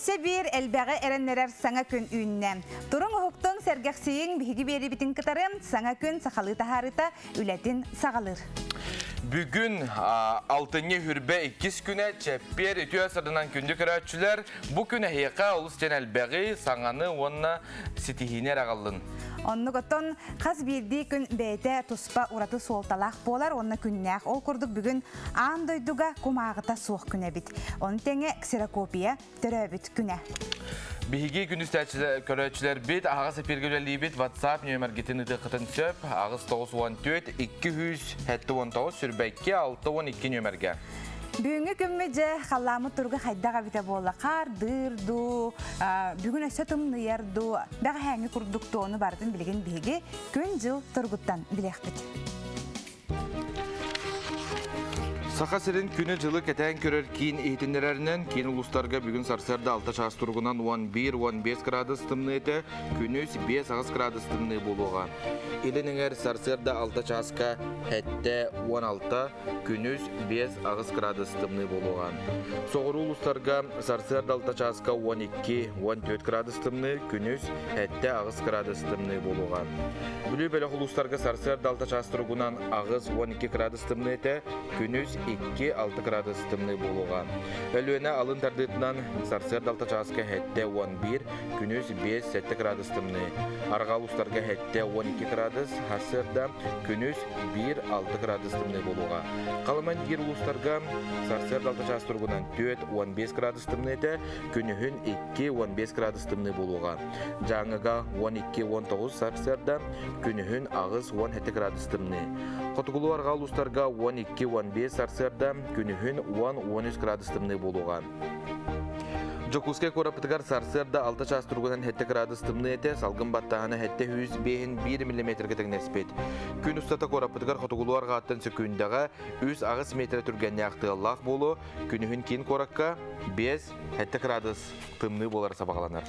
Өссө биир элбэҕи эрэннэрэр саҥа күн үүннэ. Туруҥ уһуктуҥ, сэргэхсийиҥ, биһиги биэриибитин кытары саҥа күн сахалыы таһаарыыта үлэтин саҕалыыр. Бүгүн алтынньы хүрбэ иккис күнэ чэппиэр үтүө сырдынан күндү көрөөччүлэр бу күн эһиэхэ олус диэн элбэҕи, саҥаны уонна ситиһиини эрэ аҕаллын. Оннук оттон хас биирдии күн бэйэтэ туспа ураты суолталаах буолар уонна күннээх. Ол курдук бүгүн аан дойдуга кумааҕыта суох күн эбит. Ону тэҥэ ксерокопия төрөөбүт күнэ. Биһиги күнүс көрөөччүлэрбит аһаҕас эпииргэ үлэлиибит WhatsApp нүөмэргитин ытыаххытын сөп 8 94 279 сүрбэкки 62 нүөмэргэ. Бүгүҥҥү күммүт дьэ халлааммыт туруга хайдах эбитэ буолла хаардыыр дуу, бүгүн өссө тымныйар дуу, бэҕэһээҥҥи курдук туону барытын билигин биһиги күн-дьыл туругуттан билиэхпит. Саха сирин күнү-дьылы кэтээн көрөр киин иһитиннэрэринэн, киин улуустарга бүгүн сарсыарда 6 чаас туругунан 11-15 градус тымныы этэ, күнүс 5-8 градус тымныы буолуоҕа. Илин эҥэр сарсыарда 6 чааска 7-16, күнүс 5-8 градус тымныы буолуоҕа. Соҕуруу улуустарга сарсыарда 6 чааска 12-14 градус тымныы, күнүс 7-8 градус тымныы буолуоҕа. Бүлүү бөлөх улуустарга сарсыарда 6 чаас туругунан 8-12 градус тымныы этэ, күнүс 2-6 градус тымныы буолуоҕа. Өлүөнэ алын тардыытынан сарсыарда 6 чааска 7-11, күнүс 5-7 градус тымныы. Арҕаа улуустарга 7-12 градус, сарсыарда күнүс 1-6 градус тымныы буолуоҕа. Халыма диир улуустарга сарсыарда 6 чаас туругунан 4-15 градус тымныы этэ, күнүһүн 2-15 градус тымныы буолуоҕа. Дьааҥыга 12-19 сарсыарда, күнүһүн 8-17 градус тымныы. Хотугулуу арҕаа улуустарга 12-15 сарсыарда, күнүһүн 10-13 градус тымныы буолуоҕа. Дьокуускай куораппытыгар сарсыарда 6 чаас туругунан 7 градус тымныы этэ, салгын баттааһына 705 миллиметргэ тэҥнэспит. Күн устата куораппытыгар хотугулуу арҕааттан сөкүүндэҕэ 3-8 метр түргэннээх тыаллаах буолуо, күнүһүн киин куоракка 5 7 градус тымныы буолара сабаҕаланар.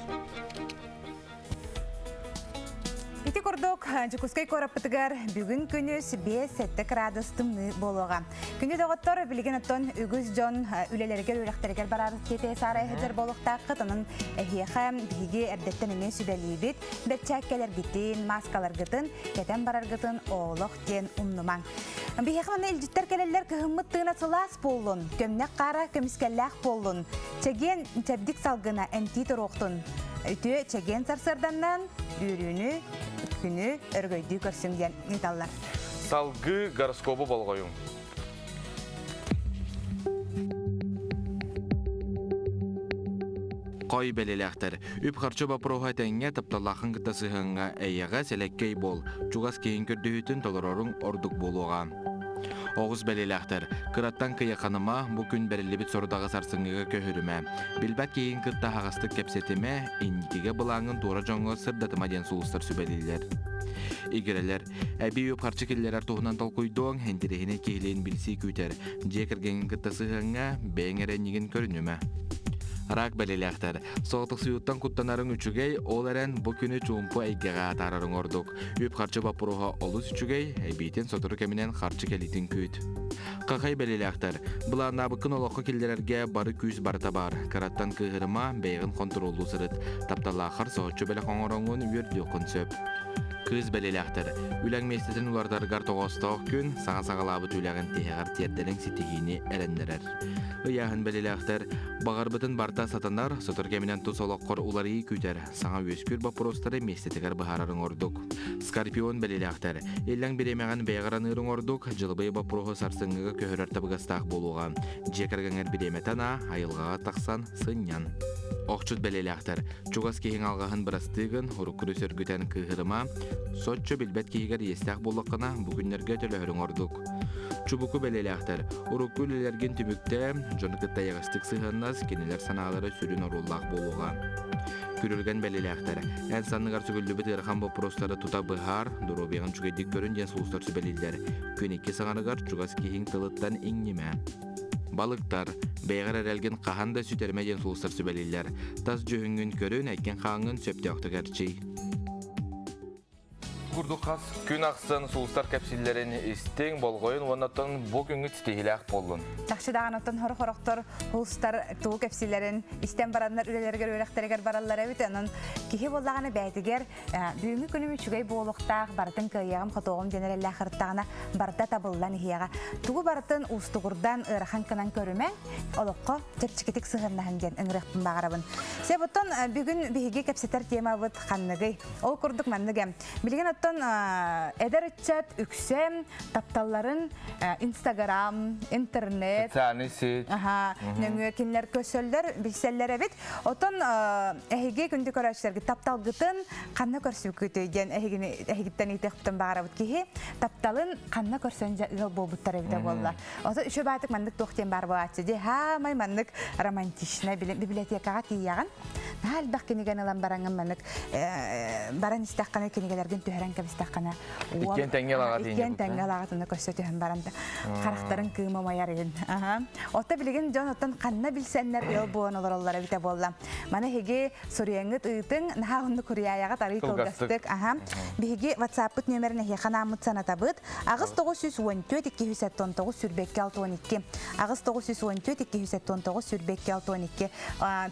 Ити курдук, Дьокуускай куораппытыгар бүгүн күнүс 5-7 градус тымныы буолуоҕа. Күнү доҕоттор, билигин оттон үгүс дьон үлэлэригэр, үөрэхтэригэр барар тиэтэйэ саарай сылдьар буолуохтааххыт. Онон эһиэхэ биһиги эрдэттэн эмиэ сүбэлиибит. Бэрчээккэлэргитин, мааскаларгытын кэтэн бараргытын олох диэн умнумаҥ. Биһиэхэ манна илдьиттэр кэлэллэр кыһыммыт тыына сылаас буоллун, көмнөх хаара көмүскэллээх буоллун, чэгиэн чэбдик салгына эмтии туруохтун. Үтүө чэгиэн сарсыарданнан үөрүүнү, күнү өрөгөйдүү көрсүҥ диэн ыыталлар. Салгыы гороскобу болҕойуҥ. Хой бэлэлээхтэр. Үп-харчы боппуруоһа этэҥҥэ тапталлааххын кытта сыһыаҥҥа эйэҕэ сэлэккэй буол, чугас киһиҥ көрдөһүүтүн толороруҥ ордук буолуоҕа. Оҕус бэлиэлээхтэр, кыраттан кыйаханыма, бу күн бэриллибит сорудаҕы сарсыҥҥыга көһөрүмэ. Билбэт киһиҥ кытта аһаҕастык кэпсэтимэ, инникигэ былааҥҥын туора дьоҥҥо сырдатыма диэн сулустар сүбэлииллэр. Игирэлэр, эбии үп-харчы киллэрэр туһунан толкуйдуоҥ, интэриэһинэй киһилиин билсии күүтэр. Дьиэ кэргэҥҥин кытта сыһыаҥҥа бэйэҥ эрэ иннигин көрүнүмэ. Рак бэлиэлээхтэр. Соҕотохсуйууттан куттанарыҥ үчүгэй, ол эрэн бу күнү чуумпу эйгэҕэ атаарарыҥ ордук. Үп-харчы боппуруоһа олус үчүгэй, эбиитин сотору кэминэн харчы кэлиитин күүт. Хахай бэлиэлээхтэр. Былааннаабыккын олоххо киллэрэргэ бары күүс барыта баар. Кыраттан кыыһырыма, бэйэҕин хонтуруоллуу сырыт. Тапталлааххар соһуччу бэлэх оҥороҥҥун үөрдүөххүн сөп. Кыыс бэлиэлээхтэр. Үлэҥ миэстэтин уларытаргар тоҕоостоох күн, саҥа саҕалаабыт үлэҕин тиһэҕэр тиэрдэриҥ ситиһиини эрэннэрэр. Ыйааһын бэлиэлээхтэр. Баҕарбытын барыта сатанар, сотору кэминэн тус олоххор уларыйыы күүтэр, саҥа үөскүүр боппуруостары миэстэтигэр быһаарарыҥ ордук. Скорпион бэлиэлээхтэр. Иллэҥ бириэмэҕин бэйэҕэр аныырыҥ ордук, дьылыбый боппуруоһу сарсыҥҥыга көһөрөр табыгастаах буолуоҕа. Дьиэ кэргэҥҥэр бириэмэтэ анаа, айылҕаҕа тахсан сынньан. Охчут бэлиэлээхтэр. Чугас киһиҥ алҕаһын бырастыы гын, уруккуну сөргүтэн кыыһырыма, соччо билбэт киһигэр иэстээх буоллаххына, бу күннэргэ төлөһөрүҥ ордук. Чубуку бэлиэлээхтэр, урукку үлэлэргин түмүктээ, дьону кытта эйэҕэстик сыһыаннас, кинилэр санаалара сүрүн оруоллаах буолуоҕа. Күрүлгэн бэлиэлээхтэр, эн санныгар сүгүллүбүт ыарахан боппуруостары тута быһаар, доруобуйаҕын үчүгэйдик көрүн диэн сулустар сүбэлииллэр. Күн икки саҥарыгар чугас киһиҥ тылыттан иҥнимэ. Балыктар, бэйэҕэр эрэлгин хаһан да сүтэримэ диэн сулустар сүбэлииллэр. Тас дьүһүҥҥүн көрүн, эккин-хааҥҥын сөптөөхтүк эрчий. Курдук хас күн ахсын сулустар кэпсииллэрин истиҥ, болҕойун уонна оттон бу күҥҥүт ситиһиилээх буоллун. Чахчы даҕаны оттон хоро-хорохтор хулстар тугу кэпсиилэрин истэн бараннар үлэлэригэр үөрэхтэригэр бараллар эбит. Онон киһи буоллаҕына бэйэтигэр бүгүҥҥү күнүм үчүгэй буолуохтаах, барытын кыайыаҕым, хотуоҕум диэн эрэллээх ырыттаҕына барыта табыллан иһиэҕэ. Тугу барытын уустугурдан, ыарахан гынан көрүмэҥ, олоххо чэпчэкитик сыһыаннаһын диэн ыҥырыахпын баҕарабын. Сөп оттон бүгүн биһиги кэпсэтэр темабыт ханныгый? Ол курдук маннык эм. Билигин оттон эдэр ыччат үксэ тапталларын Инстаграм, интернет, социальный сеть аха, нөҥүө кинилэр көрсөллөр, билсэллэр эбит. Оттон эһиги күндү көрөөччүлэргит тапталгытын ханна көрсүбүккүтүй диэн эһигини эһигиттэн ыйытыахпытын баҕарабыт киһи тапталын ханна көрсөн дьэ ыал буолбуттар эбитэ буолла. Ото үчүгэй баатык маннык туох диэн баар буолааччы дии. Хаамай маннык романтичнай библиотекаҕа тиийэҕин. Наһаа элбэх кинигэни ылан бараҥҥын маннык баран истэххинэ кинигэлэргин түһэрэн кэбистэххинэ Иккиэн тэҥҥэ лаҕа Иккиэн тэҥҥэ лаҕатына көссө түһэн баран харахтарын кыыма умайар иһин. Отто билигин дьон оттон ханна билсэннэр ыал буолан олороллор эбитэ буолла. Маны эһиги суруйаҥҥыт ыытыҥ, наһаа оннук куруйаайаҕыт арый кылгастык. Аха. Биһиги WhatsApp-пыт нүөмэрин эһиэхэ анааммыт санатабыт. 8 914 279 22 62 8 914 279 22 62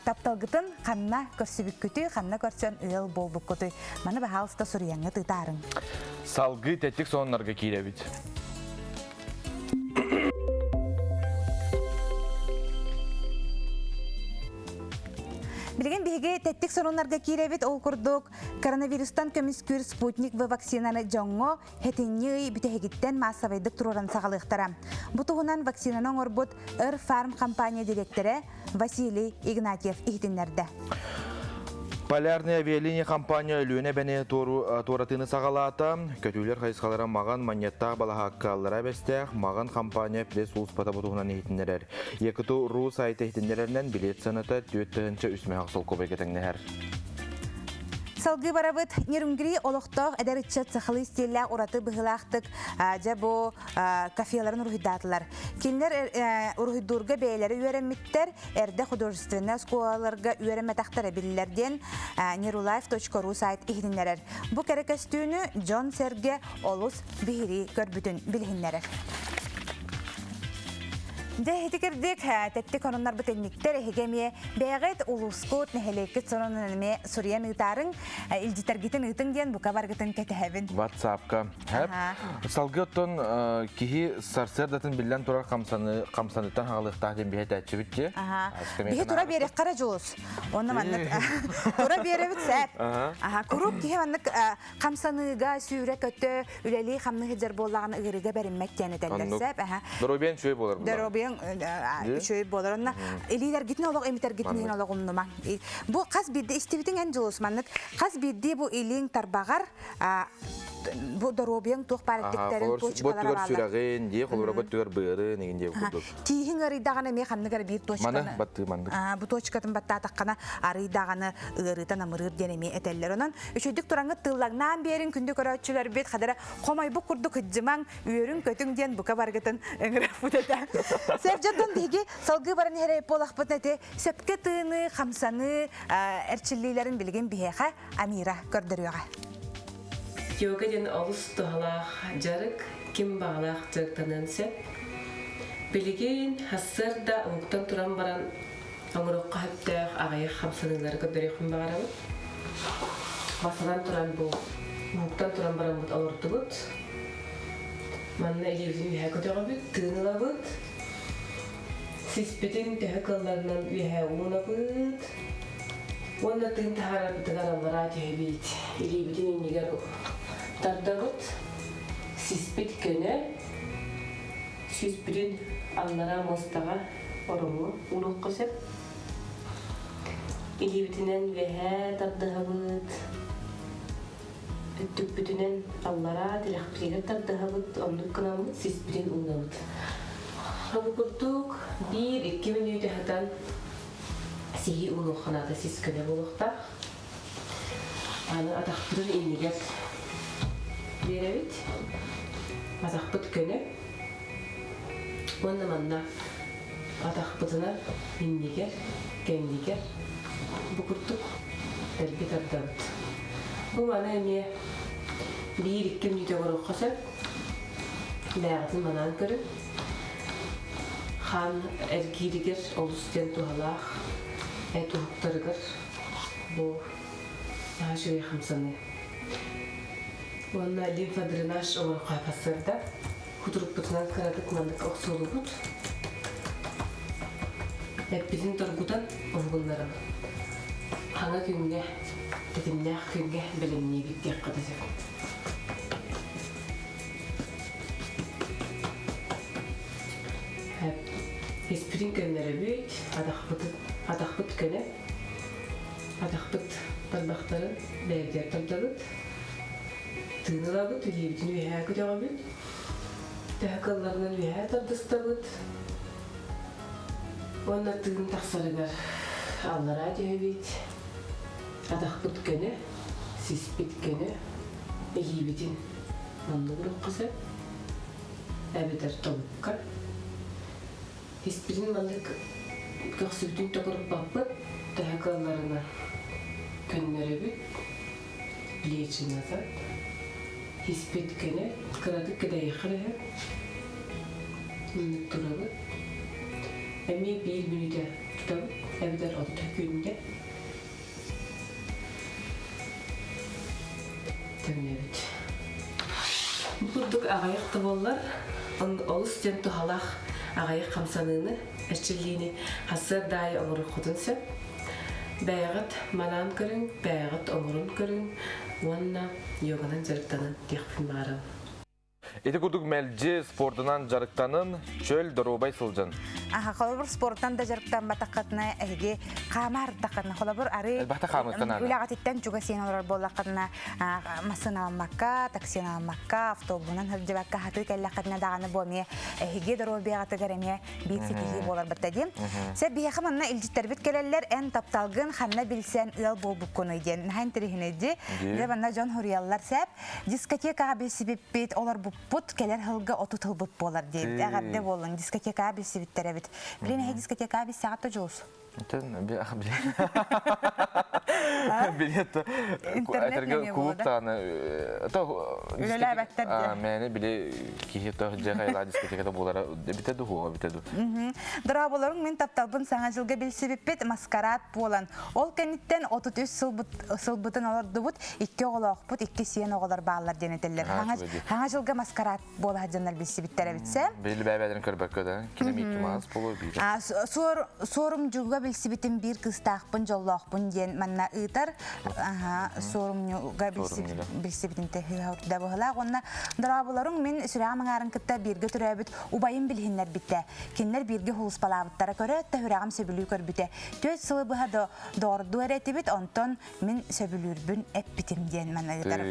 Тапталгытын ханна көрсүбүккүтүй, ханна көрсөн ыал буолбуккутуй? Маны баһаалыста суруйаҥҥыт ыытаарыҥ. Салгыы тэттик сонуннарга киирэбит. Билигин биһиги тэттик сонуннарга киирэбит. Ол курдук коронавирустан көмүскүүр спутник В вакцинаны дьоҥҥо хэтинньи ый бүтэһигиттэн маассабайдык туруоран саҕалыахтара. Бу туһунан вакцинаны оҥорбут Эр Фарм компания дириэктэрэ Василий Игнатьев иһитиннэрдэ. Полярная авиалиния компания Өлүөнэ эбэни туоратыыны саҕалаата. Көтүүлэр хайысхалара Маҕан манньыаттаах балаһааккалара эбэстээх Маҕан компания пресс-сулууспата бу туһунан иһитиннэрэр. Якуту РУ сайта иһитиннэрэринэн билиэт сыаната 4 3 солкуобайга тэҥнэһэр. Салгыы барабыт Нерюнгри олохтоох эдэр ыччат сахалыы стиллээх ураты быһыылаахтык дьэ бу кафеларын уруһуйдаатылар. Кинилэр уруһуйдуурга бэйэлэрэ үөрэммиттэр, эрдэ художественнай оскуолаларга үөрэммэтэхтэрэ биллэр диэн nerulаев.ru сайт иһитиннэрэр. Бу кэрэ көстүүнү дьон-сэргэ олус биһирии көрбүтүн билиһиннэрэр. Дьэ, ити кирдик, тэттик онуннарбыт инниктэр эһиги эмиэ бэйэҕит улуускут, нэһилиэккит сонунун эмиэ суруйан ыытаарыҥ, илдьитэргитин ыытыҥ диэн бука баргытын кэтэһэбин. WhatsApp-ка. Салгыы оттон киһи сарсыардатын биллэн турар хамсаны хамсаныттан хаалыахтаах диэн биһи этээччибит дии. Биһи тура биэрэххэ эрэ дьулус. Онно маннык тура биэрэбит сээп. Аха, куруук киһи маннык хамсаныыга, сүүрэ-көтө, үлэлии хамныы сылдьар буоллаҕына ыарыыга бэриммэт диэн этэллэр сээп. Аха. Доруобуйаҥ үчүгэй буолар. Доруобуйаҥ үчүгэй буолар. Онно илиилэргитин олох имитэргитин иһин олох умнумаҥ. Бу хас биирдии истибитиҥ эн дьулус маннык хас биирдии бу илииҥ тарбаҕар бу доруобуйаҥ туох баар эттиктэрин точкалара бааллар. сүрэҕин дии, холобура бөттүгэр быарын игин диэ курдук. Тииһиҥ ыарыйдаҕына эмиэ ханнык эрэ биир точканы. Маны баттыы маннык. Бу точкатын баттаатаххына арыйдаҕына ыарыыта намырыыр диэн эмиэ этэллэр. Онон үчүгдүк тураҥҥыт тыллаҥнаан биэрин күндү көрөөччүлэрбит хадара хомойбут курдук кыдьымаҥ, үөрүҥ-көтүҥ диэн бука баргытын ыҥыраппыт этэ. Сөп дьонтон биһиги салгыы баран иһэр буолахпытына ити сөпкө тыыныы, хамсаныы эрчиллиилэрин билигин биһиэхэ Амира көрдөрүөҕэ. Йога диэн олус туһалаах дьарык, ким баҕалаах дьарыктаныан сөп. Билигин сарсыарда уһуктан туран баран оҥоруохха сөптөөх аҕыйах хамсаныылары көрдөрүөхпүн баҕарабын. Бастатан туран бу уһуктан туран бараммыт олордубут. Манна илиибитин үөһэ көтөҕөбүт, тыын ылабыт. Сиспитин төһө кыалларынан үөһэ уунабыт. Уонна тыын таһаарарбытыгар аллараа түһэбит. Илиибитин иннигэр тардабыт. Сиспит көнө. Сүүспүтүн аллараа муостаҕа ороҥҥо ууруохха сөп. Илиибитинэн үөһээ тардыһабыт. Өттүкпүтүнэн аллараа тилэхпитигэр тардыһабыт, оннук гынаммыт сиспитин уунабыт. Бу курдук биир-икки мүнүүтэ сытан сиһи уунуохха наада сис көнө буолуохтаах. Аны атахпытын иннигэр биэрэбит. Атахпыт көнө. Уонна манна атахпытынан иннигэр, кэннигэр бу курдук дэлби тардабыт. Бу маны эмиэ биир-икки мүнүүтэ оҥоруохха сөп. Бэйэҕитин манаан көрүҥ. Хаан эргииригэр олус диэн туһалаах эт уһуктарыгар бу наһаа үчүгэй хамсаныы. Уонна лимфодренаж оҥороххо сарсыарда кутурукпутунан кыратык маннык охсуолубут. Эппитин торгутан уһугуннарабыт. Хаҥа күҥҥэ, тэтимнээх күҥҥэ бэлэмниибит диэххэ да сөп. Испитин көннөрөбүт, атахпыт көнө, атахпыт тарбахтарын бэйэбитигэр тардабыт, тыын ылабыт, илиибитин үөһээ көтөҕөбүт, төһө кылларынан үөһээ тардыстабыт уонна тыын тахсарыгар аллараа түһэбит, атахпыт көнө, сиспит көнө, илиибитин маннык ылыахха сөп эбэтэр тобукка. Испитин маннык көхсүбүтүн токуруппаппыт, төһө кыалларынан көннөрөбүт, плечи назад. Испит көнө, кыратык кэдэйиэххэ да сөп. Маннык турабыт. Эмиэ биир мүнүүтэ тутабыт, эбэтэр 30 күндэ. Төннөбүт. Бу курдук аҕыйах да буоллар, олус диэн туһалаах аҕыйах хамсаныыны, эрчиллиини сарсыарда аайы оҥоруоххутун сөп. Бэйэҕит манаан көрүҥ, бэйэҕит оҥорон көрүҥ уонна йоганан дьарыктанын диэхпин баҕарабын. Ити курдук мэлдьи спордунан дьарыктанын, чөл доруобай сылдьын. Аха, холобур спорттан да дьарыктамматаххытына эһиги хаамаардаххытына, холобур ары үлэҕититтэн чугас иэн олорор буоллаххытына массыыналаммакка, таксиналаммакка, автобуһунан сылдьыбакка хатыы кэллэххитинэ даҕаны бу эмиэ эһиги доруобуйаҕытыгар эмиэ биир ситиһии буолар батта диэн. Сэ биһиэхэ манна илдьиттэрбит кэлэллэр эн тапталгын ханна билсэн ыал буолбуккунуй диэн наһаа интэриэһинэй Дьэ манна дьон хуруйаллар сээп. Дискотекаҕа билсибиппит, олорбуппут, кэлэр сылга 30 ылбыт буолар диэбит. Эҕэрдэ буоллун, дискотекаҕа билсибиттэр эбит. Билин эһи дискотекаҕа билсэҕит да Дьулус? Билет Интернет клуб тааны Үлэлээбэттэр диye. Мэне били киһи то дьэ хайла дискотеката буолара бите ду бите ду. Дорооболоруҥ мин тапталбын саҥа дьылга билсибиппит маскарад буолан ол кэнниттэн 33 сылбытын олордубут икки оҕолоохпут икки сиэн оҕолор бааллар диэн этэллэр хаҥа дьылга маскарад буола дьоннор билсибиттэр эбитсэ Били бэбэдин көрбөккө да кини микки маас боло биир суорумдьуга билсибитим биир кыыстаахпын дьоллоохпун диэн манна ыытар суорумньуга билсибитин тэһиһа быһылаах уонна дорооболоруҥ мин сүрэҕим аҥаарын кытта бииргэ төрөөбүт убайым билиһиннэрбитэ кинилэр бииргэ хулуспалаабыттара көрөөт да сүрэҕим сөбүлүү көрбүтэ түөрт сылы быһа доҕордуу эрэ этибит онтон мин сөбүлүүрбүн эппитим диэн манна ыытар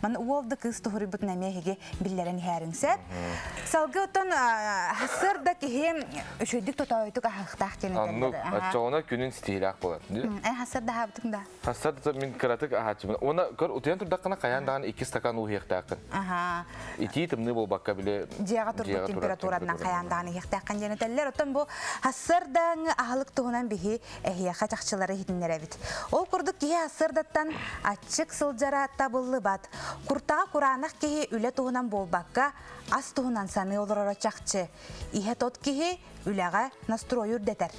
маны уол да кыыс туһуруйбутун эмиэ эһиги биллэрэн иһээриҥ сөп салгыы оттон сарсыарда киһи үчүгэйдик тотоойутук аһыахтаах диэн Оннук оччоҕуна күнүн ситиһиилээх буолар эн сарсыарда аһаабытыҥ да Сарсыарда мин кыратык аһааччыбын уонна көр утуйан турдаххына хайаан даҕаны икки стакан уу иһиэхтээххин итии тымныы буолбакка били дьиэҕэ турбут температуранан хайаан даҕаны иһиэхтээххин диэн этэллэр оттон бу сарсыардааҥы аһылык туһунан биһи эһиэхэ чахчылары иһитиннэрэбит. Ол курдук киһи сарсыардаттан аччык сылдьара табыллыбат. Куртаҕа кураанах киһи үлэ туһунан буолбакка, ас туһунан саныы олороро чахчы. Иһэ тот киһи үлэҕэ настройу үрдэтэр.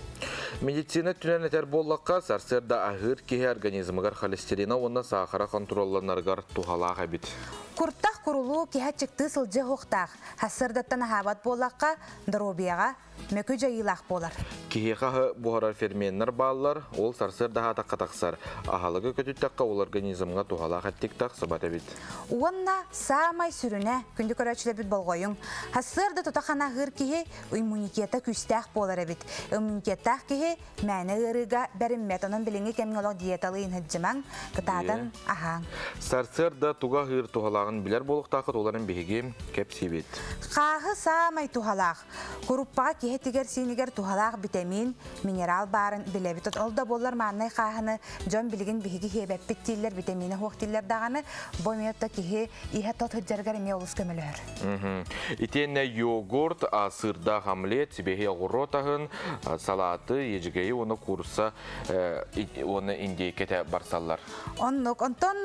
Медицина өттүнэн этэр буоллахха, сарсыарда аһыыр киһи организмыгар холестерина уонна саахара хонтуруолланарыгар туһалаах эбит. Куртах курулуу киһи аччыктыы сылдьыа суохтаах. Сарсыардаттан аһаабат буоллахха, доруобуйаҕа мөкү дьайыылаах буолар. Киһиэхэ аһы буһарар ферменнэр бааллар, ол сарсыарда аһаатахха тахсар. Аһылыгы көтүттэххэ ол организмҥа туһалаах эттик тахсыбат эбит. Уонна саамай сүрүнэ, күндү көрөөччүлэрбит болҕойуҥ, сарсыарда тута ханаһыыр киһи иммунитета күүстээх буолар эбит. Иммунитеттаах киһи мээнэ ыарыыга бэриммэт. Онон билиҥҥи кэмҥэ олох диеталыы сылдьымаҥ, кытаатан аһааҥ. Сарсыарда туга аһыыр туһалааҕын билэр буолуохтааххыт, олорон биһиги кэпсиибит. Хааһы саамай туһалаах. Куруппаҕа киһи этигэр-сиинигэр туһалаах битэмиин, минерал баарын билэбит. Ол да буоллар мааннай хааһыны дьон билигин биһиги хиэбэппит дииллэр, битэмиинэ суох дииллэр даҕаны, бу эмиэ киһи иһэ тот сылдьарыгар эмиэ олус көмөлөһөр. Итиэннэ йогурт, сыырдаах омлет, сибиэһэй оҕуруот аһын, салааты, ежигэйи уонна куурусса уонна индейкэтэ барсаллар. Оннук. Онтон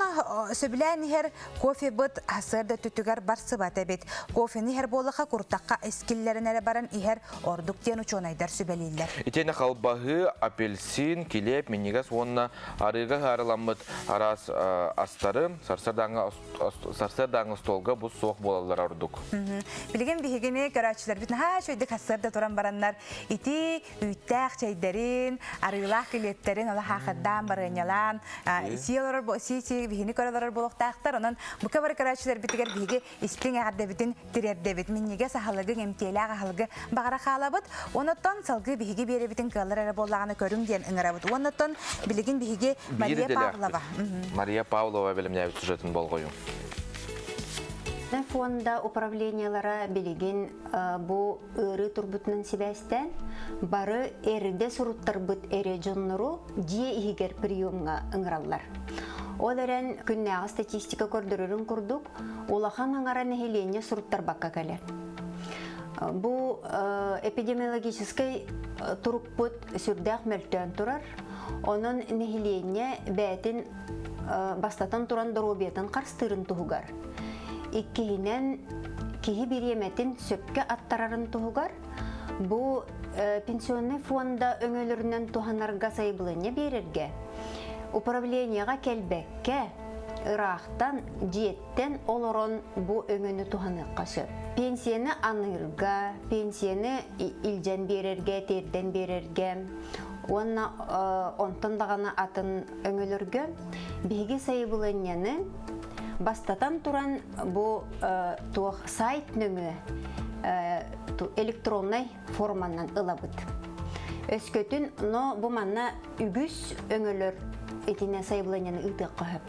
сөбүлээн иһэр кофебыт сарсыарда өттүтүгэр барсыбат эбит. Кофены иһэр буоллахха куртахха эскиллэрин эрэ баран иһэр. ордук диэн учуонайдар сүбэлииллэр. Итиэннэ халбаһыы, апельсин, килиэп, минньигэс уонна арыыга ыһаарыламмыт араас астары сарсыардааҥҥы остуолга бу суох буолаллара ордук. Билигин биһигини көрөөччүлэрбит наһаа үчүгэйдик сарсыарда туран бараннар ити үүттээх чэйдэрин, арыылаах килиэптэрин ола хаахырдаан, барыанньалаан сии олорор сии-сии биһини көрө олорор буолуохтаахтар. Онон бука бары көрөөччүлэрбитигэр биһиги истиҥ эҕэрдэбитин тириэрдэбит. Минньигэс аһылыгыҥ, эмтиэлээх аһылыгы баҕара хаалабыт. Онуттан салгыы биһиги биэрэбитин кыаллар эрэ буоллаҕына көрүҥ диэн ыҥырабыт. Уоннаттан билигин биһиги Мария Павлова. Мария Павлова бэлэмнээбит сюжетын болҕойуҥ. Фонда управлениелара билигин бу ыарыы турбутунан сибээстээн бары эрдэ суруттарбыт эрэ дьоннору дьиэ иһигэр приемҥа ыҥыраллар. Ол эрэн күннээҕи статистика көрдөрөрүн курдук улахан аҥара нэһилиэнньэ суруттарбакка кэлэр. Бу эпидемиологическай турукпут сүрдээх мөлтөөн турар. Онон нэһилиэнньэ бэйэтин бастатан туран доруобуйатын харыстыырын туһугар, иккиһинэн киһи бириэмэтин сөпкө аттарарын туһугар бу пенсионный фонда өҥөлөрүнэн туһанарга сайабылыанньа биэрэргэ управлениеҕа кэлбэккэ ыраахтан дьиэттэн олорон бу өҥөнү туһаныахха сөп. Пенсияны аныырга, пенсияны илдьэн биэрэргэ, тиэрдэн биэрэргэ уонна онтон даҕаны атын өҥөлөргө биһиги сайабылыанньаны бастатан туран бу туох сайт нөҥүө электроннай форманан ылабыт. Өскөтүн, но бу манна үгүс өҥөлөр итинэ сайабылыанньаны ыытыахха сөп.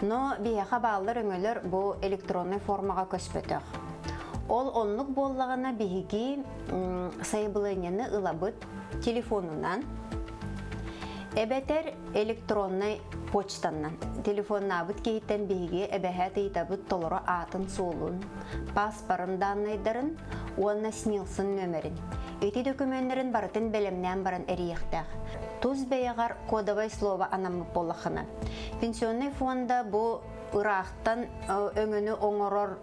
Но биһиэхэ бааллар өҥөлөр бу электроннай формаҕа көспөтөх. Ол оннук буоллаҕына биһиги сайабылыанньаны ылабыт телефонунан эбэтэр электроннай почтаннан. Телефоннаабыт киһиттэн биһиги эбэһээт ыйытабыт толору аатын-суолун, паспорын дааннайдарын уонна СНИЛСын нөмерин. Ити дөкүмүөннэрин барытын бэлэмнээн баран эрийиэхтээх. Тус бэйэҕэр кодовай слово анаммыт буоллаххына. Пенсионный фонда бу ыраахтан өҥөнү оҥорор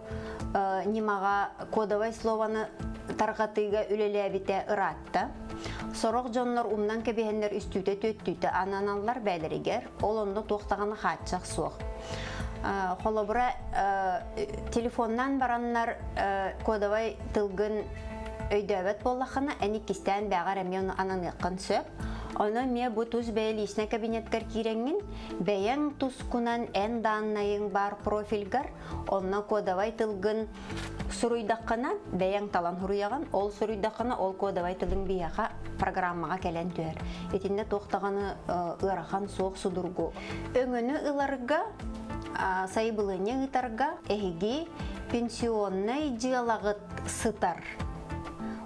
ньымаҕа кодовай слованы тарҕатыыга үлэлээбитэ ыраатта. Сорох дьоннор умнан кэбиһэннэр үстүүтэ-түөттүүтэ ананаллар бээлэригэр, ол онно туох даҕаны хааччах суох. Холобура, телефоннаан бараннар кодовай тылгын өйдөөбөт буоллаххына, эн иккистээн бэҕэр эмиэ ону ананыаххын сөп. Ону эмиэ бу тус бэйэ личнэй кабинеткар киирэҥҥин, бэйэҥ тускунан эн дааннайыҥ баар профильгар, онно кодовай тылгын суруйдаххына, бэйэҥ талан суруйаҕын, ол суруйдаххына, ол кодовай тылыҥ биһиэхэ программаҕа кэлэн түһэр. Итиннэ туох даҕаны ыарахан суох судургу. Өҥөнү ыларга, сайабылыанньа ыытарга эһиги пенсионнай дьыалаҕыт сытар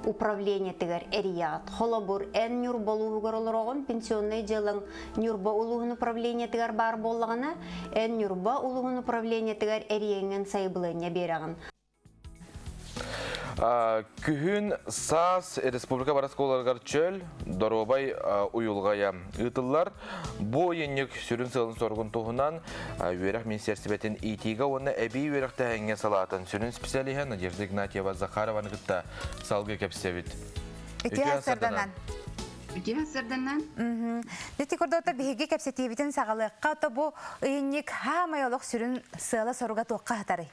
управлениетыгар эрийэҕит. Холобур, эн Ньурба улууһугар олороҕун, пенсионнай дьыалаҥ Ньурба улууһун управлениетыгар баар буоллаҕына, эн Ньурба улууһун управлениетыгар эрийэҥҥин сайабылыанньа биэрэҕин. Күһүн саас республика бар оскуолаларыгар чөл, доруобай уйулҕайа ыытыллар. Бу ыйынньык сүрүн сыалын-соругун туһунан үөрэх министиэристибэтин иитиигэ уонна эбии үөрэхтээһиҥҥэ салаатын сүрүн специалиһа Надежда Игнатьева Захарованы кытта салгыы кэпсэбит. Үтүө сарданан. Үтүө сарданан. Ити курдук биһиги кэпсэтиибитин саҕалыахха, то бу ыйынньык хаамай олох сүрүн сыала-соруга туохха сытарый?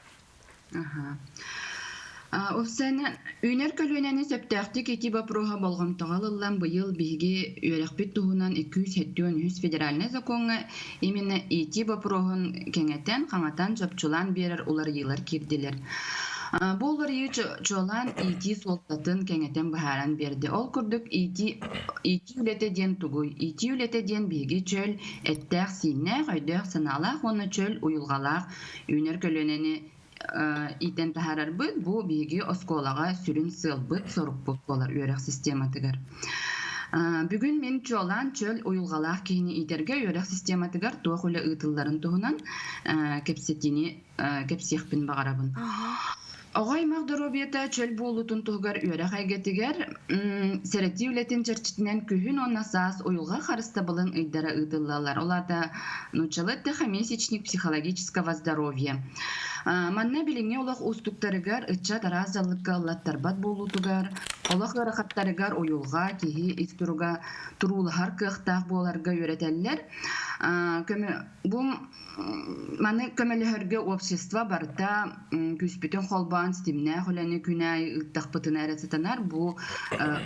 Уопсайынан, үүнэр көлүөнэни сөптөөхтүк ити боппуруоһа болҕомтоҕо ылыллан быйыл биһиги үөрэхпит туһунан 273 федеральнай сокуоҥҥа именно ити боппуруоһун кэҥэтэн, хаҥатан, чопчулаан биэрэр уларыйыылар киирдилэр. Бу уларыйыы чуолаан иитии суолтатын кэҥэтэн быһааран биэрдэ. Ол курдук иитии иитии үлэтэ диэн тугуй? Иитии үлэтэ диэн биһиги чөл эттээх-сииннээх, өйдөөх-санаалаах уонна чөл уйулҕалаах үүнэр көлүөнэни иитэн таһаарарбыт бу биһиги оскуолаҕа сүрүн сыалбыт, сорукпут буолар үөрэх систематыгар. Бүгүн мин чуолаан чөл уйулҕалаах киһини иитэргэ үөрэх систематыгар туох үлэ ыытылларын туһунан кэпсэтиини кэпсиэхпин баҕарабын. Оҕо аймах доруобуйата чөл буолуутун туһугар үөрэх эйгэтигэр сэрэтии үлэтин чэрчитинэн күһүн уонна саас уйулҕа харыстабылын ыйдара ыытыллаллар. Ол аата нууччалыы эттэххэ месячник психологического здоровья. Манна билиҥҥи олох уустуктарыгар ыччат араас дьаллыкка ыллаттарбат буолуутугар, олох ыарахаттарыгар уйулҕа, киһи ис туруга туруулаһар кыахтаах буоларга үөрэтэллэр. Бу Маны көмөлөһөргө общество барыта күүспүтүн холбоон ситимнээх үлэни күн аайы ыыттахпытына эрэ сатанар. Бу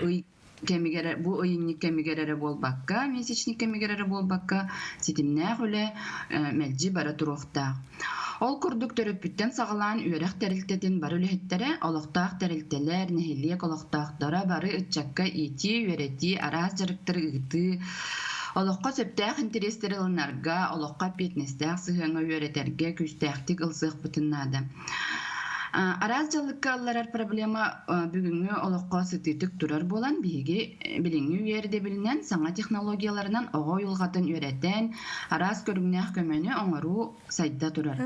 ый кэмигэр бу ыйынньык кэмигэр эрэ буолбакка, месячник кэмигэр эрэ буолбакка, ситимнээх үлэ мэлдьи бара туруохтаах. Ол курдук төрөппүттэн саҕалаан үөрэх тэрилтэтин бары үлэһиттэрэ, олохтоох тэрилтэлэр, нэһилиэк олохтоохторо бары ыччакка иитии, үөрэтии, араас дьарыктары ыытыы, Олоххо сөптөөх интэриэстэри ылынарга, олоххо эппиэтинэстээх сыһыаҥҥа үөрэтэргэ күүстээхтик ылсыахпытын наада. Араас дьаллыкка ылларар проблема бүгүҥҥү олоххо сытыытык турар буолан, биһиги билиҥҥи үйэ ирдэбилинэн саҥа технологияларынан оҕо уйулҕатын үөрэтэн, араас көрүҥнээх көмөнү оҥоруу сайда турар.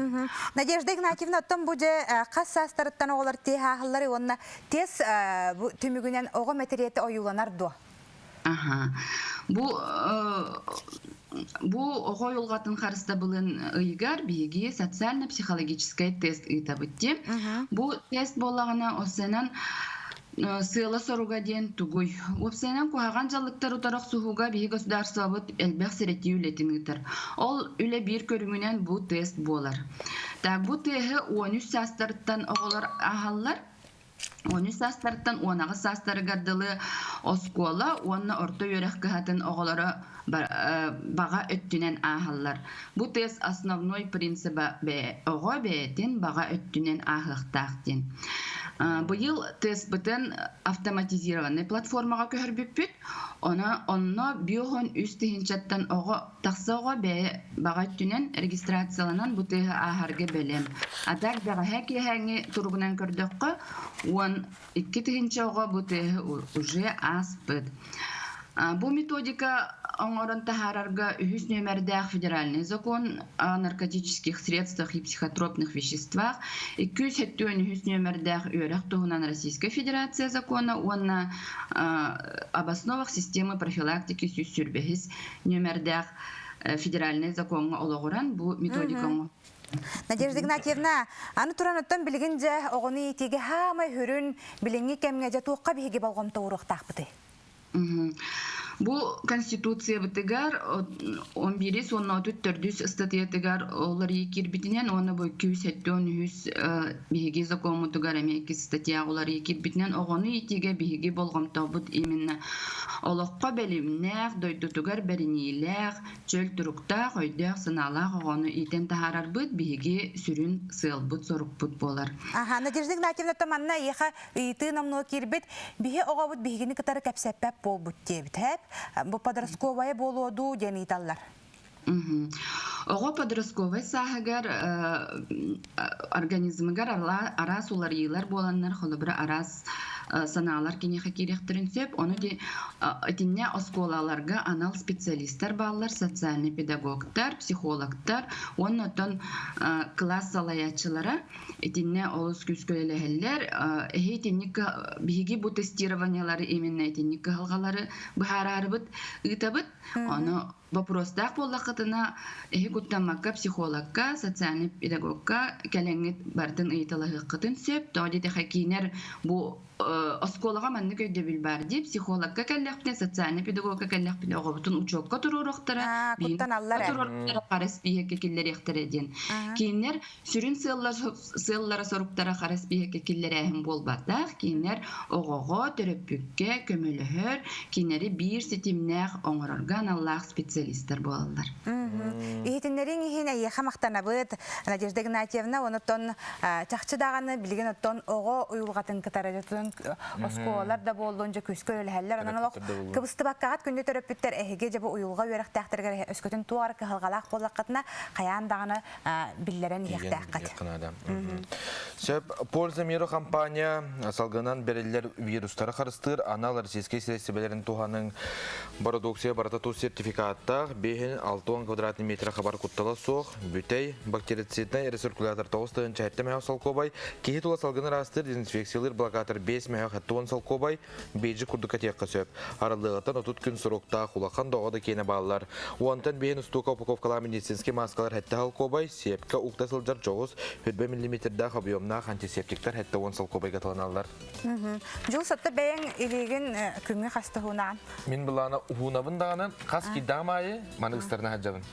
Надежда Игнатьевна, оттон бу дьэ хас саастарыттан оҕолор тиэс ааһалларый уонна тиэс түмүгүнэн оҕо мэтириэтэ ойууланар дуо? Аха. Бу бу оҕо уйулҕатын харыстабылын ыйыгар биһиги социально-психологическай тест ыытабыт дии. Бу тест буоллаҕына осенан сыала-соруга диэн тугуй? Уопсайынан куһаҕан дьаллыктар утары охсуһууга биһиги государствобыт элбэх сэрэтии үлэтин ыытар. Ол үлэ биир көрүҥүнэн бу тест буолар. Так бу теһи 13 саастарыттан оҕолор ааһаллар. 13 саастарыттан 18 саастарыгар дылы оскуола уонна орто үөрэх кыһатын оҕолоро баҕа өттүнэн ааһаллар. Бу тест основной принциба оҕо бэйэтин баҕа өттүнэн ааһыахтаах диэн. Быйыл тестбытын автоматизированный платформаҕа көһөрбүппүт. Онно биохон үс тыһыынчаттан оҕо Тахса оҕо бэйэ баҕа өттүнэн регистрацияланан бу тыаһы ааһарга бэлэм. А так бэҕэһээ киэһээҥҥи туругунан көрдөххө, 12 000 оҕо бу тыаһы уже ааспыт. Бу методика оҥорон таһаарарга үһүс нүөмэрдээх федеральный закон о наркотических средствах и психотропных веществах, 273 нүөмэрдээх үөрэх туһунан Российскай Федерация закона уонна об основах системы профилактики 125 нүөмэрдээх федеральнай закоҥҥа олоҕуран бу методикаҥа Надежда Игнатьевна, аны туран оттон билигин дьэ оҕону иитиигэ хаамай хүрүн билиҥҥи кэмҥэ дьэ туохха биһиги болҕомто ууруохтаахпытый? Бу Конституциябытыгар 11 уонна 34 ыстатыйатыгар уларыйыы киирбитинэн уонна бу 273 биһиги закоммутугар эмиэ иккис статьяҕа уларыйыы киирбитинэн оҕону иитиигэ биһиги болҕомтобут именно Олоххо бэлимнээх, дойдутугар бэриниилээх, чөл туруктаах, өйдөөх-санаалаах оҕону иитэн таһаарарбыт биһиги сүрүн сыалбыт-сорукпут буолар. Аха, Надежда Игнатьевна манна эйиэхэ ыйытыы номнуо киирбит. Биһи оҕобут биһигини кытары кэпсэппэт буолбут диэбит. Хэп, бу подростковая буолуо дуу диэн ыйыталлар. Оҕо подростковай сааһыгар организмыгар араас уларыйыылар буоланнар, холобура араас санаалар киниэхэ киириэхтэрин сөп. Ону итиннэ оскуолаларга анал специалистар бааллар, социальный педагогтар, психологтар уонна оттон кылаас салайааччылара итиннэ олус күүскэ үлэлэһэллэр. Эһи итинник биһиги бу тестированиелары именно итинник кыһалҕалары быһаараарыбыт ыытабыт. Ону Боппуруостаах буоллаххытына, эһи куттаммакка психологка, социальный педагогка кэлэҥҥит барытын ыйыталаһыаххытын сөп. Тоҕо диэтэххэ киинэр бу оскуолаҕа маннык өйдөбүл баар дии. Психологка кэллэхпинэ, социальный педагогка кэллэхпинэ оҕобутун учуокка туруоруохтара, куттаналлар туруоруохтара, хара испииһэккэ киллэриэхтэрэ диэн. Кинилэр Сүрүн сыаллара-соруктара хара испииһэккэ киллэрээһин буолбатах, кинилэр оҕоҕо, төрөппүккэ көмөлөһөр, кинилэри биир ситимнээх оҥорорго аналлаах специалистар буолаллар. Иһитиннэриҥ иһин эйиэхэ махтанабыт, Надежда Игнатьевна, онтон чахчы даҕаны билигин оттон оҕо уйулҕатын кытары оскуолалар да буоллун дьэ күүскэ үлэлэһэллэр. Онон олох кыбыстыбаккаҕыт күндү төрөппүттэр эһиги дьэ бу уйулҕа үөрэхтээхтэригэр өскөтүн туох эрэ кыһалҕалаах буоллаххытына хайаан даҕаны биллэрэн иһиэхтээххит. Сөп, Польза миру компания салгынан бэриллэр вирустары харыстыыр анал российскай сирэстибэлэрин туһаның бородууксуйа барыта тус сертификаттаах 5 6 квадратный метр хабар куттала суох. Солк. Бүтэй, бактерициднай рециркулятор 9 7 мөһөх солкуобай, киһи тула салгын ыраастыыр дезинфекциялыыр блокатор 5 мөһөх 70 солкуобай, бейджи курдук кэтиэххэ сөп. Арыллыаҕыттан 30 күн суруктаах улахан доҕо да киэнэ бааллар. Уонтан биһин устуука упаковкалаах медицинский маскалар 7 солкуобай, сиэпкэ укта сылдьар дьоҕус 100 миллиметрдаах объемнаах антисептиктар 70 солкуобайга таланаллар. Дьул сотто бэйэҥ илиигин күҥҥэ хаста уһунаҕын? Мин былаана уһунабын даҕаны хас киирдэҕим аайы маны ыстарына сылдьабын.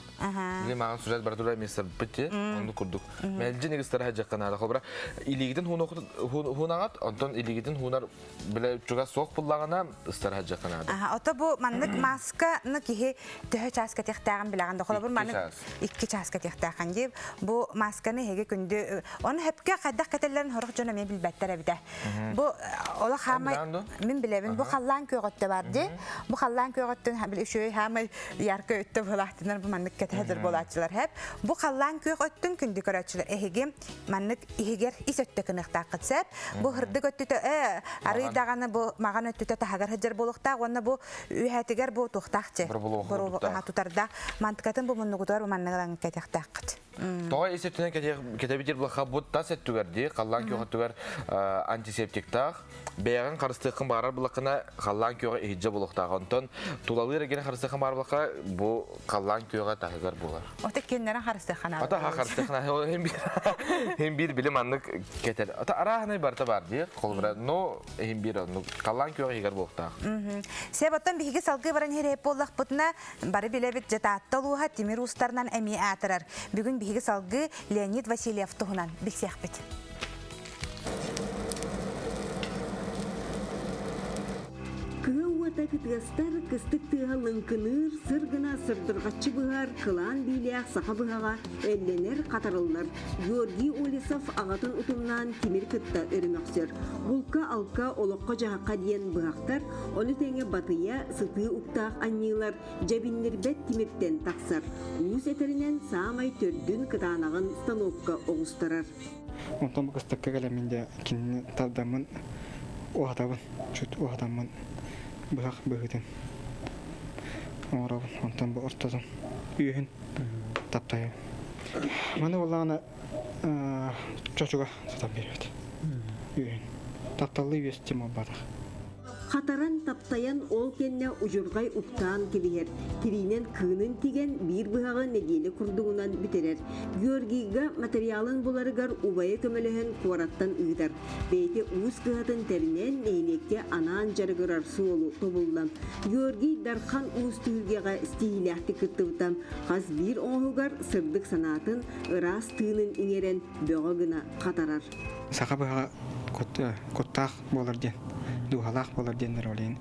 Били маған сюжет бара турар мистер бытти оннук курдук. Мэлдьи негистара сылдьахха наада. Холобура илиигитин хунаҕат, онтон илиигитин хуунар биле чугас суох буллаҕына ыстара сылдьахха наада. Ото бу маннык масканы киһи төһө чаас кэтиэхтээҕин билэҕин да холобур маннык икки чаас кэтиэхтээххин дии. Бу масканы эһиги күндү оны хөпкө хайдах кэтэллэрин сорох дьон эмиэ билбэттэр эбитэ. Бу олох хаамай мин билэбин бу халлаан күөҕөттө бар дии. Бу халлаан күөҕөттөн үчүгэй хаамай ярко өттө буолаахтынар бу маннык кэтэһэдэр буолааччылар хэп. Бу халлаан күөх өттүн күндү көрөөччүлэр эһиги маннык иһигэр ис өттө кыныахтааххыт сөп. Бу хырдык өттүтэ арый даҕаны бу маҕан өттүтэ таһыгар сылдьар буолуохтаах уонна бу үһэтигэр бу туохтаах че тутарда мантыкатын бу муннугутугар бу маннык ылан кэтиэхтээххит. Тоҕо ис өттүнэн кэтэбитир булаха бу тас өттүгэр дии халлаан күөх өттүгэр антисептиктаах бэйэҕин харыстыаххын баҕарар булаххына халлаан күөҕэ иһирдьэ буолуохтаах онтон тулалыыр эргини харыстыаххын баҕарар булахха бу халлаан күөҕэ таһыгар буолар. Ото кеннерин харыстыаххын Ата ха харыстыаххын хин биир хин биир билим аннык кетер. Ата арааһынай барыта бар дии холобура но хин биир оннук халлаан күөҕэ иһигэр буолуохтаах. Сеп оттон биһиги салгыы баран иһэр буоллахпытына бары билэбит Дьатаатта улууһа тимир уустарынан эмиэ аатырар. Бүгүн биһиги салгыы Леонид Васильев туһунан билсиэхпит. Кыһыл уота кытыастар, кыстык тыаһа лыҥкыныыр, сыр гына сырдырҕаччы быһар, кылаан биилээх саха быһаҕа эллэнэр, хатарыллар. Георгий Олесов аҕатын утумнаан тимир кытта өрүмөхсөр. Булка-алка, олоххо-дьаһахха диэн быһахтар, ону тэҥэ батыйа, сытыы уктаах анньыылар дьэбиннирбэт тимиртэн тахсар. Уус этэринэн саамай төрдүн кытаанаҕын станокка оҕустарар. Онтон бу кыстыкка кэлэммин дьэ кинини тардаммын уһатабын, чуть уһатаммын быһах быһыытын оҥоробун. Онтон бу ортотун үөһүн таптайабын. Маны буоллаҕына чочуга сатан биэрэбит. Үөһүн. Тапталлыы үөс тим буолбатах. Хатаран, таптайан, ол кэннэ удьурҕай уктаан кэбиһэр, тириинэн кыынын тигэн биир быһаҕы нэдиэлэ курдугунан бүтэрэр. Георгийга материалын буларыгар убайа көмөлөһөн куораттан ыытар. Бэйэтэ уус кыһатын тэринэн нэһилиэккэ анаан дьарыгырар суолу тобулла. Георгий Дархан уус түһүлгэҕэ стиһиилээхтик кыттыбыта. Хас биир оҥоһугар сырдык санаатын, ыраас тыынын иҥэрэн бөҕө гына хатарар. Саха быһаҕа куттаах буолар диэн, дууһалаах буолар диэннэр ол иһин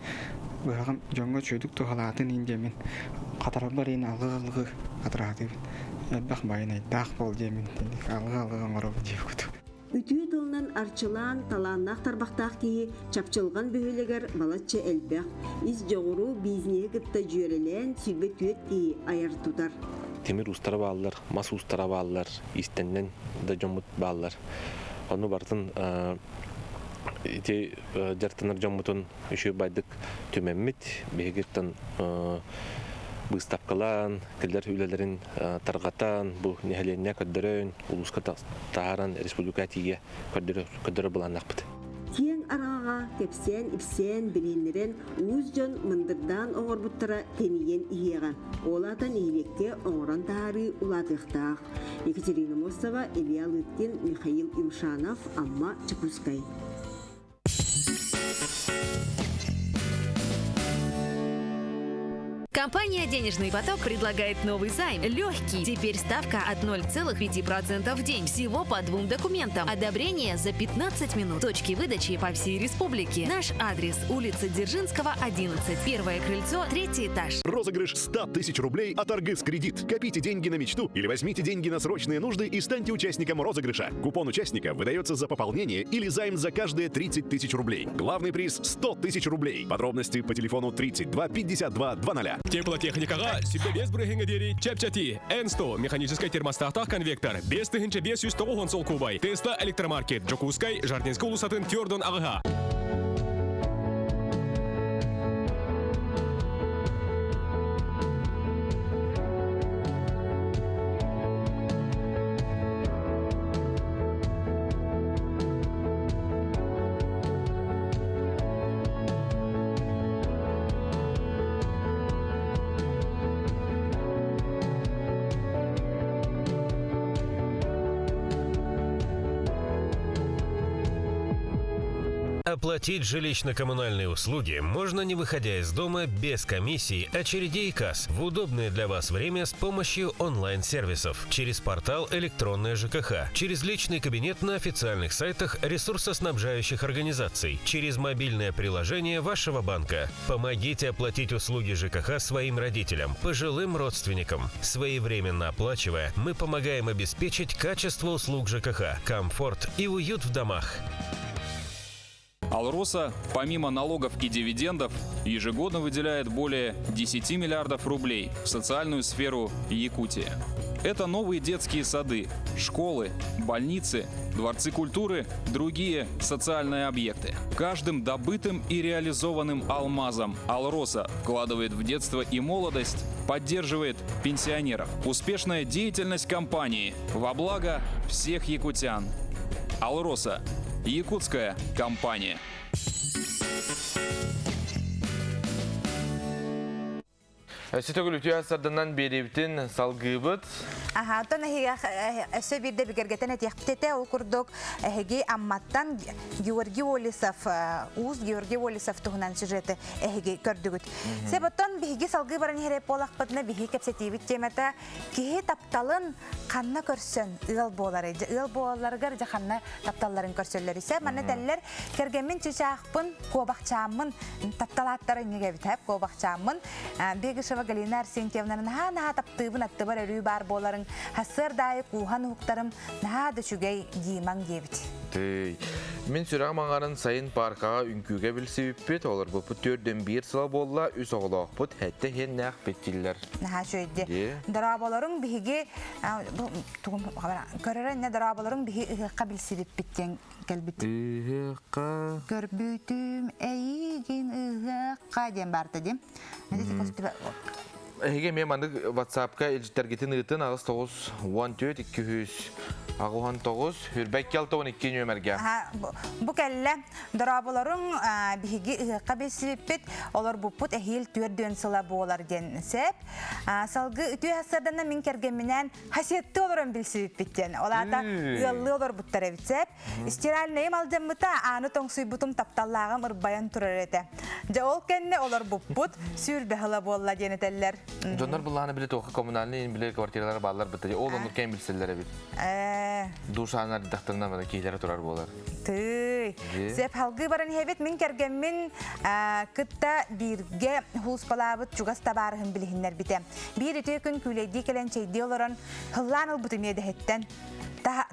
быһаҕым дьоҥҥо үчүгэйдик туһалаатын иһин диэммин хатарарбар иһин алгыы-алгыы хатыраатыыбын. Элбэх байанайдаах буол диэммин алгыы-алгыы оҥоробун диэбит. Үтүө тылынан арчылаан, талааннаах тарбахтаах киһи Чапчылҕан бөһүөлэгэр балачча элбэх, ис дьоҕуру бизнеһи кытта дьүөрэлээн 24 киһи айар-тутар. Тимир уустара бааллар, мас уустара бааллар, иистэннэн да дьоммут бааллар. Ону барытын ити дьарыктанар дьоммутун үчүгэй байдык түмэммит, биһигиттэн быыстапкалаан, кинилэр үлэлэрин тарҕатан, бу нэһилиэнньэ көрдөрөн, улууска таһааран республика тиийэ көрдөрөр былааннаахпыт. Киэҥ араҥаҕа кэпсээн-ипсээн, билиһиннэрэн уус дьон мындырдаан оҥорбуттара тэнийэн иһиэҕэ. Ол аата нэһилиэккэ оҥорон таһаарыы улаатыахтаах. Екатерина Мостова, Илья Лыткин, Михаил Юмшанов, Амма, Чекускай. Компания «Денежный поток» предлагает новый займ. Легкий. Теперь ставка от 0,5% в день. Всего по двум документам. Одобрение за 15 минут. Точки выдачи по всей республике. Наш адрес – улица Дзержинского, 11. Первое крыльцо, третий этаж. Розыгрыш 100 тысяч рублей от Аргыс Кредит. Копите деньги на мечту или возьмите деньги на срочные нужды и станьте участником розыгрыша. Купон участника выдается за пополнение или займ за каждые 30 тысяч рублей. Главный приз – 100 тысяч рублей. Подробности по телефону 32 52 00. Теплотехникаҕа сүбэ бес бырыһыҥҥа диэри чэпчэтии. N100 механическай термостаттаах конвектор 5590 солкуобай. Тесла электромаркет Дьокуускай Жардинскай улуусатын Тёрдон аҕыһа. Оплатить жилищно-коммунальные услуги можно не выходя из дома без комиссий, очередей и касс в удобное для вас время с помощью онлайн-сервисов через портал «Электронная ЖКХ», через личный кабинет на официальных сайтах ресурсоснабжающих организаций, через мобильное приложение вашего банка. Помогите оплатить услуги ЖКХ своим родителям, пожилым родственникам. Своевременно оплачивая, мы помогаем обеспечить качество услуг ЖКХ, комфорт и уют в домах. «Алроса», помимо налогов и дивидендов, ежегодно выделяет более 10 миллиардов рублей в социальную сферу Якутии. Это новые детские сады, школы, больницы, дворцы культуры, другие социальные объекты. Каждым добытым и реализованным алмазом «Алроса» вкладывает в детство и молодость, поддерживает пенсионеров. Успешная деятельность компании во благо всех якутян. «Алроса» – якутская компания. Өссө төгүл үтүө сарданан биэриибитин салгыыбыт. Аха, оттон эһиги өссө биирдэ бигэргэтэн этиэхпит этэ, ол курдук эһиги Амматтан Георгий Олесов, уус Георгий Олесов туһунан сюжеты эһиги көрдүгүт. Сөп оттон биһиги салгыы баран иһэр буолахпытына биһиги кэпсэтиибит темата киһи тапталын ханна көрсөн ыал буолары, ыал буолаларыгар дьэ ханна тапталларын көрсөллөр. Сөп манна этэллэр кэргэммин чычаахпын, куобахчааммын тапталааттара иннигэбит, куобахчааммын Бегишева Галина Арсентьевнаны наһаа наһаа таптыыбын аттыбар өрүү баар буоларыҥ сарсыардаайы кууһан уһуктарым наһаа да үчүгэй Димаҥ диэбит. Тый. Мин сүрэҕим аҥарын сайын паркаҕа үҥкүүгэ билсибиппит, олорбуппут төрдөн биир сыла буолла, үс оҕолоохпут, сэттэ иһиэннээхпит дииллэр. Наһаа үчүгэйди. Дорооболоруҥ биһиги көрөрө инне дорооболоруҥ биһи ыһыахха билсибиппит диэн кэлбит. Ыһыахха. Көрбүтүм эйигин ыһыахха диэн баарта дим. Эһиги эмиэ маннык WhatsApp-ка илдьиттэргитин ыытын аҕыс тоҕус уон түөрт икки үс аҕыс тоҕус хүрбэкки алта уон икки нүөмэргэ. Бу кэллэ. Дорооболоруҥ биһиги ыһыахха билсибиппит, олорбуппут эһиил түөрт сыла буолар диэн сөп. Салгыы үтүө сарсыарданан мин кэргэмминээн хасиетты олорон билсибиппит диэн. Ол аата ыаллыы олорбуттар эбит сөп. Стиральнайым алдьаммыта, ааны тоҥсуйбутум тапталлааҕым ырбайан турар этэ. Дьэ ол кэннэ олорбуппут сүүрбэ буолла диэн этэллэр. Дьоннор буллааны биле тоха коммунальный биле квартиралар бааллар бытта. Ол оннук кэм билселлер эбит. Душанар дактарына бана киһилere турар буолар. Тый. Сеп халгыы баран иһэбит мин кэргэммин кытта бииргэ хууспалаабыт чугас табаарыһын билиһиннэрбитэ. Биир үтүө күн күүлэйдии кэлэн чэйдии олорон хыллаан ылбытым иэдэһиттэн.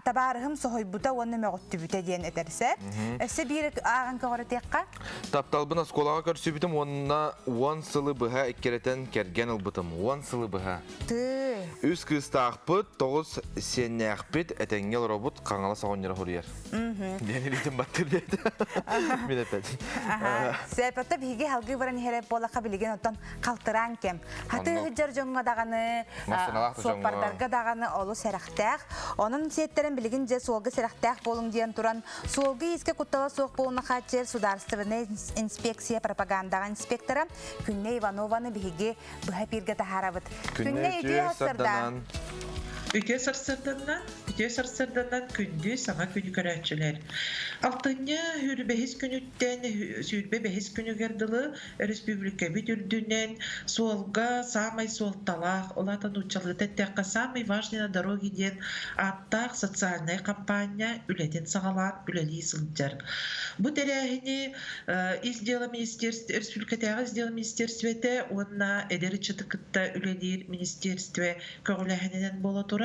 Табаарыһым соһуйбута уонна мөҕүттүбүтэ диэн этэрсэ. Өссө биир ааҕан көҕүрэтиэххэ. Тапталбын оскуолаҕа көрсүбүтүм уонна уон сылы быһа эккирэтэн кэргэн ылбытым. Уон сылы быһа. Тыы. Үс кыыстаахпыт, тоҕус сиэннээхпит, этэҥҥэ олоробут, Хаҥалас оҕонньоро суруйар. Диэн илиитин баттыр диэтэ. Мин эппэт. Сөп, оттон биһиги халгыы баран иһэрэ буоллахха билигин оттон халтыраан кэм. Хатыы сылдьар дьоҥҥо даҕаны, суоппардарга даҕаны олус сэрэхтээх. Онон сиэттэрэн билигин дьэ суолга сэрэхтээх буолуҥ диэн туран, суолга иискэ куттала суох буолууну хааччыйар судаарыстыбаннай инспекция пропагандаҕа инспектора Күннэй Иванованы биһиги быһа эпииргэ таһаарабыт. Күннэй үтүө сарсыарданан. Үтүө сарсыарданан, үтүө сарсыарданан күндү саҥа күнү көрөөччүлэр. Алтынньы сүүрбэһис күнүттэн сүүрбэ бэһис күнүгэр дылы өрөспүүбүлүкэбит үрдүнэн суолга саамай суолталаах, ол аата нууччалыыта эттэххэ самый важный на дороге диэн ааттаах социальнай хампаанньа үлэтин саҕалаан үлэлии сылдьар. Бу тэрээһини Ис дьыала министерство республикатааҕы ис дьыала министерствете уонна эдэр ыччаты кытта үлэлиир министерство көҕүлээһининэн буола турар.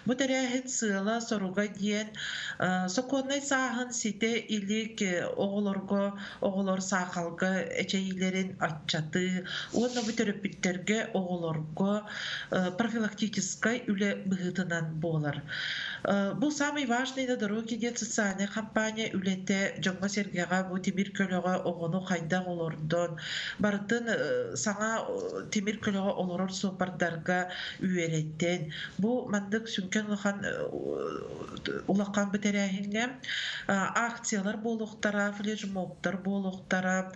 Бу тэрээһин сыала-соруга диэн сокуоннай сааһын ситэ илик оҕолорго оҕолор саахалга эчэйиилэрин аччатыы уонна бу төрөппүттэргэ оҕолорго профилактическай үлэ быһыытынан буолар. Бу самый важный на дороге диэн социальнай компания үлэтэ дьоҥҥо-сэргэҕэ бу тимир көлөҕө оҕону хайдах олордон, барытын саҥа тимир көлөҕө олорор суоппардарга үөрэтэн, бу маннык сүҥкэн улахан Улахан бу тэрээһиҥҥэ акциялар буолуохтара, флешмобтар буолуохтара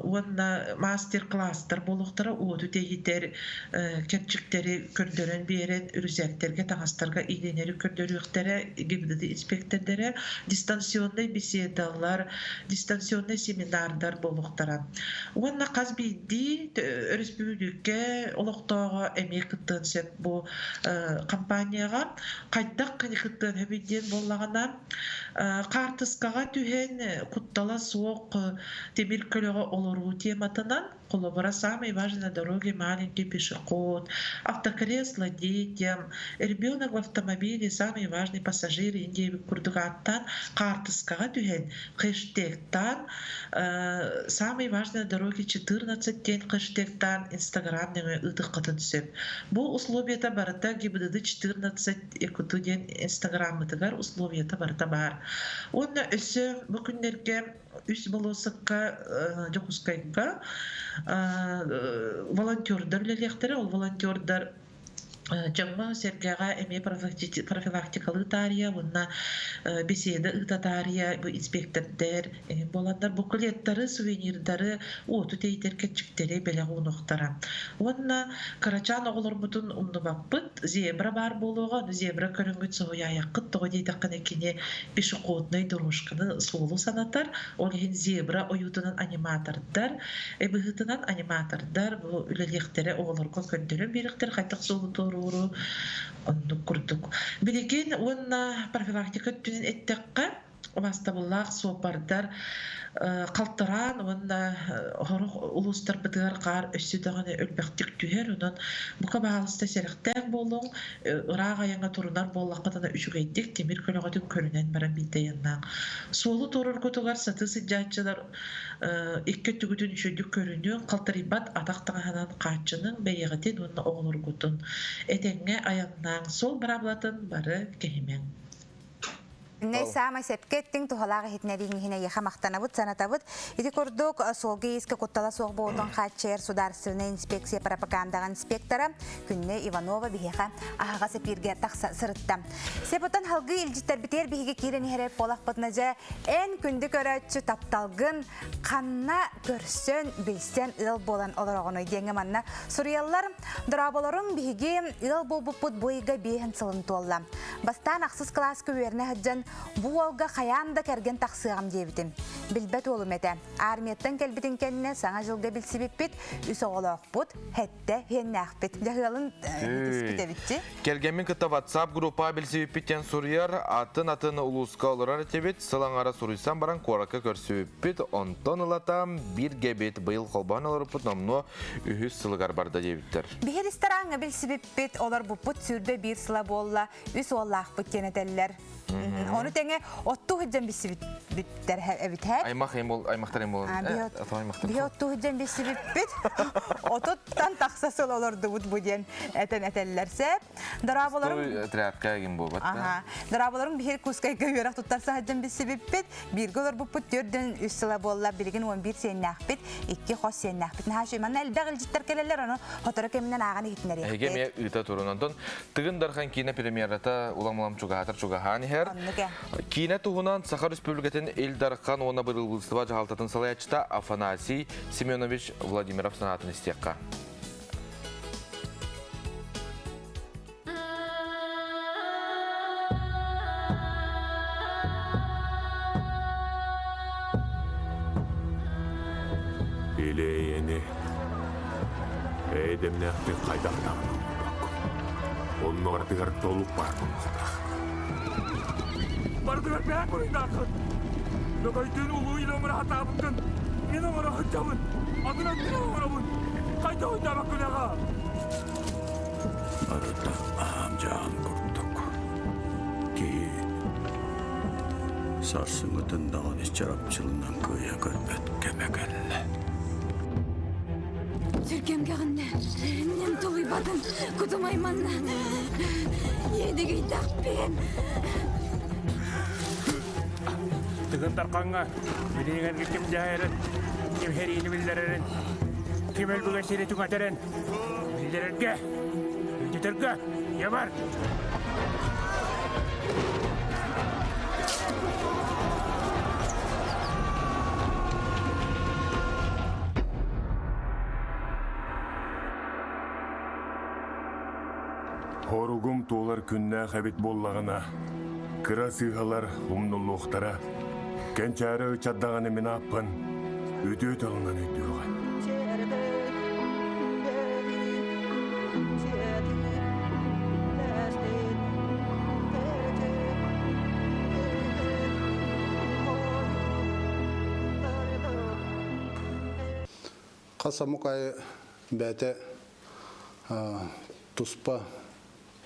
уонна мастер-класстар буолуохтара, уоту тэйитэр кэрчиктэри көрдөрөн биэрэн, үрүсээктэргэ, таҥастарга иилэнэри көрдөрүөхтэрэ, ГИБДД инспектордара, дистанционнай беседалар, дистанционнай семинардар буолуохтара. Уонна хас биирдии өрөспүүбүлүкэ олохтооҕо эмиэ кыттыан сөп бу компанияҕа. Хайдах кыттыан сөбүй диэн буоллаҕына, хаартыскаҕа түһэн куттала суох тимир көлөҕө олоруу тематынан, холобура, самый важный на дороге маленький пешеход, автокресло детям, ребенок в автомобиле самый важный пассажир диэбит курдук ааттаан хаартыскаҕа түһэн хэштегтаан самый важный на дороге 14 диэн хэштегтаан инстаграм нөҥүө ыытыаххытын сөп. Бу условията барыта ГИБДД 14 Якуту диэн инстаграммытыгар условията барыта баар. Уонна өссө бу күннэргэ үс болуоссакка Дьокуускайга волонтердар үлэлиэхтэрэ. Ол волонтердар дьоҥҥо-сэргэҕэ эмиэ профилактикалыы таарыйа уонна беседа ыыта таарыйа бу инспектордэр буоланнар буклеттары, сувенирдары, уоту тэйитэр кэрчиктэри бэлэх уунуохтара. Уонна кырачаан оҕолорбутун умнубаппыт, зебра баар буолуоҕа, ону зебра көрөҥҥүт соһуйаайаххыт, тоҕо диэтэххинэ кини пешеходнай дорожканы суолу санатар, ол иһин зебра ойуутунан аниматордар быһыытынан аниматордар бу үлэлиэхтэрэ, оҕолорго көрдөрөн биэриэхтэрэ хайдах суолу туорууру оннук курдук. Билигин уонна профилактика өттүнэн эттэххэ, убаастабыллаах суоппардар халтараан уонна сорох улуустарбытыгар хаар өссө даҕаны элбэхтик түһэр. Онон бука баһаалыста сэрэхтээх буолуҥ, ыраах айаҥҥа турунар буоллаххытына үчүгэйдик тимир көлөҕүтүн көрүнэн баран биирдэ айаннааҥ. Суолу туороргутугар сатыы сылдьааччылар икки өттүгүтүн үчүгэйдик көрүнүҥ, халтарыйбат атах таҥаһынан хааччыныҥ, бэйэҕитин уонна оҕолоргутун. Этэҥҥэ айаннааҥ, суол быраабылатын бары кэһимэҥ. Ней саамай сепке эттиҥ туһалаах иһитинэрииҥ иһин эйиэхэ махтанабыт, санатабыт. Ити курдук суолга иискэ куттала суох буолуутун хааччыйар судаарыстыбаннай инспекция пропагандаҕа инспектора Күннэ Иванова биһиэхэ аһаҕас эпииргэ тахса сырытта. Сепотон халгыы илдьиттэрбитигэр биһиги киирэн иһэрэр буолахпытына дьэ эн күндү көрөөччү тапталгын ханна көрсөн, билсэн ыал буолан олороҕунуй диэҥҥэ манна суруйаллар. Дорооболорум биһиги ыал буолбуппут бу ыйга биэһин сылын туолла. Бастаан ахсыс кылааска үөрэнэ сылдьан бу уолга хайаан да кэргэн тахсыаҕым диэбитим. Билбэт уолум этэ. Армияттан кэлбитин кэннэ саҥа дьылга билсибиппит, үс оҕолоохпут, сэттэ иэннээхпит. Дьаһыалын түспүт эбитчи. Кэргэммин кытта WhatsApp группа билсибиппиттэн суруйар, атын-атын улууска олорор этибит, сыл аҥара суруйсан баран куоракка көрсүбүппүт, онтон ылата бииргэбит, быйыл холбоон олоруппут номнуо үһүс сылыгар барда диэбиттэр. Биһи рестораҥҥа билсибиппит, олорбуппут сүүрбэ биир сыла буолла, үс уоллаахпыт диэн этэллэр. Ону тэҥэ оттуу сылдьан билсибиттэр эбит һэ. Аймах аймахтар им болон. Биһи оттуу сылдьан билсибиппит. Отуттан тахса сыл олордубут бу диэн этэн этэллэр сеп. Дорооболорум Тряпка ким буолбат. Аха. Дорооболорум биһир Кускайга үөрэх туттарса сылдьан билсибиппит. Бииргэ олорбуппут төрдөн үс сыла буолла. Билигин 11 сиэннээхпит, икки хос сиэннээхпит. Наһаа үчүгэй. Манна элбэх илдьиттэр кэлэллэр, ону сотору кэминэн ааҕан иһитинэриэхпит. Эһиги эмиэ ыыта турун. Онтон Тыгын Дархан киинэ премьерата улам-улам чугаһаатар чугаһаан иһэр. Киинэ туһунан Саха Республикатын Ил Дархан уонна бырабыыталыстыба дьаһалтатын салайааччыта Афанасий Семенович Владимиров санаатын истиэххэ. Илиэйэни эйдэмнээхтик хайдах даҕаны оҥорбоккун. Онно барытыгар толук баар буолуохтаах. Барытыгар бэйэҥ буруйдааххын. Лөкөйтүн улуу илэ оҥоро сатаабыккын мин оҥоро сылдьабын. Атын өттүнэн оҥоробун. Хайдах өйдөөбөккүн аҕа? Барыта аам-дьаам курдук. Киһи сарсыҥҥытын даҕаны чарапчылынан кыайа көрбөт кэмэ кэллэ. Сүргэм кэҕиннэ, нем тулуйбатым, кутум айманна. Иэдигийдэхпин. Тыгын Дархаҥҥа билиҥэргэ ким дьаһайарын, ким сэриини биллэрэрин, ким өлбүгэ сири түҥэтэрин биллэрэргэ, өйдөтөргө, ябар! күннээх эбит буоллаҕына, кыра сыыһалар умнуллуохтара. Кэнчээри ыччат даҕаны мин ааппын үтүө тылынан өйдүөҕэ. Хас омук аайы бэйэтэ туспа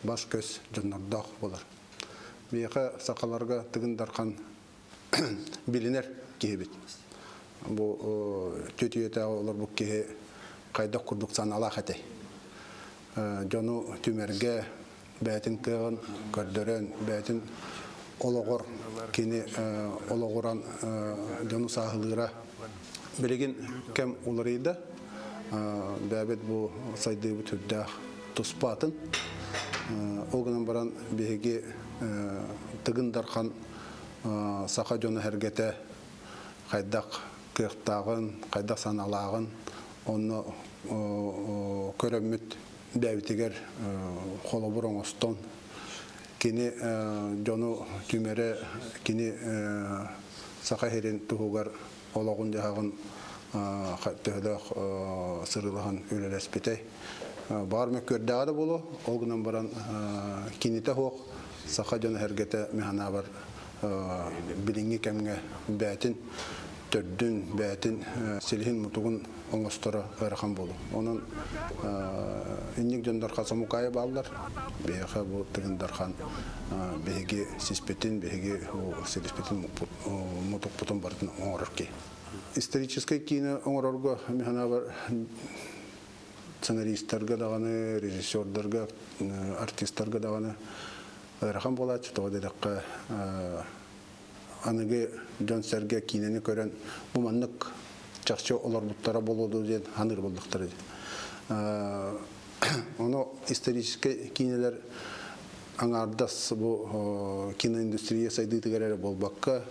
бас-көс дьоннордоох буолар. Биһиэхэ сахаларга Тыгын Дархан билинэр киһибит. Бу түөтүйэтээҕи олорбут киһи хайдах курдук санаалаах этэй? Дьону түмэргэ бэйэтин кыаҕын көрдөрөн, бэйэтин олоҕор кини олоҕуран дьону сааһылыыра билигин кэм уларыйда. Бэйэбит бу сайдыыбыт үрдээх туспа атын. Ол гынан баран биһиги Тыгын Дархан саха дьоно-сэргэтэ хайдах кыахтааҕын, хайдах санаалааҕын онно көрөммүт бэйэбитигэр холобур оҥостон кини дьону түмэрэ, кини Саха сирин туһугар олоҕун-дьаһаҕын төһөлөөх сырыылаһан үлэлэспитэй. Баар мөккүөрдээҕэ да буолуо, ол гынан баран кинитэ суох саха дьоно-сэргэтэ мин билиҥҥи кэмҥэ бэйэтин төрдүн, бэйэтин силиһин-мутугун оҥосторо ыарахан буолуо. Онон инник дьоннор хасамукаайа бааллар. Биһиэхэ бу Тыгын Дархан биһиги сиспитин, биһиги силиспитин мутукпутун барытын оҥорор киһи. Историческай киинэ оҥорорго мин санаабар сценаристарга даҕаны, режиссердарга, артистарга даҕаны ыарахан буолааччы. Тоҕо диэтэххэ аныгы дьон-сэргэ киинэни көрөн бу маннык чахчы олорбуттара буолуо дуо диэн саныыр буоллахтара дии. Ону историческай киинэлэр аҥаардас бу киноиндустрия сайдыытыгар эрэ буолбакка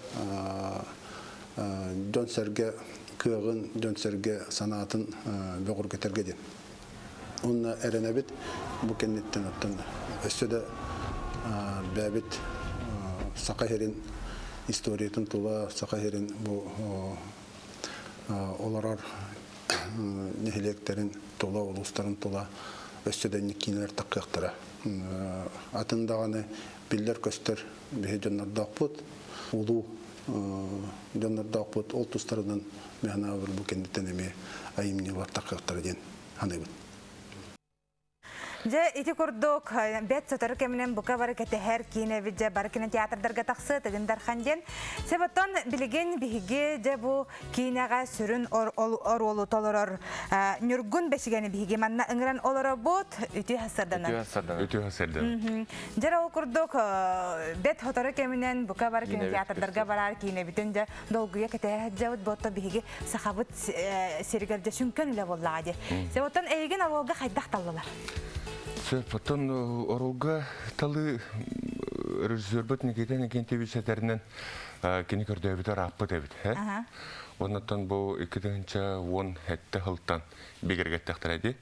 дьон-сэргэ кыаҕын, дьон-сэргэ санаатын бөҕөргөтөргө диэн. Уонна эрэнэбит бу кэнниттэн оттон өссө да бэйэбит Саха сирин историятын тула, Саха сирин бу олорор нэһилиэктэрин тула, улуустарын тула өссө да инник киинэлэр таххыахтара. Атын даҕаны биллэр-көстөр биһи дьоннордоохпут, улуу дьоннордоохпут, ол тустарынан мин бу кэнниттэн эмиэ айымньылар таххыахтара диэн саныыбын. Дьэ, ити курдук, бэт сотору кэминэн бука бары кэтэһэр киинэбит дьэ бары кинотеатрдарга тахсыа Тыгын Дархан диэн. Себоттон билигин биһиги дьэ бу киинэҕэ сүрүн оруолу толорор Ньургун Бэсигэни биһиги манна ыҥыран олоробут. Үтүө сарданан. Үтүө сарданан. Үтүө сарданан. Дьэ ол курдук бэт сотору кэминэн бука бары кинотеатрдарга барар киинэбитин дьэ долгуйа кэтэһэ сылдьабыт. Бу биһиги сахабыт сиригэр дьэ сүҥкэн үлэ буоллаҕа дии. Себоттон эйигин оруолга хайдах таллылар? Сөп, оттон оруолга талы режиссербут Никита Никитевич этэринэн кини көрдөөбүтэ ырааппыт эбит. Оннуттан бу 2017 сылтан бигэргэттэхтэрэ дии.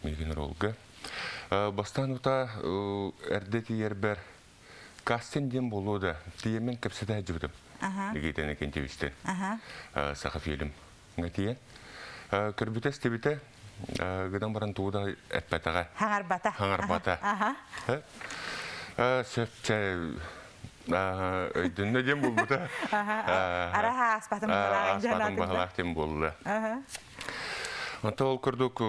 Миигин оруолга. Бастаан ута эрдэ тиийэрбэр Кастинг диэн буолуо да, тиийэммин кэпсэтэ сылдьыбытым. Никита Иннокентьевичтэн. Сахафильм тиийэн. Көрбүтэ истибитэ, гынан баран тугу да эппэтэҕэ. Хаҥарбата. Хаҥарбата. Сөп чэ өйдөннө диэн буолбута. Араха ааспатым баһылаах Ааспатым баһылаах диэн буолла. Онто ол курдук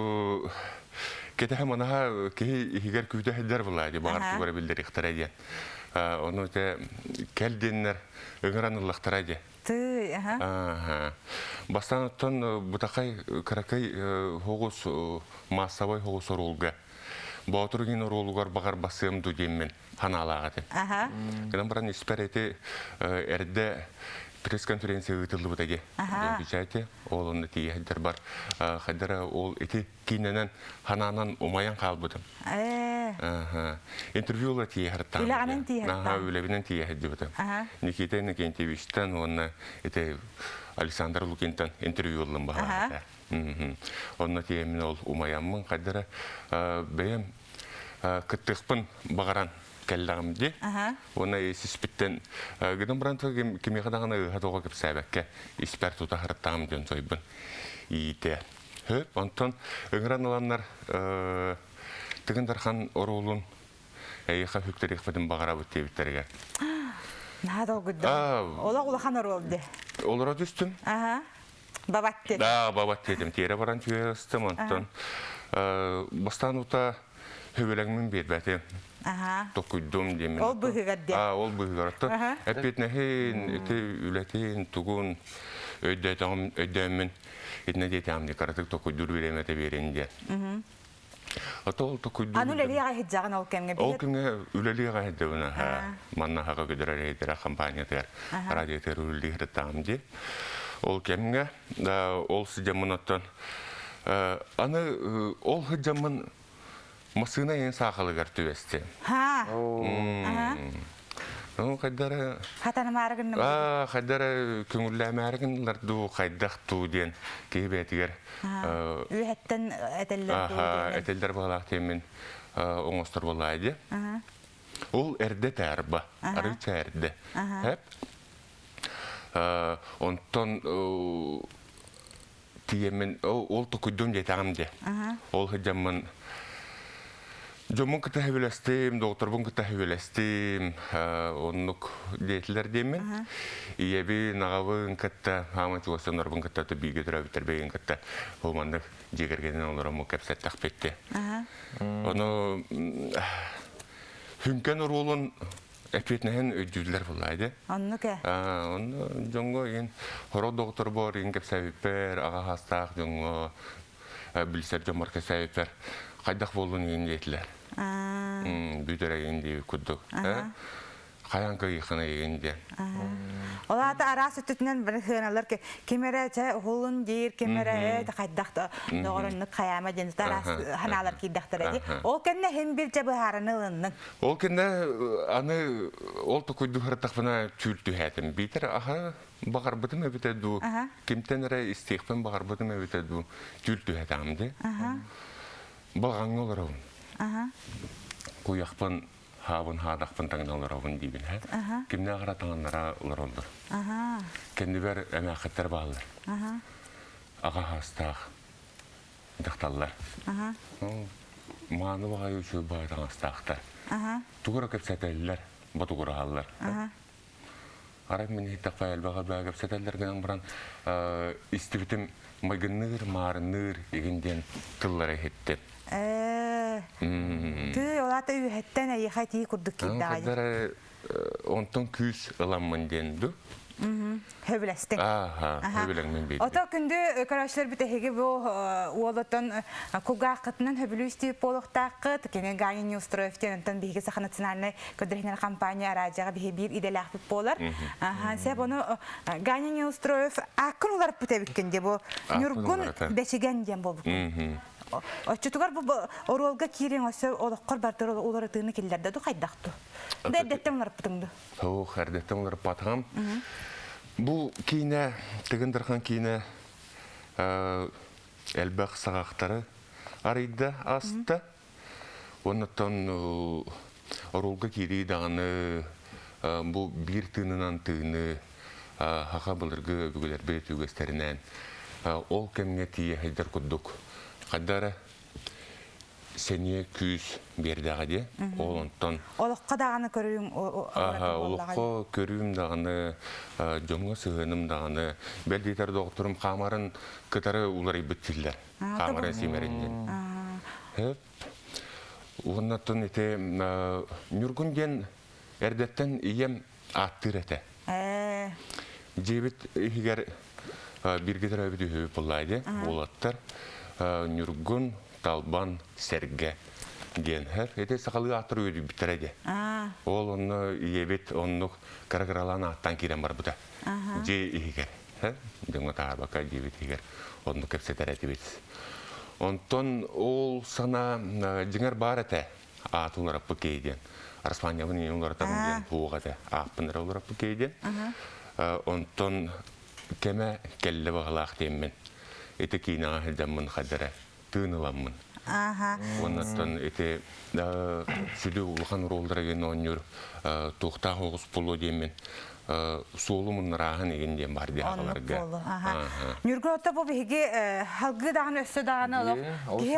кэтэһэ манаһа киһи иһигэр күүтэ сылдьар былаа дии баҕар тугу эрэ биллэриэхтэрэ диэн. Ону те кэл диэннэр ыҥыран ыллахтара дии. Тыы, аха. Бастаан оттон бутахай кыракый хоҕус массовай хоҕус оруолга Боотур гин оруолугар баҕар басыам ду диэммин ханаалаах этим. Гынан баран испэр эти эрдэ пресс-конференция ыытыллыбыта ди. Печати ол онно тиийэ бар хайдара ол ити киинэнэн ханаанан умайан хаалбытым. Интервью ла тиийэ хартаан. Үлэҕинэн тиийэ Аха, үлэбинэн тиийэ сылдьыбытым. Никита Иннокентьевичтан уонна ити Александр Лукинтан интервью ыллым баһаата. Онно тиийэммин ол умайаммын хайдара бэйэм кыттыахпын баҕаран. кэллэҕим дии. Уонна ис-испиттэн гынан баран кимиэхэ даҕаны ыыһа тоҕо кэпсээбэккэ испэр тута сырыттаҕым диэн сойбун иитэ. Хөп, онтон ыҥыран ыланнар Тыгын Дархан оруолун эйиэхэ үктэриэхпитин баҕарабыт диэбиттэригэр. Наһаа долгуйдум. Олох улахан оруол дии. Олоро түстүм. Аха. Бабат диэтим. Да, бабат диэтим. Тиэрэ баран түһэ ыстым. Онтон бастаан ута хөбүлэҥмин биэрбэтим. Аха. Токуйдум диэммин. Ол быһыгар диэн. Аа, ол быһыгар. Оттон эппиэтинэһин, ити үлэтин, тугун өйдөөтөҕүм, өйдөөммүн итинэ диэтэҕим дии, кыратык токуйдуур бириэмэтэ биэрин диэн. Ото ол токуйдуур Аны үлэлиэҕэ иһдьэҕин ол кэмҥэ. Ол кэмҥэ үлэлиэҕэ иһдьэбин аха. Манна хака көдөрөр иһдэрэ компаниятыгар радиотыгар үлэлиир таам дии. Ол кэмҥэ ол сыдьаммын оттон аны ол сыдьаммын массыына ең саахалыгар түбэстим. Ха. Ну, хайдара Хатанымаары гынным. Аа, хайдара көҥүллээмээри гыннылар дуу, хайдах дуу диэн киһи бэйэтигэр Үөһэттэн этэллэр дуу Аха, этэллэр баҕалаах диэммин оҥостор буоллаа дии. Ол эрдэ таарба, арыыча эрдэ. Хэп. Онтон тиийэммин ол токуйдум диэтэҕим дии. Ол сылдьаммын дьоммун кытта сөбүлэстим, доҕотторбун кытта сөбүлэстим, оннук диэтилэр диэммин. Ийэбин, аҕабын кытта, хааман чугас дьоннорбун кытта бииргэ төрөөбүттэр бэйин кытта ол маннык дьиэ кэргэнин олороммут кэпсэттэхпит дии. Ону Хүҥкэн оруолун эппиэтинэһин өйдүүллэр буоллаа дии. Оннук ээ. Онно дьоҥҥо игин хорох доҕотторбор игин кэпсээбиппэр, аҕа хаастаах дьоҥҥо билсэр дьоммор кэпсээбиппэр хайдах буоллун игин диэтилэр. Бүтэр игин диэбит курдук. Хайаан кыайыаххына игин диэн. Ол аата араас өттүтүнэн бырыһыаналар ким эрэ чэ уһулун диир, ким эрэ э хайдах да доҕороннук хайаама диэн араас ханаалар киирдэхтэрэ дии. Ол кэннэ иһин бир дьэ быһаарыны ылынныҥ. Ол кэннэ аны ол токуйду сырыттахпына түүл түһээтим. Биитэр аха баҕарбытым эбитэ дуу, кимтэн эрэ истиэхпин баҕарбытым эбитэ дуу, түүл түһэтэҕим дии. Балаҕаҥҥа олоробун. Куйахпын хаабын хаадахпын таҥна олоробун диибин һэ. Кимнээх эрэ таҥаннара олороллор. Кэннибэр эмээххиттэр бааллар. Аҕа хаастаах дьахталлар. Мааны баҕайы үчүгэй баҕайы таҥастаахтар. Тугу эрэ кэпсэтэллэр, ботугураһаллар. Арай мин иһиттэххэ элбэх элбэҕи кэпсэтэллэр гынан баран истибитим майгынныыр, маарынныыр игин диэн тыллары иһиттим. Тыы, ол аата үөһэттэн эйиэхэ этии курдук киирдэҕэ. Хайдары онтон күүс ыламмын диэн ду. Хөбүлэстиҥ. Ааха, хөбүлэҥмин биэрдим. Ото күндү көрөөччүлэрбит эһиги бу уолотон кулгааххытынан хөбүлүү истибит буолуохтааххыт. Кини Ганя Неустроев диэн онтон биһиги Саха национальнай көрдөрүнэр компания араадьыйаҕа биһи биир идэлээхпит буолар. Сеп ону Ганя Неустроев ааккын уларыппыт эбиккин дии бу Ньургун Бэчигэн диэн буолбуккун. Оччотугар бу оруолга киириҥ өссө олоххор бардыр уларытыыны киллэрдэ ду хайдах ду? Да эрдэттэн уларыппытыҥ ду? Суох, эрдэттэн уларыппатаҕым. Бу киинэ, Тыгын Дархан киинэ элбэх саҕахтары арыйда, аста. Оннуттан оруолга киирии даҕаны бу биир тыынынан тыыны саха былыргы өбүгэлэрбит үгэстэринэн ол кэмҥэ тиийэ сылдьар курдук хайда эрэ сэниэ күүс биэрдэҕэ дии. Ол онтон Олоххо даҕаны көрүүм олоххо көрүүм даҕаны дьоҥҥо сыһыаным даҕаны бэл диэтэр доҕотторум хаамарын кытары уларыйбыт дииллэр. Хаамарын симэрин диэн. Хөп. Уонна оттон ити Ньургун диэн эрдэттэн ийэм ааттыыр этэ. Дьиэбит иһигэр бииргэ төрөөбүт үһүбүт буоллаа дии, уолаттар. Ньургун, Талбан, Сэргэ диэн. Ити сахалыы ааттар үөдүйбүттэрэ дии. Ол онно ийэбит оннук кыра-кыралаан ааттаан киирэн барбыта. Дьиэ иһигэр. Дьоҥҥо таһаарбакка дьиэбит иһигэр оннук кэпсэтэр этибит. Онтон ол санаа дьиҥэр баар этэ. Ааты улараппыт киһи диэн. Араспаанньабын иҥин уларатабын диэн суох этэ. Ааппын эрэ улараппыт киһи диэн. Онтон кэмэ кэллэ баҕалаах диэммин. Ити киинэҕэ сылдьаммын хайда эрэ тыын ыламмын. Аха. Уоннаттан ити сүдү улахан ролларыгын оонньуур туохтаах оҕус буолуо диэммин суолу муннарааһын игин диэн бар диэн аҕаларга. Ньургун отто бу биһиги халгыы даҕаны өссө даҕаны олох киһи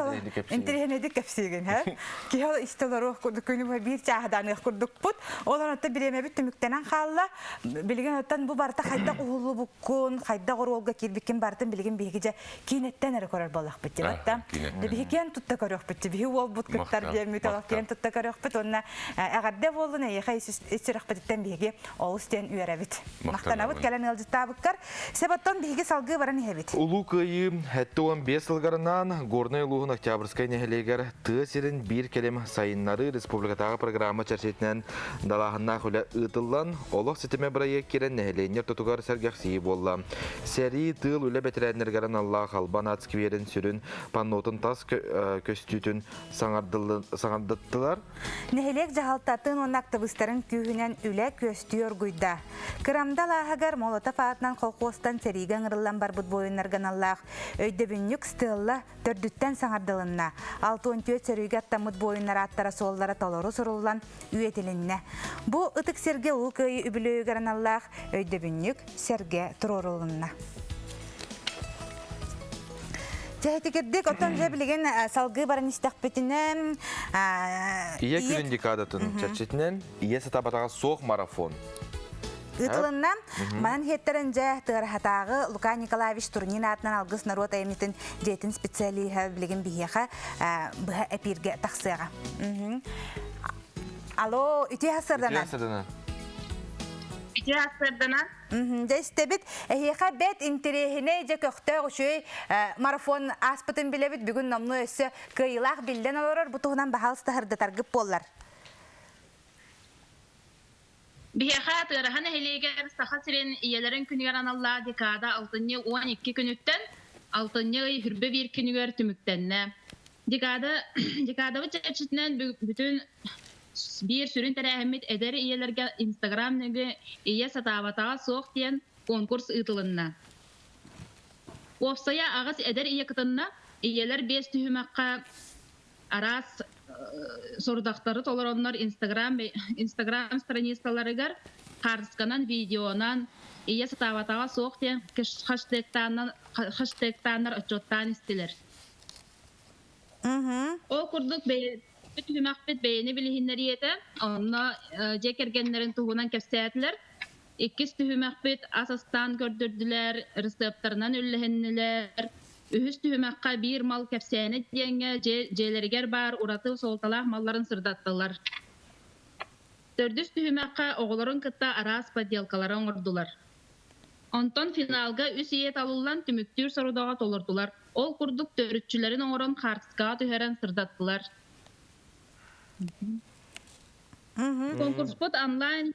интэриэһинэйдик кэпсиигин һэ киһи ол истэ олоруох курдук күнү быһа биир чааһыданыах курдукпут ол онтон бириэмэбит түмүктэнэн хаалла билигин оттон бу барыта хайдах уһуллубуккун хайдах оруолга киирбиккин барытын билигин биһиги дьэ киинэттэн эрэ көрөр буоллахпыт дии батта биһи киэн тутта көрүөхпүт биһи уолбут кыттар диэммит олох киэн тутта көрүөхпүт уонна эҕэрдэ буоллун эйиэхэ ис сүрэхпититтэн биһиги олус диэн үөрэбит махтанабыт кэлэн ыалдьыттаабыккар себоттон биһиги салгыы баран иһэбит Улуу Кыайыы 75 сылгарынан Горнай улууһун Октябрьскай нэһилиэгэр тыа сирин биир кэлим сайыннарыы республикатааҕы программа чэрчитинэн далааһыннаах үлэ ыытыллан, олох ситимэ бырайыак киирэн нэһилиэнньэ ортотугар сэргэхсийии буолла. Сэрии, тыыл үлэ бэтэрээннэригэр аналлаах Албан ат скверин сүрүн паннотун тас көстүүтүн саҥардыттылар. Нэһилиэк дьаһалтатын уонна актыбыыстарын күүһүнэн үлэ күөстүү оргуйда. Кырамда алааһыгар Молотов аатынан колхуостан сэриигэ ыҥырыллан барбыт буойуннарга аналлаах өйдөбүнньүк стелла төрдүттэн саҥардылынна. 64 сөрүүгэ аттаммыт буойуннар ааттара-суоллара толору суруллан үйэтилиннэ. Бу ытык сиргэ Улуу Кыайыы үбүлүөйүгэр аналлаах өйдөбүнньүк сэргэ туруорулунна. Чэһитигирдик, оттон дьэ билигин салгыы баран истэхпитинэ Ийэ күнүн декадатын чэрчитинэн ийэ сатаабатаҕа суох марафон. Ыытылынна. Манан иһиэттэрин дьэ Тыараһатааҕы Лука Николаевич Турнин аатынан Алгыс норуот айымньытын дьиэтин специалиһа билигин биһиэхэ быһа эпииргэ тахсыаҕа. Алло, үтүө сырданан. Үтүө сырданан. Үтүө сырданан. Дьэ истэбит. Эһиэхэ бэт интэриэһинэй дьэ көхтөөх үчүгэй марафон ааспытын билэбит. Бүгүн номнуо өссө кыайыылаах биллэн олорор. Бу туһунан баһаалыста сырдатаргыт буоллар. Биһиэхэ Тыараһа нэһилиэгэр Саха сирин ийэлэрин күнүгэр аналлаах декада алтынньы 12 күнүттэн алтынньы ый хүрбэ биир күнүгэр түмүктэннэ. Декада декадабыт чэрчитинэн бүтүн биир сүрүн тэрээһиммит эдэр ийэлэргэ Инстаграм нөҥүө Ийэ сатаабатаҕа суох диэн конкурс ыытылынна. Уопсайа аҕыс эдэр ийэ кытынна. Ийэлэр биэс түһүмэххэ араас сорудахтары толороннор Инстаграм Инстаграм страницаларыгар хаартысканан, видеонан ийэ сатаабатаҕа суох диэн хэштегтааннар отчуоттаан истилэр. Ол курдук түһүмэхпит бэйэни билиһиннэриэтэ, онно дьиэ кэргэннэрин туһунан кэпсээтилэр. Иккис түһүмэхпит ас астаан көрдөрдүлэр, ырысыаптарынан үллэһиннилэр. Үһүс түһүмэххэ биир мал кэпсээнэ диэҥҥэ дьиэлэригэр баар ураты суолталаах малларын сырдаттылар. Төрдүс түһүмэххэ оҕолорун кытта араас поделкалары оҥордулар. Онтон финалга үс ийэ талыллан түмүктүүр сорудаҕы толордулар. Ол курдук төрүччүлэрин оҥорон хаартыскаҕа түһэрэн сырдаттылар. Конкурспут онлайн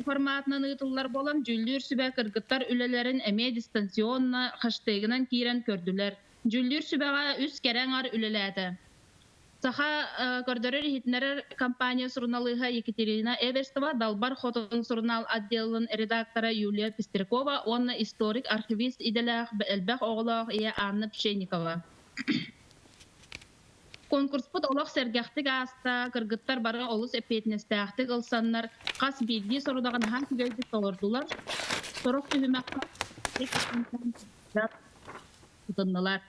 форматынан ыытыллар буолан, дьүүллүүр сүбэ кыргыттар үлэлэрин эмиэ дистанционно хэштегинэн киирэн көрдүлэр. Дьүүллүүр сүбэҕэ үс кэрэ аҥар үлэлээтэ. Саха көрдөрөр-иһитиннэрэр компания суруналыыһа Екатерина Эверстова, Далбар Хотун сурунаал отделын редактора Юлия Пестрякова уонна историк-архивист идэлээх элбэх оҕолоох ийэ Анна Пшенникова. Конкурспут олох сэргэхтик ааста, кыргыттар бары олус эппиэтинэстээхтик ылсаннар, хас биирдии сорудаҕы наһаа үчүгэйдик толордулар. Сорох түһүмэххэ кытыннылар.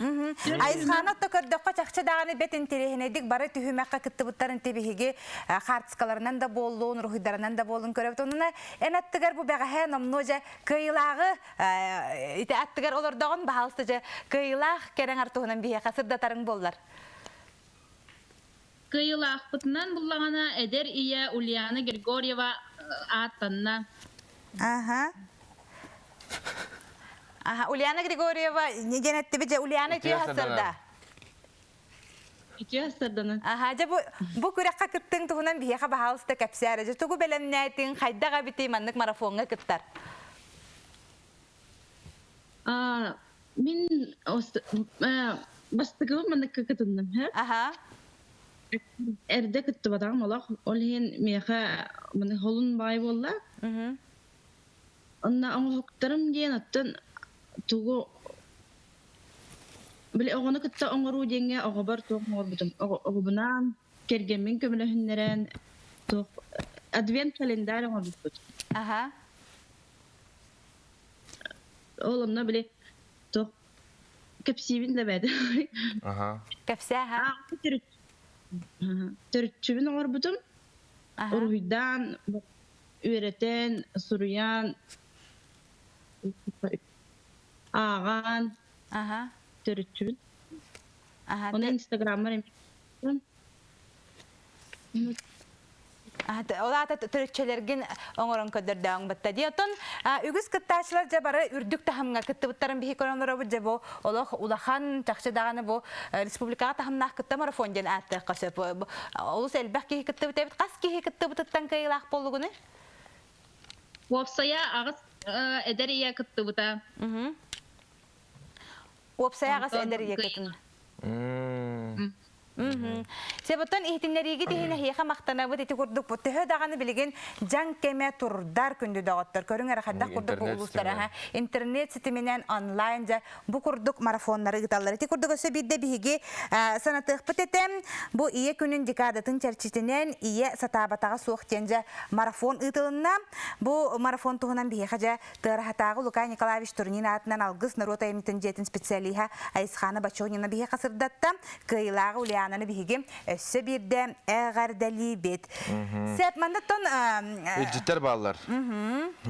Айысхаана отто көрдөххө чахчы даҕаны бэт интэриэһинэйдик бары түһүмэххэ кыттыбыттарын тибиһиги хаартыскаларынан да буоллун, уруһуйдарынан да буоллун көрөбүт. Онуна эн аттыгар бу бэҕэһээ номнуо дьэ кыайыылааҕы ити аттыгар олордоҕун баһаалыста дьэ кыайыылаах кэрэҥ артуһунан биһиэхэ сырдатарыҥ буоллар. Кыайыылаахпытынан буллаҕына эдэр ийэ Ульяна Григорьева ааттанна. Аха. Аха, Ульяна Григорьева диэн эттибит дьэ Ульяна үтүө сырда. Үтүө сырдана. Аха, дьэ бу бу күрэххэ кыттыҥ туһунан биһиэхэ баһаалыста кэпсээр. Дьэ тугу бэлэмнээтиҥ, хайдах эбитий маннык марафоҥҥа кыттар? А, мин бастакыбын манныкка кытынным, һэ? Аха. Эрдэ кыттыбатаҕым олох. Ол иһин миэхэ маны холун баай буолла. Онно оҥоһуктарым диэн оттон тугу. Били оҕону кытта оҥоруу диэҥҥэ оҕобор туох оҥорбутум оҕобунаан кэргэммин көмөлөһүннэрэн туох адвент календарь оҥорбуппут. Аха. Ол онно били туох кэпсиибин да бэт. Аха. Кэпсээ аха. Төрүччүбүн оҥорбутум. Уруһуйдаан, үөрэтэн, суруйан, ааҕан төрүччүбүн. Оны Инстаграммар эмиэ Ол аата төрүччэлэргин оҥорон көрдөрдөөн батта дии. Оттон үгүс кыттааччылар дьэ бары үрдүк таһымҥа кыттыбыттарын биһи көрөн олоробут дьэ бу олох улахан чахчы даҕаны бу республикаҕа таһымнаах кытта марафон диэн ааттыахха сөп. Олус элбэх киһи кыттыбыт эбит. Хас киһи кыттыбытыттан кыайыылаах буоллугуный? Уопсайа аҕыс эдэр ийэ кыттыбыта. Уопсайа аҕыс эдэр ийэ кытын. Себоттон иһитиннэриигит иһин эһиэхэ махтанабыт ити курдук төһө даҕаны билигин дьаҥ кэмэ турдар күндү доҕоттор көрүҥ эрэ хайдах курдук бу улуустара интернет ситиминэн онлайн дьэ бу курдук марафоннары ыыталлар. Ити курдук өссө биирдэ биһиги санатыахпыт этэ бу ийэ күнүн декадатын чэрчитинэн ийэ сатаабатаҕа суох диэн дьэ марафон ыытылынна. Бу марафон туһунан биһиэхэ дьэ Тыараһатааҕы Лука Николаевич Турнин аатынан Алгыс норуот айымньытын дьиэтин специалиһа Айысхаана Бочонина биһиэхэ сырдатта. Кыайыылааҕы Ульянаны биһиги өссө биирдэ эҕэрдэлиибит. Сеп, манныттан Илдьиттэр бааллар.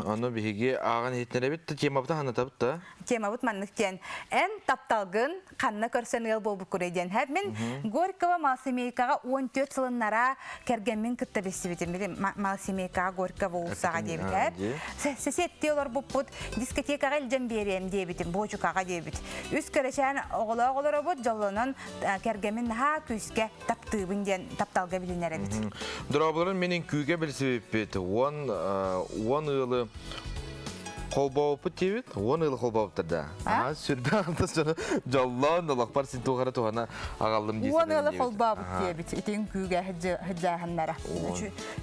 Ону биһиги ааҕан иһитинэрэбит да темабытын ханнатабыт да. Темабыт маннык диэн. Эн тапталгын ханна көрсөн ыал буолбуккуруй диэн. Хэп мин Горького малосемейкаҕа 14 сылыннара кэргэммин кытта билсибитим. Били малосемейкаҕа Горького уулусаҕа диэбит хэп. Сесеттии олорбуппут дискотекаҕа илдьэн биэриэм диэбитим, буочукаҕа диэбит. Үс кэрэчээн оҕолоох олоробут, дьоллонон кэргэммин наһаа күүскэ таптыыбын диэн тапталга билинэр эбит. Дорооболорун мин күүгэ билсибиппит. 10 ыалы холбообуппут диэбит, 10 ыалы холбообуттар да. Аха, сүрдээх антас дьону дьоллоон, олохпор син туох эрэ туһана аҕаллым дии 10 ыалы холбообут диэбит, итин күүгэ сыдьааһыннара.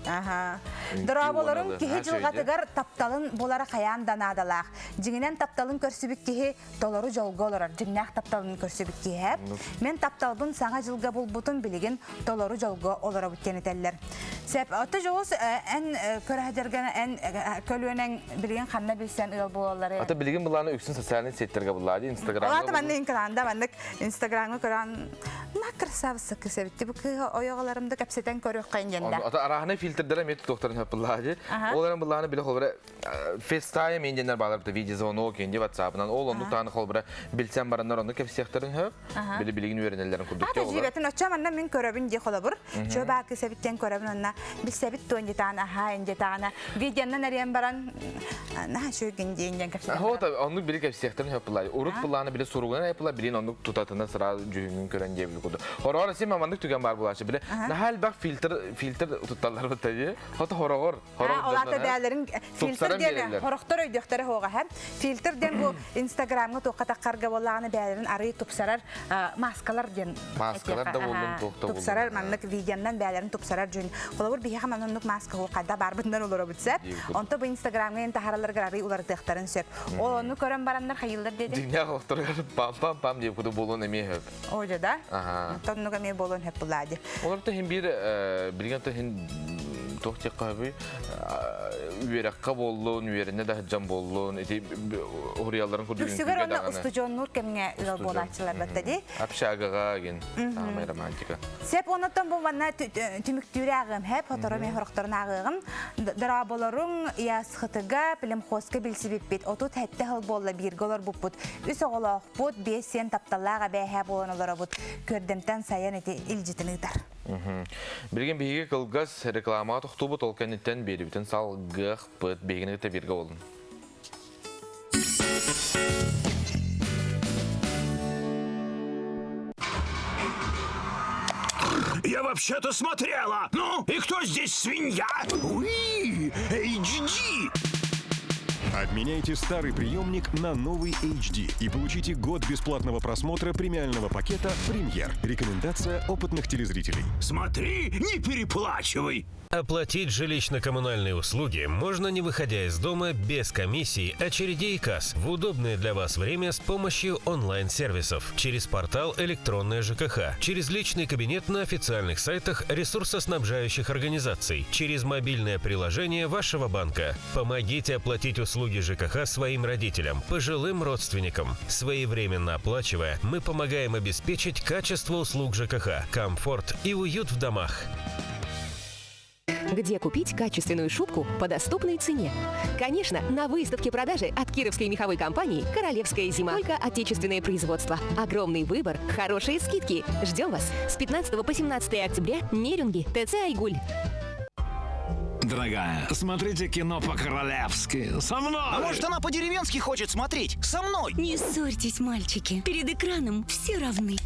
Аха. Дорооболорун киһи дьылҕатыгар тапталын булара хайаан да наадалаах. Дьиҥинэн тапталын көрсүбүт киһи толору дьолго олорор, дьиҥнээх тапталын көрсүбүт киһи. Мен тапталбын саҥа дьылга булбутум билигин толору дьолго олоробут диэн этэллэр. Сеп, отто дьоҕус эн көрөһдөргөн эн көлүөнэҥ билигин ханна билсэн ыал буолаллары? Ата билигин былааны үксүн социальный сеттерге буллаады, Инстаграмга. Олата манны инкаланда маннык Инстаграмга көрөн на красавица кысэбитти бу кыыһа ойоҕоларым да кэпсэтэн көрүөххэ диэн да. Ата араһына фильтрдere мет тохторун хөппуллаады. Оларын былааны биле холбара FaceTime инденер баалар видеозвонок инди WhatsApp-ынан ол оннук тааны холбара билсэн бараннар онну кэпсиэхтэрин хөп. Били билигин үөрэнэллэрин курдук Ата жибетин оччо манна мин көрөбүн ди холобур. Чө баа кысэбиттен көрөбүн онна билсэбит туон дитаана аха индитаана видеоннан эриэн баран наха шөйгүн диэн диэн кэпсэтэн. Хо та оннук били кэпсиэхтэрин хөп булай. Урут булааны били суругунан айпыла билин оннук тутатына сыра дьүһүҥүн көрөн диэбил курдук. Хороор син маманнык түгэн бар булаачы биле наха элбэх фильтр фильтр тутталлар бутта Хото хороҕор Ол аата бээлэрин фильтр диэн хорохтор өйдүөхтэрэ хоҕа һэ. Фильтр диэн бу Инстаграмҥа туохха таххарга буоллаҕына бээлэрин арый тупсарар маскалар диэн маскалар да буоллун туох да тупсарар маннык видеоннан бээлэрин тупсарар дьүн. Холобур биһиэхэ маннык маска хайда барбытынан олоробут сөп. Онто бу Инстаграмҥа эн таһараларгар арый уларытыахтарын сөп. Ол ону көрөн бараннар хайыллар диэтин. Дьиҥнээх олохторугар пам-пам-пам диэп куду буолуон эмиэ сөп. Ожа да? Тоннук эмиэ буолуон сөп булаа ди. Олор да хин биир билигин то хин туох диэххэ сөбүй үөрэххэ буоллун, үөрэнэ да сылдьан буоллун, ити уһуруйалларын курдук Үксүгэр онно устудьуоннуур кэмҥэ ыал буолааччылар батта ди. Общагаҕа гин самай романтика. Сеп онуттан бу манна түмүктүүрэ ааҕыам хэп, хоторо мен хорохторун ааҕыаҕым. Дорооболоруҥ ясхытыга племхозка билсибиппит. 37 сыл буолла бииргэ олорбуппут. Үс оҕолоохпут, биэс сиэн тапталлаах эбээһэ буолан олоробут. Көрдөмтөн сайан ити илдьитин ыытар. Билигин биһиги кылгас рекламаҕа тохтуубут, ол кэнниттэн биэрибитин салгыахпыт. Биһигини кытта бииргэ буолун. Я вообще-то смотрела. Ну, и кто здесь свинья? Уи, HD. Обменяйте старый приемник на новый HD и получите год бесплатного просмотра премиального пакета «Премьер». Рекомендация опытных телезрителей. Смотри, не переплачивай! Оплатить жилищно-коммунальные услуги можно не выходя из дома без комиссий, очередей и касс в удобное для вас время с помощью онлайн-сервисов через портал «Электронная ЖКХ», через личный кабинет на официальных сайтах ресурсоснабжающих организаций, через мобильное приложение вашего банка. Помогите оплатить услуги ЖКХ своим родителям, пожилым родственникам. Своевременно оплачивая, мы помогаем обеспечить качество услуг ЖКХ, комфорт и уют в домах. Где купить качественную шубку по доступной цене? Конечно, на выставке продажи от кировской меховой компании «Королевская зима». Только отечественное производство. Огромный выбор, хорошие скидки. Ждем вас с 15 по 17 октября Нерюнги, ТЦ «Айгуль». Дорогая, смотрите кино по-королевски. Со мной! А может, она по-деревенски хочет смотреть? Со мной! Не ссорьтесь, мальчики. Перед экраном все равны.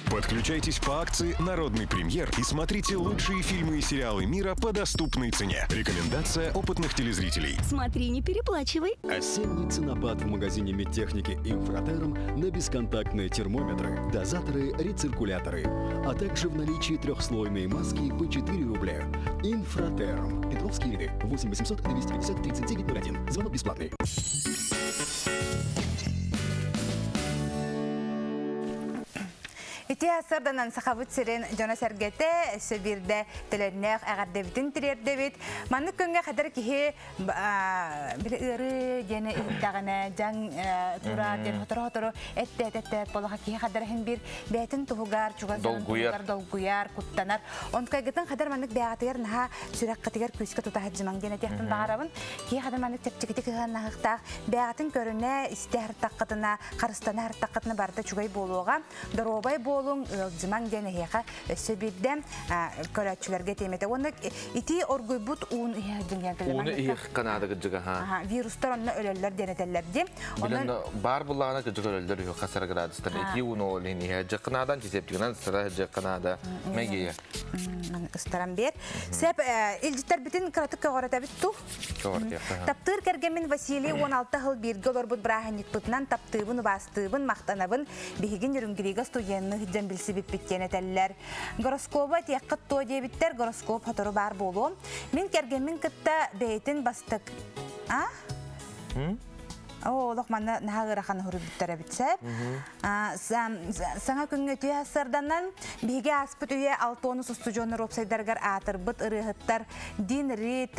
Подключайтесь по акции «Народный премьер» и смотрите лучшие фильмы и сериалы мира по доступной цене. Рекомендация опытных телезрителей. Смотри, не переплачивай. Осенний ценопад в магазине медтехники «Инфратерм» на бесконтактные термометры, дозаторы, рециркуляторы, а также в наличии трехслойные маски по 4 рубля. «Инфратерм». Петровские ряды. 8 800 250 39 01. Звонок бесплатный. Ити сарданан сахабыт сирин дьоно сэргэтэ өссө биирдэ төлөннөөх эҕэрдэбитин тириэрдэбит. Маннык күҥҥэ хадыр киһи били ыары диэни иһиттэҕинэ дьаҥ турар диэн хотору-хотору эттэт-эттэт болохо киһи хадыр иһин биир бэйэтин туһугар чугас дьонун туһугар долгуйар, куттанар. Онтукайгытын хадыр маннык бэйэҕитигэр наһаа сүрэххитигэр күүскэ тута сылдьымаҥ диэн этиэхпин баҕарабын. Киһи хадыр маннык чэпчэкитик ыһыаннаһыахтаах бэйэҕитин көрүнэ, истэ сырыттаххытына, харыстана сырыттаххытына барыта үчүгэй буолуоҕа. Доруобай буолуҥ, ыалдьымаҥ диэн эһиэхэ өссө биирдэ көрөөччүлэргэ тиэмэтэ. Уонна ити оргуйбут уун иһэ Ууну иһих канаада кыдьыга ха. Вирустар онно өлөллөр диэн этэллэр дии. Билэн баар буллаҕына кыдьык өлөллөр үһү хасар градустар. Ити ууну ол иһин иһэ дьыккынаадан антисептигынан сыра дьыккынаада мэгийэ. Ыстаран биэр. Сеп илдьиттэрбитин кыратык көҕөрөтөбүт ту. Таптыыр кэргэммин Василий 16 сыл бииргэ олорбут бырааһынньыкпытынан таптыыбын, убаастыыбын, махтанабын. Биһиги Нерюнгрига студенны сылдьан билсибиппит диэн этэллэр. Гороскоба этиэххит туо диэбиттэр, гороскоп сотору баар буолуо. Мин кэргэммин кытта бэйэтин бастык... А? Оо, олох манна наһаа ыарахан уһуруйбуттар эбит сөп. Саҥа күҥҥэ үтүө сарданан биһиги ааспыт үйэ алтонус устудьуоннар уопсайдарыгар аатырбыт ырыаһыттар Дин Рид,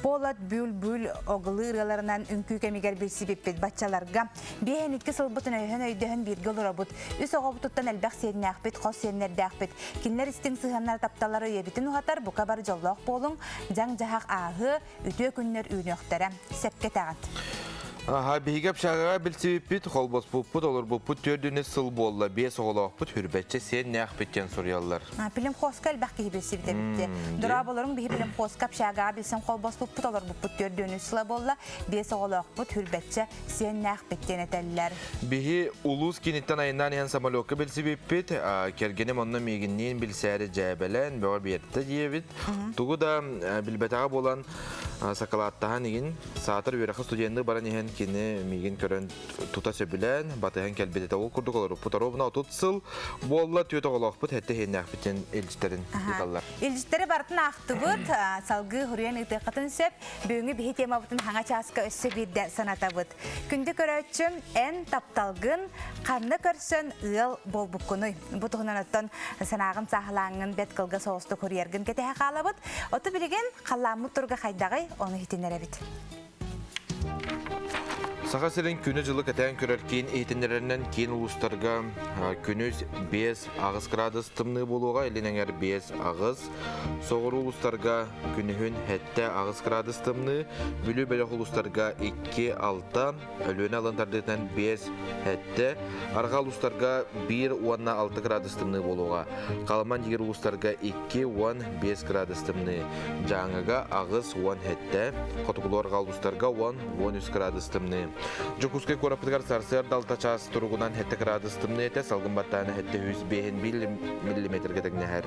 Полат Бүл-Бүл оглы ырыаларынан үҥкүү кэмигэр билсибиппит баччаларга. Биэһэн икки сылбытын өйөһөн-өйдөһөн бииргэ олоробут. Үс оҕобутуттан элбэх сиэннээхпит, хос сиэннэрдээхпит. Кинилэр истиҥ сыһыаннара тапталлара үйэбитин уһатар, бука бары дьоллоох буолуҥ, дьаҥ-дьаһах ааһыа, үтүө күннэр үүнүөхтэрэ. Сөпкө этэҕин. Аха, биһиги общагаҕа билсибиппит, холбоспуппут, олорбуппут төрдүнүс сыл буолла. Биэс оҕолоохпут, хүрбэччэ сиэннээхпит диэн суруйаллар. Племхозка элбэх киһи билсибит эбит. Дорооболоруҥ биһи племхозка общагаҕа билсэн холбоспуппут, олорбуппут төрдүнүс сыла буолла. Биэс оҕолоохпут, хүрбэччэ сиэннээхпит диэн этэллэр. Биһи улуус кииниттэн айаннаан иһэн самолекка билсибиппит. Кэргэним онно миигинниин билсээри дьээбэлээн, бөҕө биэртэ диэбит. Тугу да билбэтэҕэ буолан сакалааттаһан игин саатар үөрэххэ студенныы баран иһэн кини миигин көрөн тута сөбүлээн батыһан кэлбит этэ ол курдук олоруппут оруобуна 30 сыл буолла түөрт оҕолоохпут сэттэ иһиэннээхпитин илдьиттэрин ыыталлар Илдьиттэри барытын аахтыбыт салгыы хуруйан ыытыаххытын сөп бүгүҥҥү биһи темабытын хаҥа чааска өссө биирдэ санатабыт Күндү көрөөччүм, эн тапталгын ханна көрсөн ыал буолбуккунуй? Бу туһунан оттон санааҕын сааһылааҥҥын бэрт кылгас соҕустук суруйаргын кэтэһэ хаалабыт. Оту билигин халлааммыт туруга хайдаҕый, ону иһитиннэрэбит. Саха сирин күнү-дьылы кэтээн көрөр киин иһитиннэрэринэн киин улуустарга күнүс 5-8 градус тымныы буолуоҕа, илин эҥэр 5-8, соҕуруу улуустарга күнүһүн 7-8 градус тымныы, Бүлүү бөлөх улуустарга 2-6, Өлүөнэ алын тардыытынан 5-7, арҕаа улуустарга 1 уонна 6 градус тымныы буолуоҕа. Халыман дигир улуустарга 2-15 градус тымныы, Дьааҥыга 8-17, хотугулуу арҕаа улуустарга 10-13 градус тымныы. Дьокуускай куораппытыгар сарсыарда алта чаас туругунан 7 градус тымныы этэ, салгын баттаана 705 миллиметргэ тэҥнэһэр.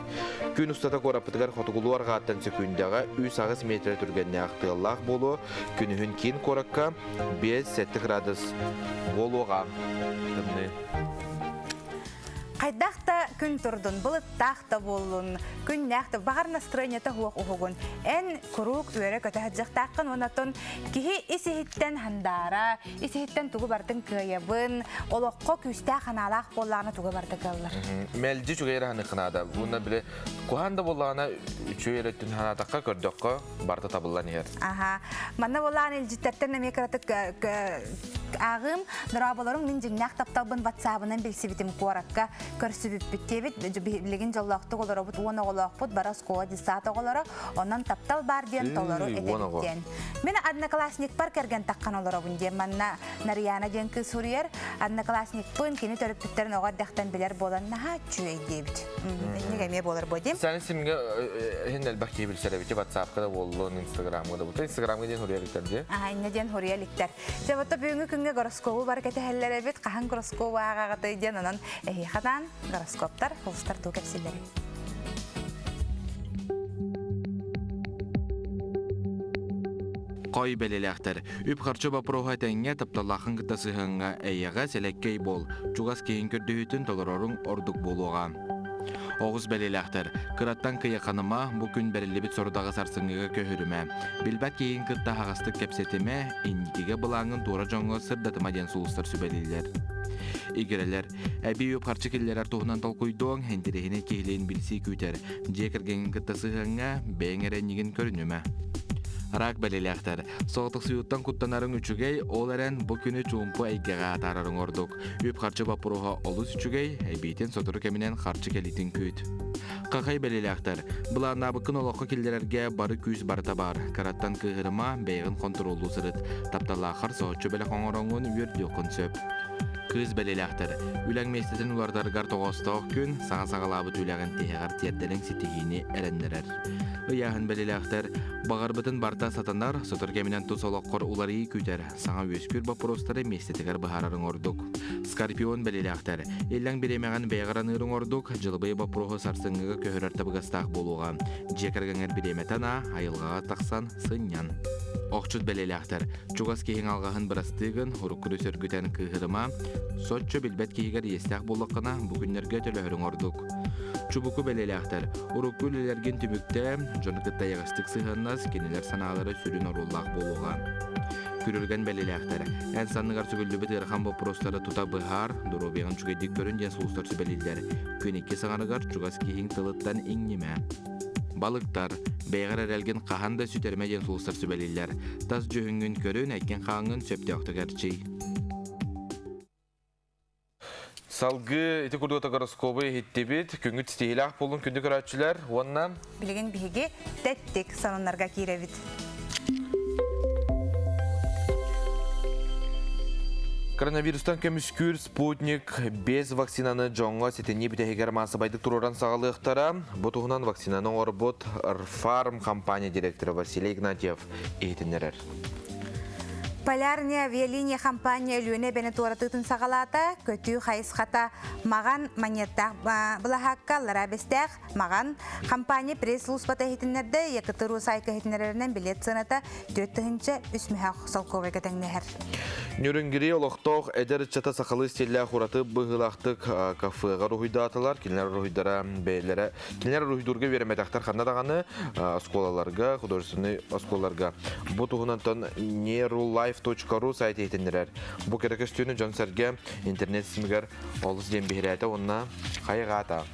Күн устата куораппытыгар хотугулуу арҕааттан сөкүүндэҕэ 3-8 метрэ түргэннээх тыаллаах буолуо. Күнүһүн киин куоракка 5-7 градус буолуоҕа. Тымныы. Хайдах да күн турдун, былыттаах да буоллун, күннээх да баҕар настроениета суох уһугун. Эн куруук үөрэ-көтө сылдьыахтааххын уонна оттон киһи ис-иһиттэн хандаара, ис-иһиттэн тугу барытын кыайабын, олоххо күүстээх санаалаах буоллаҕына тугу барыта кыаллар. Мэлдьи үчүгэй эрэ ханыахха Уонна били куһаан да буоллаҕына үчүгэй эрэ өттүн санаатахха, көрдөххө барыта табыллан иһэр. Аха. Манна буолаан илдьиттэртэн эмиэ кыратык ааҕыым. Дорооболорум мин дьиҥнээх тапталбын ватсабынан билсибитим куоракка көрсүбүппүт диэбит. Билигин дьоллоохтук олоробут, уон оҕолоохпут, бары оскуола детсад оҕолоро. Онон таптал баар диэн толору этэбит диэн. Мин одноклассникпар кэргэн таххан олоробун диэн манна Нарияна диэн кыыс суруйар. Одноклассникпын кини төрөппүттэрин оҕо эрдэхтэн билэр буолан наһаа үчүгэй диэбит. Инник эмиэ буолар буо диэн. Сәни симге иһин элбэх киһи билсэр эбит WhatsApp-ка да буоллун, Instagram-га да буоллун. Instagram-га диэн хуруйа иликтэр дии. Аа, иннэ диэн хуруйа иликтэр. Дьэ, вот бүгүҥҥү күҥҥэ гороскобу бары кэтэһэллэр эбит. Хаһан гороскоб ааҕаҕытай диэн онон эһиэхэ даан гороскоптар, холустар туу кэпсииллэрий. Хой бэлэлээхтэр. Үп-харчы боппуруоһа этэҥҥэ тапталлааххын кытта сыһыаҥҥа эйэҕэ сэлэккэй буол. Чугас киһиҥ көрдөһүүтүн толороруҥ ордук буолуоҕа. Оҕус бэлиэлээхтэр, кыраттан кыйаханыма, бу күн бэриллибит сорудаҕы сарсыҥҥыга көһөрүмэ. Билбэт киһиҥ кытта аһаҕастык кэпсэтимэ, инникигэ былааҥҥын туора дьоҥҥо сырдатыма диэн сулустар сүбэлииллэр. Игирэлэр, эбии үп-харчы киллэрэр туһунан толкуйдуоҥ, интэриэһинэй киһилиин билсии күүтэр. Дьиэ кэргэҥҥин кытта сыһыаҥҥа бэйэҥ эрэ иннигин көрүнүмэ. Рак бэлиэлээхтэр, соҕотохсуйууттан куттанарыҥ үчүгэй, ол эрэн бу күнү чуумпу эйгэҕэ атаарарыҥ ордук. Үп-харчы боппуруоһа олус үчүгэй, эбиитин сотору кэминэн харчы кэлиитин күүт. Хахай бэлиэлээхтэр, былааннаабыккын олоххо киллэрэргэ бары күүс барыта баар. Кыраттан кыыһырыма, бэйэҕин хонтуруоллуу сырыт. Тапталлааххар соһуччу бэлэх оҥороҥҥун үөрдүөххүн сөп. Кыыс бэлиэлээхтэр, үлэҥ миэстэтин уларытаргар тоҕоостоох күн, саҥа саҕалаабыт үлэҕин тиһэҕэр тиэрдэриҥ ситиһиини эрэннэрэр. Ыйааһын бэлиэлээхтэр, баҕарбытын барыта сатанар, сотору кэминэн тус олоххор уларыйыы күүтэр, саҥа үөскүүр боппуруостары миэстэтигэр быһаарарыҥ ордук. Скорпион бэлиэлээхтэр, иллэҥ бириэмэҕин бэйэҕэр аныырыҥ ордук, дьылыбый боппуруоһу сарсыҥҥыга көһөрөр табыгастаах буолуоҕа. Дьиэ кэргэҥҥэр бириэмэтэ анаа, айылҕаҕа тахсан сынньан. Охчут бэлиэлээхтэр, Чугас киһиҥ алҕаһын бырастыы гын, уруккуну сөргүтэн кыыһырыма, соччо билбэт киһигэр иэстээх буоллаххына, бу күннэргэ төлөһөрүҥ ордук. Чубуку бэлиэлээхтэр, урукку үлэлэргин түмүктээ, дьону кытта эйэҕэстик сыһыаннас, кинилэр санаалара сүрүн оруоллаах буолуоҕа. Күрүлгэн бэлиэлээхтэр, эн санныгар сүгүллүбүт ыарахан боппуруостары тута быһаар, доруобуйаҕын үчүгэйдик көрүн диэн сулустар сүбэлииллэр. Күн икки саҥарыгар чугас киһиҥ тылыттан иҥнимэ. Балыктар, бэйэҕэр эрэлгин хаһан да сүтэримэ диэн сулустар сүбэлииллэр. Тас дьүһүҥҥүн көрүн, эккин-хааҥҥын сөптөөхтүк эрчий. Салгыы ити курдук гороскобу иһиттибит. Күҥҥүт ситиһиилээх буоллун күндү көрөөччүлэр уонна Билигин биһиги тэттик сонуннарга киирэбит. Коронавирустан көмүскүүр Спутник 5 вакцинаны дьоҥҥо сэтинньи бүтэһигэр маассабайдык туруоран саҕалыахтара. Бу туһунан вакцинаны оҥорбут Рфарм компания директора Василий Игнатьев иһитиннэрэр. Полярная авиалиния компания Өлүөнэ эбэни туоратыытын саҕалаата. Көтүү хайысхата Маҕан Манньыаттаах былаһаакка Аллараа Бэстээх Маҕан компания пресс-службата иһитиннэрдэ. Якутуру сайка иһитиннэрэринэн билет сыаната 4300 мөһөөх солкуобайга тэҥнэһэр. Нюрнгири олохтоох эдэр ыччата сахалыы стиллээх ураты быһыылаахтык кафеҕа уруһуйдаатылар. Кинилэр уруһуйдара бэйэлэрэ кинилэр уруһуйдуурга үөрэммэтэхтэр ханна даҕаны оскуолаларга, художественнай оскуолаларга. Бу туһунантан nerulife.ru сайт иһитиннэрэр. Бу кэрэ көстүүнү дьон-сэргэ интернет ситимигэр олус диэн биһирээтэ уонна хайҕаата.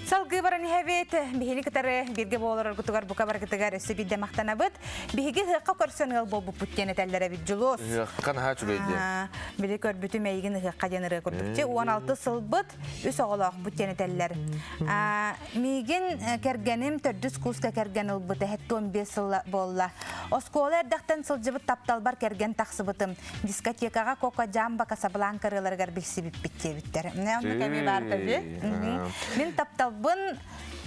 Салгыы баран иһэбит. Биһини кытары бииргэ буоларгытыгар бука баргытыгар өссө биирдэ махтанабыт. Биһиги ыһыахха көрсөн ыал буолбуппут диэн этэллэр эбит Дьулус. Ыһыахха наһаа үчүгэй диэн. Били көрбүтүм эйигин ыһыахха диэн ырыа курдук. Чи 16 сылбыт, үс оҕолоохпут диэн этэллэр. Миигин кэргэним төрдүс курска кэргэн ылбыта 75 сыл буолла. Оскуола эрдэхтэн сылдьыбыт тапталбар кэргэн тахсыбытым. Дискотекаҕа Коко Джамба Касабланка ырыаларыгар билсибиппит диэбиттэр. Оннук эмиэ баар төбү. Мин тапталбын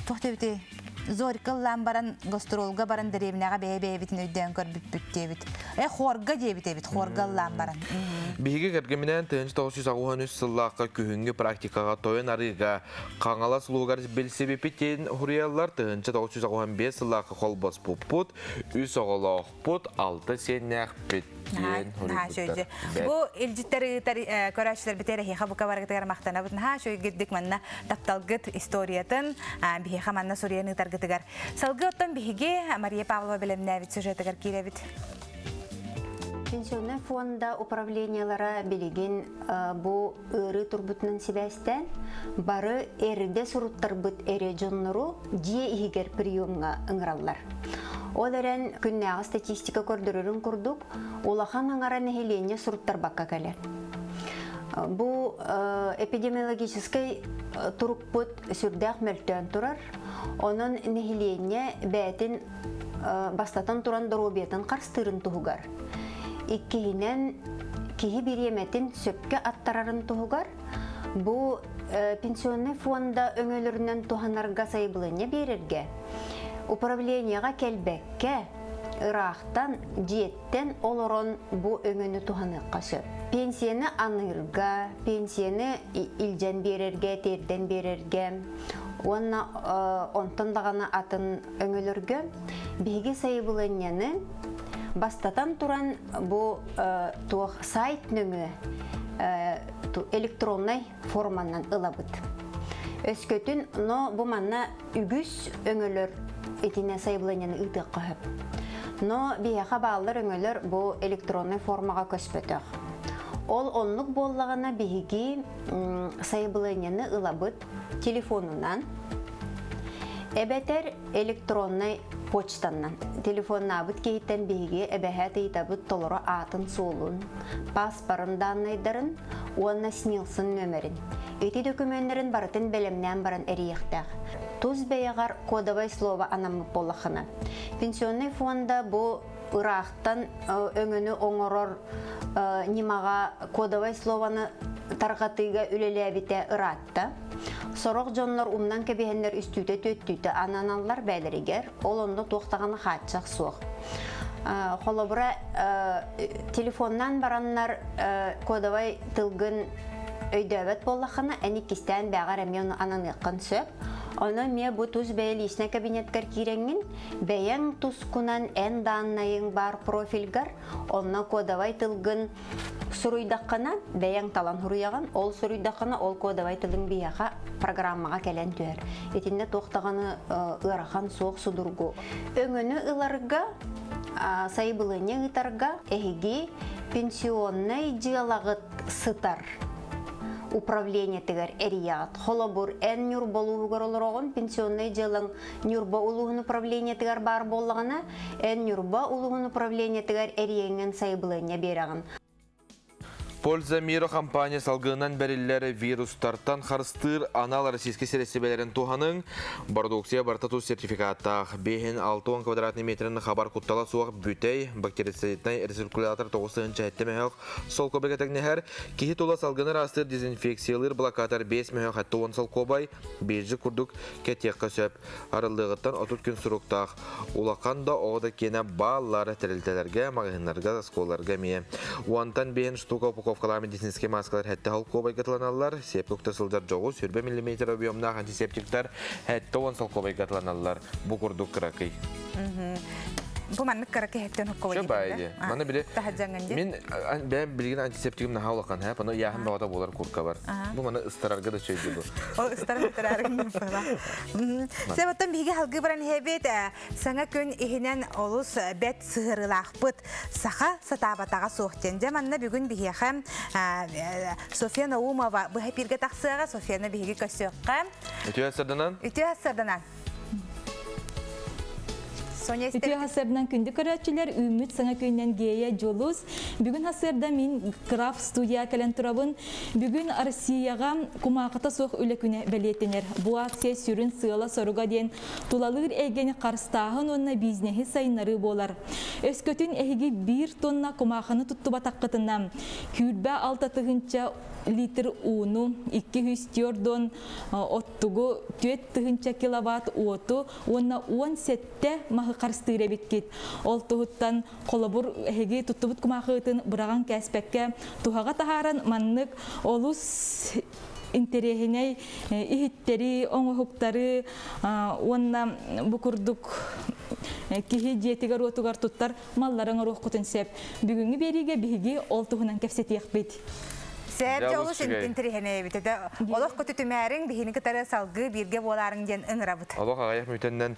туох диэбитий? Зорька ыллаан баран гастролга баран дэриэбинэҕэ бэйэ-бэйэбитин өйдөөн көрбүппүт диэбит. Э хорга диэбит эбит, хорга ыллаан баран. Биһиги кэргэминээн 1983 сыллаахха күһүҥҥү практикаҕа Тойон Арыыга Хаҥалас улууһугар билсибиппит диэн суруйаллар. 1985 сыллаахха холбоспуппут, үс оҕолоохпут, алта сиэннээхпит диэн суруйбуттар. Бу илдьиттэр ыытар көрөөччүлэрбитигэр эһиэхэ бука барыгытыгар махтанабыт. Наһаа үчүгэйдик манна тапталгыт историятын биһиэхэ манна суруйан ыытаргытыгар. Салгыы оттон биһиги Мария Павлова бэлэмнээбит сюжетыгар киирэбит. Пенсионнай фонда управлениелара билигин бу ыарыы турбутунан сибээстээн бары эрдэ суруттарбыт эрэ дьоннору дьиэ иһигэр приемҥа ыҥыраллар. Ол эрэн күннээҕи статистика көрдөрөрүн курдук улахан аҥара нэһилиэнньэ суруттарбакка кэлэр. Бу эпидемиологическай турукпут сүрдээх мөлтөөн турар. Онон нэһилиэнньэ бэйэтин бастатан туран доруобуйатын харыстыырын туһугар, иккиһинэн киһи бириэмэтин сөпкө аттарарын туһугар бу пенсионный фонда өҥөлөрүнэн туһанарга сайабылыанньа биэрэргэ управлениеҕа кэлбэккэ ыраахтан дьиэттэн олорон бу өҥөнү туһаныахха сөп. Пенсияны аныырга, пенсияны илдьэн биэрэргэ, тиэрдэн биэрэргэ уонна онтон даҕаны атын өҥөлөргө биһиги сайабылыанньаны бастатан туран бу туох сайт нөҥүө электроннай форманан ылабыт. Өскөтүн, но бу манна үгүс өҥөлөр итинэ сайабылыанньаны ыытыахха сөп. Но биһиэхэ бааллар өҥөлөр бу электроннай формаҕа көспөтөх. Ол оннук буоллаҕына биһиги сайабылыанньаны ылабыт телефонунан эбэтэр электроннай почтаннан. Телефоннаабыт киһиттэн биһиги эбэһээт ыйытабыт толору аатын-суолун, паспорын дааннайдарын уонна СНИЛСын нөмерин. Ити дөкүмүөннэрин барытын бэлэмнээн баран эрийиэхтээх. Тус бэйэҕэр кодовай слово анаммыт буоллаххына. Пенсионный фонда бу ыраахтан өҥөнү оҥорор ньымаҕа кодовай слованы тарҕатыыга үлэлээбитэ ыраатта. Сорох дьоннор умнан кэбиһэннэр үстүүтэ түөттүүтэ ананаллар бээлэригэр, ол онно туох даҕаны хааччах суох. Холобура, телефоннаан бараннар кодовай тылгын өйдөөбөт буоллаххына, эн иккистээн бэҕэр эмиэ ону ананыаххын сөп. Ону эмиэ бу тус бэйэ личнэй кабинеткар киирэҥҥин, бэйэҥ тускунан эн дааннайыҥ баар профильгар, онно кодовай тылгын суруйдаххына, бэйэҥ талан суруйаҕын, ол суруйдаххына, ол кодовай тылыҥ биһиэхэ программаҕа кэлэн түһэр. Итиннэ туох даҕаны ыарахан суох судургу. Өҥөнү ыларга, сайабылыанньа ыытарга эһиги пенсионнай дьыалаҕыт сытар управлениетыгар эрийэҕит. Холобур, эн Ньурба улууһугар олороҕун, пенсионнай дьыалаҥ Ньурба улууһун управлениетыгар баар буоллаҕына, эн Ньурба улууһун управлениетыгар эрийэҥҥин сайабылыанньа биэрэҕин. Польза мира компания салгынынан бэриллэр вирустартан харыстыыр анал российскай сирэстибэлэрин туһаныҥ. Бородууксуйа барыта тус сертификаттаах. Биэһин 60 квадратный метрин хабар куттала суох бүтэй бактерициднай рециркулятор 9 мөһөх солкуобайга тэҥнэһэр. Киһи тула салгыны ыраастыыр дезинфекциялыыр блокатор 5 мөһөх 70 солкуобай, биржи курдук кэтиэххэ сөп. Арыллыаҕыттан 30 күн суруктаах. Улахан да оҕо да киэнэ бааллар тэрилтэлэргэ, маҕаһыыннарга, оскуолаларга эмиэ. Уонтан биэһин штука упаковкалаах медицинскэй маскалар сэттэ солкуобайга тыланаллар. Сиэпкэ укта сылдьар дьоҕус 20 миллиметр объемнаах антисептиктар 70 солкуобайга тыланаллар. Бу курдук кыракый. Бу маннык кыракый хэттэн хоккобай Чө баайы дии. Маны били мин бэйэм билигин антисептигим наһаа улахан һэ, паны ыйааһын бөҕөтө буолар курка бар. Бу маны ыстарарга да чөйдү бу. Ол ыстарар ыстарарыгын была. Себеттен биһиги халгыы баран иһэбит саҥа күн иһинэн олус бэт сыһырылаахпыт. Саха сатаабатаҕа суох диэн. Дьэ манна бүгүн биһиэхэ Софья Наумова быһа эпиргэ тахсыаҕа. Софьяны биһиги көрсүөххэ. Үтүө сарданан. Үтүө сарданан. Соня Үтүө хасырдан күндү көрөөччүлэр үүммүт саҥа күнүнэн Гея Дьулус. Бүгүн хасырда мин Крафт студия кэлэн турабын. Бүгүн Россияҕа кумаахыта суох үлэ күнэ бэлиэтэнэр. Бу акция сүрүн сыала-соруга диэн тулалыыр эйгэни харыстааһын уонна бизнеһи сайыннарыы буолар. Өскөтүн эһиги биир тонна кумаахыны туттубатаххытына, күүрбэ 6 тыһыынча литр ууну, 204 оттугу, 4 тыһыынча киловатт уоту уонна 17 маһы харыстыыр эбиккит. Ол туһуттан холобур эһиги туттубут кумаахыытын быраҕан кээспэккэ туһаҕа таһааран маннык олус интэриэһинэй иһиттэри, оҥоһуктары уонна бу курдук киһи дьиэтигэр уотугар туттар маллары оҥоруоххутун сөп. Бүгүҥҥү биэриигэ биһиги ол туһунан кэпсэтиэхпит. Сээп олус интэриэһинэй эбит. Олох көтүтүмээриҥ биһини кытары салгыы бииргэ буолаарыҥ диэн ыҥырабыт. Олох аҕыйах мүнүүтэннэн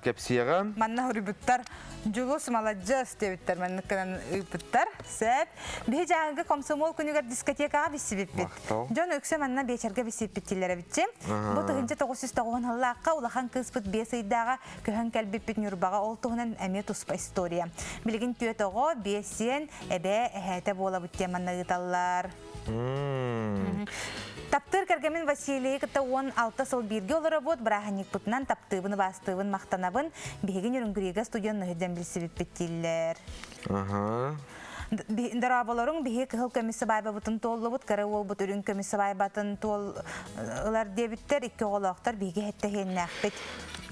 кэпсиэҕэ. Манна хоруйбуттар Дьулус маладьыас диэбиттэр манныккынан ыыппыттар. Сээп. Биһи Дьааҥыга комсомол күнүгэр дискотекаҕа билсибиппит. Дьон үксэ манна биэчэргэ билсиппит дииллэр эбитчи. Бу 1990 сыллаахха улахан кыыспыт 5 ыйдааҕа көһөн кэлбиппит Ньурбаҕа, ол туһунан эмиэ туспа история. Билигин түөрт оҕо, биэс сиэн, эбээ, эһээтэ буолабыт диэн манна ыыталлар. Таптыыр кэргэмин Василийы кытта 16 сыл бииргэ олоробут, бырааһынньыкпытынан таптыыбын, убаастыыбын, махтанабын. Биһиги Нерюнгрига студент нөһүдэн билсибиппит дииллэр. Дорооболоруҥ, биһи кыһыл көмүс сыбаайбабытын туоллубут, кыра уолбут үрүҥ көмүс сыбаайбатын туол ылар диэбиттэр, икки оҕолоохтор, биһиги сэттэ сиэннээхпит.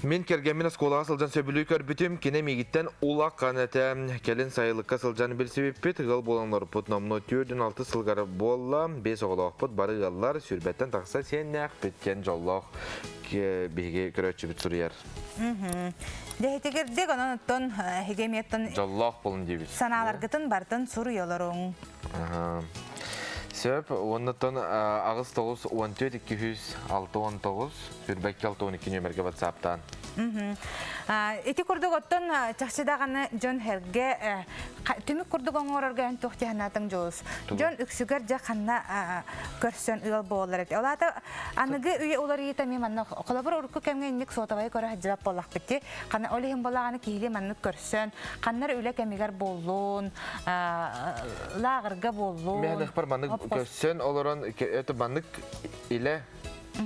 Мин кэргэммин оскуолаҕа сылдьан сөбүлүү көрбүтүм, кини миигиттэн улахан этэ. Кэлин сайылыкка сылдьан билсибиппит, ыал буолан олорбут номнуо 46 сылгар буолла, биэс оҕолоохпут, бары ыаллар, 20-тэн тахса сиэннээхпит диэн дьоллоох биһиги көрөөччүбүт суруйар. Дэһитигирдик, онон оттон эһиги эмиэттэн Дьоллоох буолун диибит. санааларгытын бартын суруйолоруҥ. Сөп, оннуттан 8 9 14 269 22 62 нөмерге WhatsApp'тан. Ити курдук оттон чахчы даҕаны дьон herге түмүк курдук оҥорорго эн туох тиһанатыҥ Дьулус? Дьон үксүгэр дьэ ханна көрсөн ыал буолар эти. Олата аныгы үйэ уларыйыта ми манна холобур урукку кэмҥэ инник сотовай көрө сылдьыбат буоллахпыт ти. Хана ол иһин буоллаҕына киһили маннык көрсөн, ханнар үлэ кэмигэр буоллун, лааҕырга буоллун. Миһанахпар маннык көрсөн олорон это маннык илэ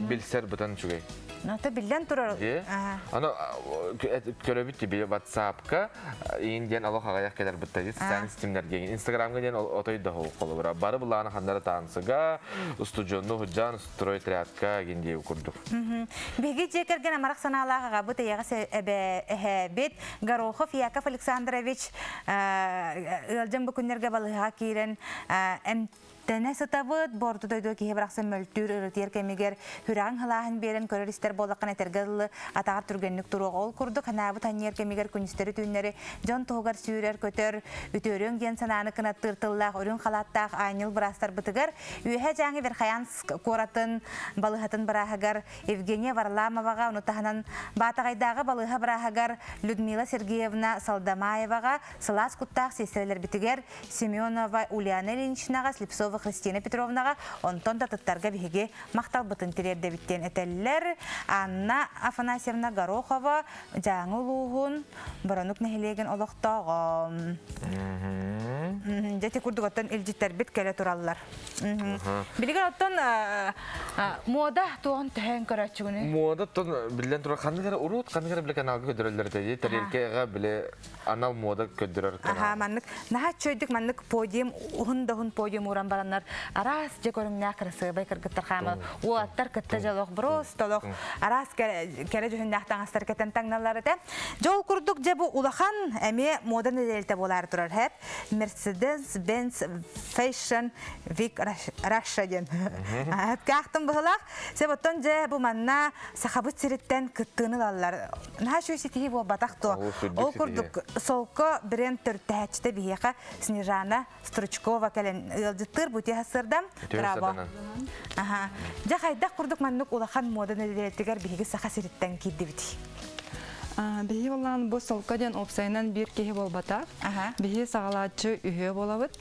билсэр бытан үчүгэй. Ата биллэн турар. Аны көрөбүт тиби WhatsApp-ка иин диэн олох аҕыйах кэлэр бытта социальный сетимнерге Инстаграмга диэн отой да холобура бары былааны ханнара таансыга устудьонну худжан стройотрядка гин курдук. Биһиги дьиэ кэргэн амарах санаалаах аҕабыт эйэҕэс эбэ эһээбит Горохов Яков Александрович ыалдьан бу күннэргэ балыыһаҕа киирэн эмтэнэ сытабыт. Борду дойду киһи барахсан мөлтүүр ырытыйар кэмигэр сүрэҕиҥ сылааһын биэрэн көрөр истэр буоллаххына этэргэ дылы атаҕар түргэнник туруоҕа. Ол курдук ханаабыт анньыар кэмигэр күнүстэри түүннэри дьон туһугар сүүрэр көтөр үтүөрүөҥ диэн санааны кынаттыыр тыллаах үрүҥ халааттаах аанньал быраастарбытыгар Үөһээ Дьааҥы Верхоянск куоратын балыыһатын бырааһыгар Евгения Варламоваҕа, ону таһынан Баатаҕайдааҕы балыыһа бырааһыгар Людмила Сергеевна Салдамаеваҕа, сылаас куттаах сиэстэрэлэрбитигэр Семенова Ульяна Ильиничнаҕа, Слепцова Христина Петровнаҕа, онтон да атыттарга биһиги махталбытын тириэрдэбит диэн этэллэр. Анна Афанасьевна Горохова, Дьааҥы улууһун Боронук нэһилиэгин олохтооҕо. Дьэ ити курдук оттон илдьиттэрбит кэлэ тураллар. Билигин оттон мода туоҕун төһөөн көрөөччүгүнүй? Мода оттон биллэн турар ханнык эрэ урут ханнык эрэ биле каналга көрдөрөллөр этэ. Тарелкаҕа биле анал мода көрдөрөр канал. Аха, маннык наһаа чөйдүк маннык подиум уһун да уһун подиум ууран бараннар араас дьэ көрүҥнээх кырасыабай кыргыттар хаамал уолаттар кытта дьолох просто олох араас кэрэ дьүһүннээх таҥастар кэтэн таҥналлар этэ. Дьол курдук дьэ бу улахан эмиэ мода нэдиэлэтэ буолаары турар хэп Mercedes-Benz Fashion Week Russia диэн. Каахтын быһылаах. Себоттон дьэ бу манна сахабыт сириттэн кыттыыны ылаллар. Наһаа үчүгэй ситиһии буолбатах дуо? Ол курдук Солко бренд төрүттэһээччитэ биһиэхэ Снежана Стручкова кэлэн ыалдьыттыыр бу сырдам. Браво. Аха. Дьэ хайдах курдук маннык улахан мода нэдиэлэтигэр биһиги саха сириттэн киирдибит? Биһи боллаан бу солко диэн уопсайынан биир киһи буолбатах. Биһи саҕалааччы үһүө буолабыт.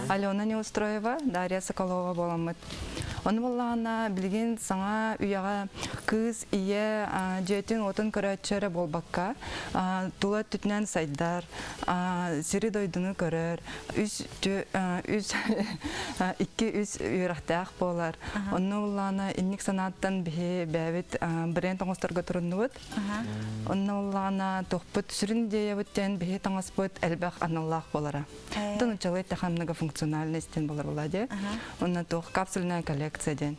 Алена Неустроева, Дарья Соколова буоламмыт. Оны боллаҕына билигин саҥа үйэҕэ кыыс ийэ дьиэтин уотун көрөөччү эрэ буолбакка, тула өттүтүнэн сайдар, сири-дойдуну көрөр, үс үс икки үс үөрэхтээх буолар. Онно буллаана инник санааттан биһи бэйэбит бренд оҥосторго туруннубут. Онно буллаана туохпут сүрүн идеябыт диэн биһи таҥаспыт элбэх аналлаах буолара. Онтон учалый таха многофункциональность диэн буолар буолаа дии. Онно туох капсульная коллекция диэн.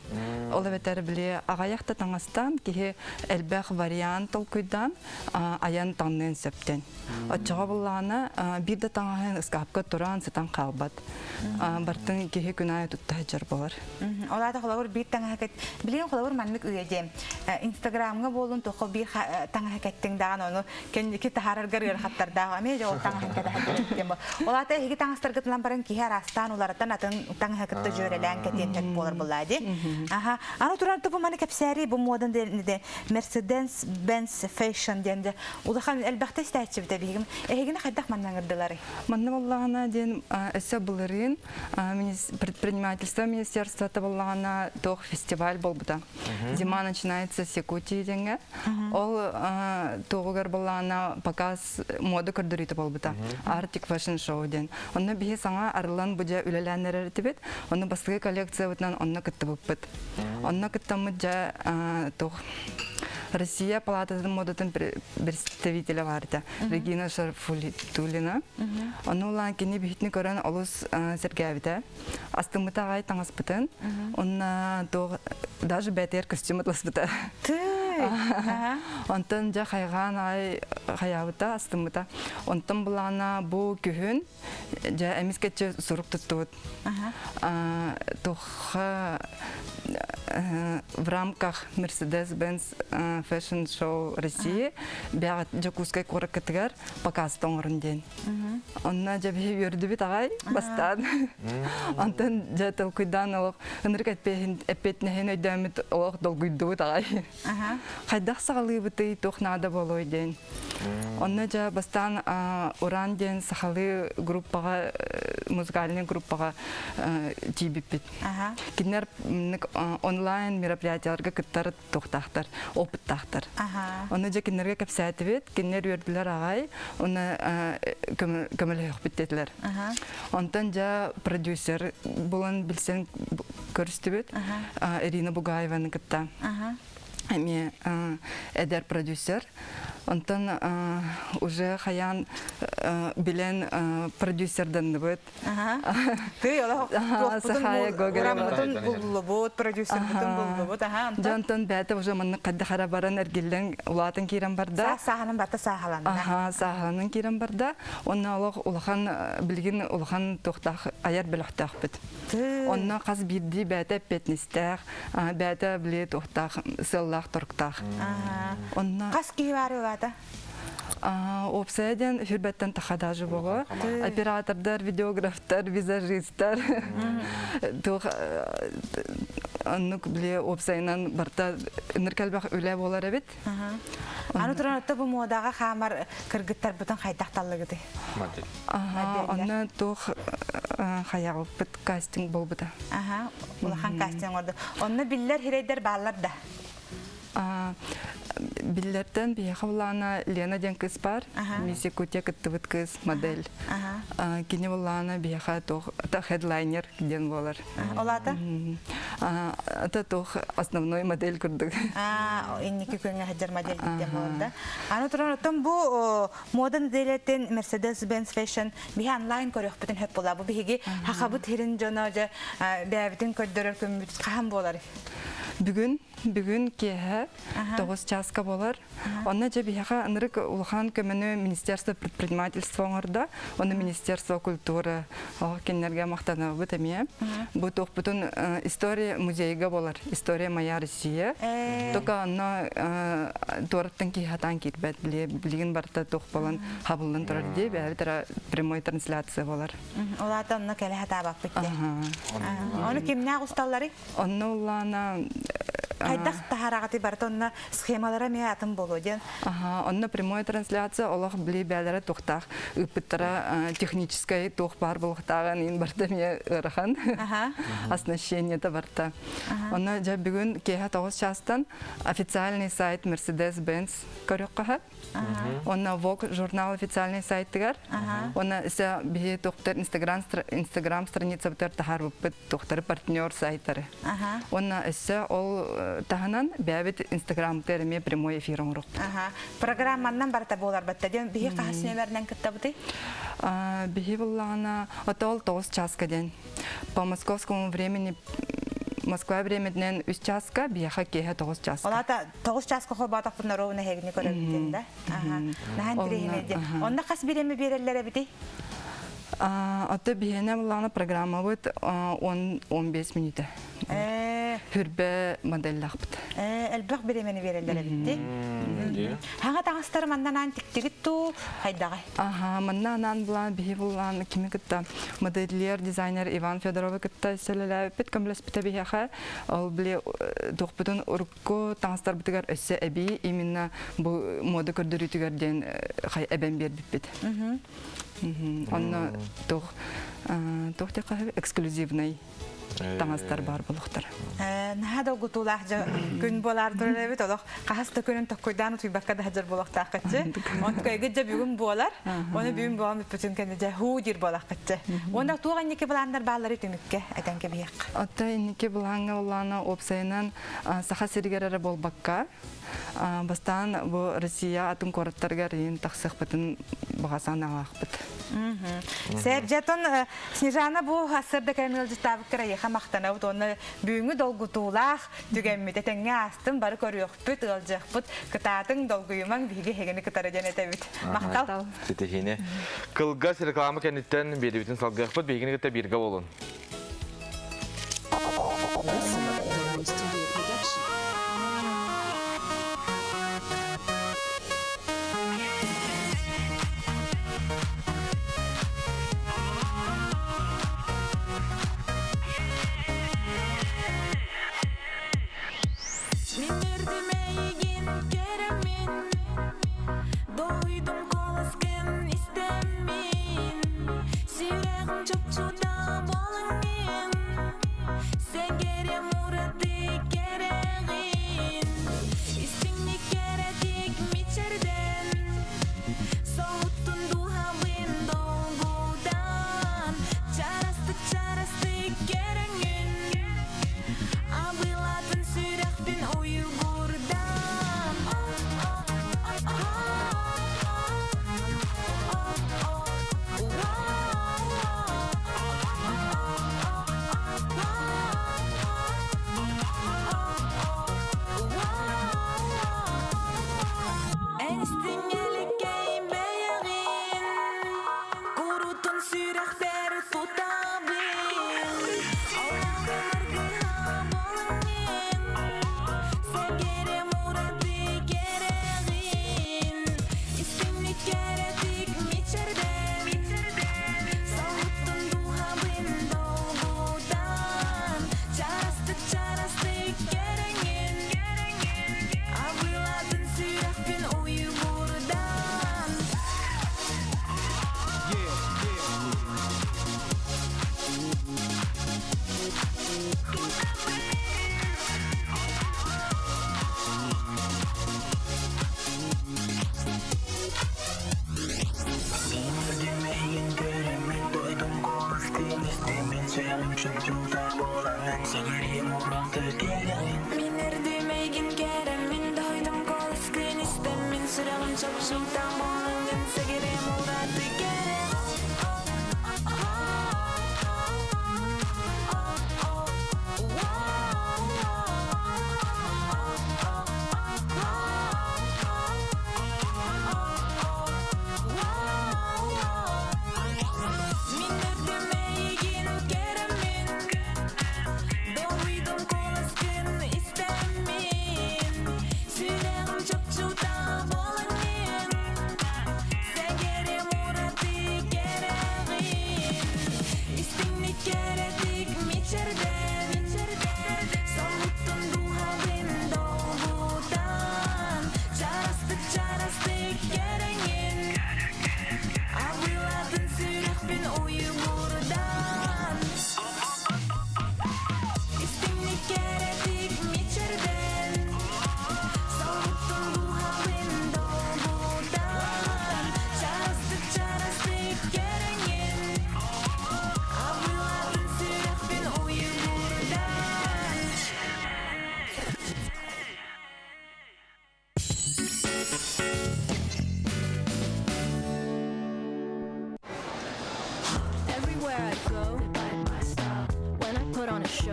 Ол эбэтэр били аҕайах да таҥастан киһи элбэх вариант толкуйдаан айан таҥныан сөптөн. Оччоҕо буллаҕына биир да таҥаһын ыскаапка туран сытан хаалбат. Бартын киһи күн аайы тутта сылдьар буолар. Ол аата холобур биир таҥаһы кэт билигин холобур маннык үйэ диэн Инстаграмҥа буолун туохха биир таҥаһы кэттиҥ даҕаны ону кэнники таһаараргар ыарахаттардаах эмиэ дьэ ол таҥаһын кэтэһэр диэн Ол аата эһиги таҥастаргытынан баран киһи араастаан уларытан атын таҥаһы кытта дьүөрэлээн кэтиэн сөп буолар буоллаа дии. Аха. Аны туран бу маны кэпсээри бу муодан Mercedes Benz Fashion диэн дьэ улахан элбэхтэ истээччибитэ биһигим. Эһигини хайдах манна ыҥырдыларый? Манна буоллаҕына диэн өссө былырыын предпринимательство министерствота буоллаҕына туох фестиваль буолбута. Зима начинается с Якутии диэҥҥэ. Ол туоҕугар буоллаҕына показ мода көрдөрүүтэ буолбута. Arctic Fashion Show диэн. Онно биһи саҥа арыллан бу дьэ үлэлээн эрэр этибит. Онно бастакы коллекциябытынан онно кыттыбыппыт. Онно кыттаммыт дьэ туох Россия палататын модатын представителэ баар этэ. Регина Шарфулитулина. Ону улаан кини биһитини көрөн олус сэргээбитэ. Астыммыта аҕай таҥаспытын. Онна туох даже бэтээр костюм атласпыта. Онтон дьэ хайҕаан аҕай хайаабыта, астыммыта. Онтон булаана бу күһүн дьэ эмискэччи сурук туттубут. Туха в рамках Mercedes-Benz Fashion Show России бэҕэ Дьокуускай куораккытыгар показ оҥорун диэн. Онно дьэ биһи үөрдүбүт аҕай бастаан. Онтон дьэ толкуйдаан олох ынырык эппиэтинэһин өйдөөммүт олох долгуйдубут аҕай. Хайдах саҕалыыбытый, туох наада буолуой диэн. Онно дьэ бастаан Уран диэн сахалыы группаҕа, музыкальнай группаҕа тиийбиппит. Кинилэр онлайн мероприятияларга кыттар туохтаахтар, опыттаахтар. Онно дьэ кинилэргэ кэпсээтибит, кинилэр үөрдүлэр аҕай, уонна көмөлөһүөхпүт диэтилэр. Онтон дьэ продюсер булан билсэн көрүстүбүт Ирина Бугаеваны кытта. Эмиэ эдэр продюсер. Онтон уже хайаан билэн продюсерданныбыт. Тый олох туохпутун буллубут, продюсербутун буллубут. Дьонтон бэйэтэ уже маннык хайдах баран эргиллэн улаатан киирэн барда. Сааһанан барта сааһаланна. Аха, сааһаланан киирэн барда. Онно олох улахан билигин улахан туохтаах айар бөлөхтөөхпүт. Онно хас биирдии бэйэтэ эппиэтинэстээх, бэйэтэ били туохтаах сыаллаах торуктаах. Онно Хас киһи баар улаата? Уопсайа диэн хүрбэттэн таха даже буолуо. Оператордар, видеографтар, визажистар. Туох оннук били уопсайынан барта ыныр кэлбэх үлэ буолар эбит. Аны туран отто бу муодаҕа хаамар кыргыттарбытын хайдах таллыгыты? Онно туох хайаҕыппыт кастинг буолбута. Аха, улахан кастинг оҥорду. Онно биллэр хирэйдэр бааллар да? Биллэртэн биһиэхэ булаана Лена диэн кыыс баар. Мисс Якутия кыттыбыт кыыс модель. Кини булаана биһиэхэ туох хедлайнер диэн буолар. Ол аата? Это туох основной модель курдук. Инники күҥҥэ сылдьар модель диэн буолар да. Аны туран оттон бу мода неделятын Mercedes-Benz Fashion биһи онлайн көрүөхпүтүн хөп буолар. Бу биһиги хахабыт хирин дьоно дьэ бэйэбитин көрдөрөр күммүт хаһан буолар? Бүгүн Бүгүн киэһэ 9 чааска буолар. Онно дьэ биһиэхэ ынырык улахан көмөнү Министерство предпринимательства оҥордо. Онно Министерство культуры кинилэргэ махтанабыт эмиэ. Бу туохпутун история музейга буолар. История моя Россия. Только онно туораттан киһи хатаан киирбэт. Билигин барыта туох буолан хабыллан турар дии. Бэйэбит прямой трансляция буолар. Ол аата онно кэлэ хатаабаппыт дии. Ону кимнээх усталларый? Онно улаана Хайдах таһаарагаты барыта онно схемалара эмиэ атын буолуо диэн. Аха, онно прямой трансляция олох били бээлэрэ туохтаах ыыппыттара техническай туох баар буолуохтааҕын иин барыта эмиэ ыарахан. Оснащениета барыта. Онно дьэ бүгүн киэһэ 9 чаастан официальный сайт Mercedes-Benz көрүөххэ Онно Vogue журнал официальный сайтыгар. Онно ise биһи тухтар Инстаграм Инстаграм страницабытыгар таһаарбыппыт тухтары партнер сайтары. Онно өссө ол таһынан бэйэбит Инстаграммытыгар эмиэ прямой эфир оҥоруохпут. Программаннан барыта буолар батта диэн биһи хаһыс нүөмэринэн кыттабытый? Биһи буллаҕына отол 9 часка диэн По московскому времени Москва времетинэн үс чааска, биһиэхэ киэһэ 9 чааска. Олата 9 чааска холбоотохпун ровно эһигини көрөбүт да. Наһаа интэриэһинэй диэн. Онно хас бириэмэ биэрэллэр эбитий? Ото биһиэнэ буллаҕына программабыт 10-15 мүнүүтэ. Хүрбэ модельлаахпыт. Элбэх бириэмэни биэрэллэр эбит. Хаҥа таҥастары манна анаан тиктигит туу хайдаҕай? Аха, манна анаан булаан биһи булаан кими кытта модельер, дизайнер Иван Федоровы кытта сэлэлээбиппит көмөлөспүтэ биһиэхэ. Ол били туохпутун урукку таҥастарбытыгар өссө эбии именно бу мода көрдөрүүтүгэр диэн хай эбэн биэрбиппит. Онно туох туох диэххэ эксклюзивный таҥастар баар буолуохтара. Наһаа долгутуулаах күн буолаар турар эбит олох хаһыс да күнүн токкуйдаан утуйбакка да сылдьар буолуохтааххытчы. Онтукайгыт дьэ бүгүн буолар. Оны бүгүн буолан бүппүтүн кэннэ дьэ һуу диир буолаххытчы. Уонна туох инники былааннар бааллары түмүккэ этэн кэбиһиэх. Отто инники былааҥҥа улаана уопсайынан Саха сиригэр эрэ буолбакка бастаан бу Россия атын куораттарыгар иин тахсыахпытын баҕа санаалаахпыт. Сэрдьэтон Снежана бу сарсыарда кэлэн ыалдьыттаабыккар эйиэхэ махтанабыт уонна бүгүҥҥү долгутуулаах түгэммит этэҥҥэ аастын бары көрүөхпүт, ыалдьыахпыт, кытаатыҥ, долгуйумаҥ, биһиги эһигини кытары диэн этэбит. Махтал. Ситиһиини. Кылгас реклама кэнниттэн биэдибитин салгыахпыт, биһигини кытта бииргэ буолун. Мин үрдүм эйигин көрөммүн Долуйдум колоскын истэммин Сүрэҕим чопчута буолан.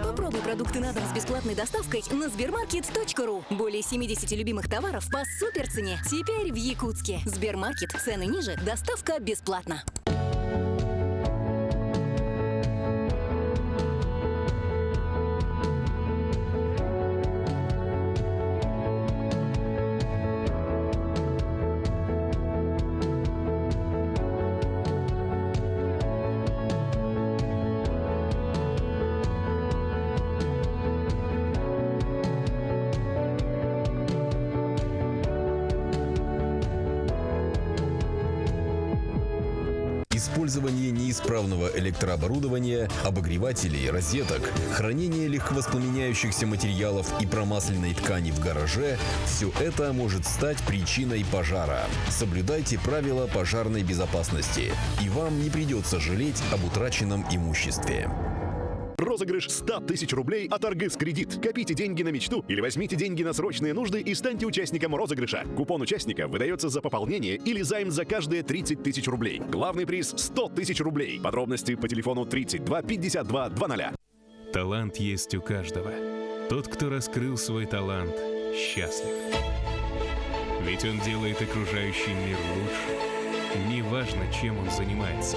Попробуй продукты на дом с бесплатной доставкой на Сбермаркет.ру. Более 70 любимых товаров по суперцене. Теперь в Якутске. Сбермаркет. Цены ниже, доставка бесплатно. Использование неисправного электрооборудования, обогревателей, розеток, хранение легковоспламеняющихся материалов и промасленной ткани в гараже – все это может стать причиной пожара. Соблюдайте правила пожарной безопасности, и вам не придется жалеть об утраченном имуществе. Розыгрыш 100 тысяч рублей от Аргыс Кредит. Копите деньги на мечту или возьмите деньги на срочные нужды и станьте участником розыгрыша. Купон участника выдается за пополнение или займ за каждые 30 тысяч рублей. Главный приз 100 тысяч рублей. Подробности по телефону 32 52 00. Талант есть у каждого. Тот, кто раскрыл свой талант, счастлив. Ведь он делает окружающий мир лучше. Неважно, чем он занимается.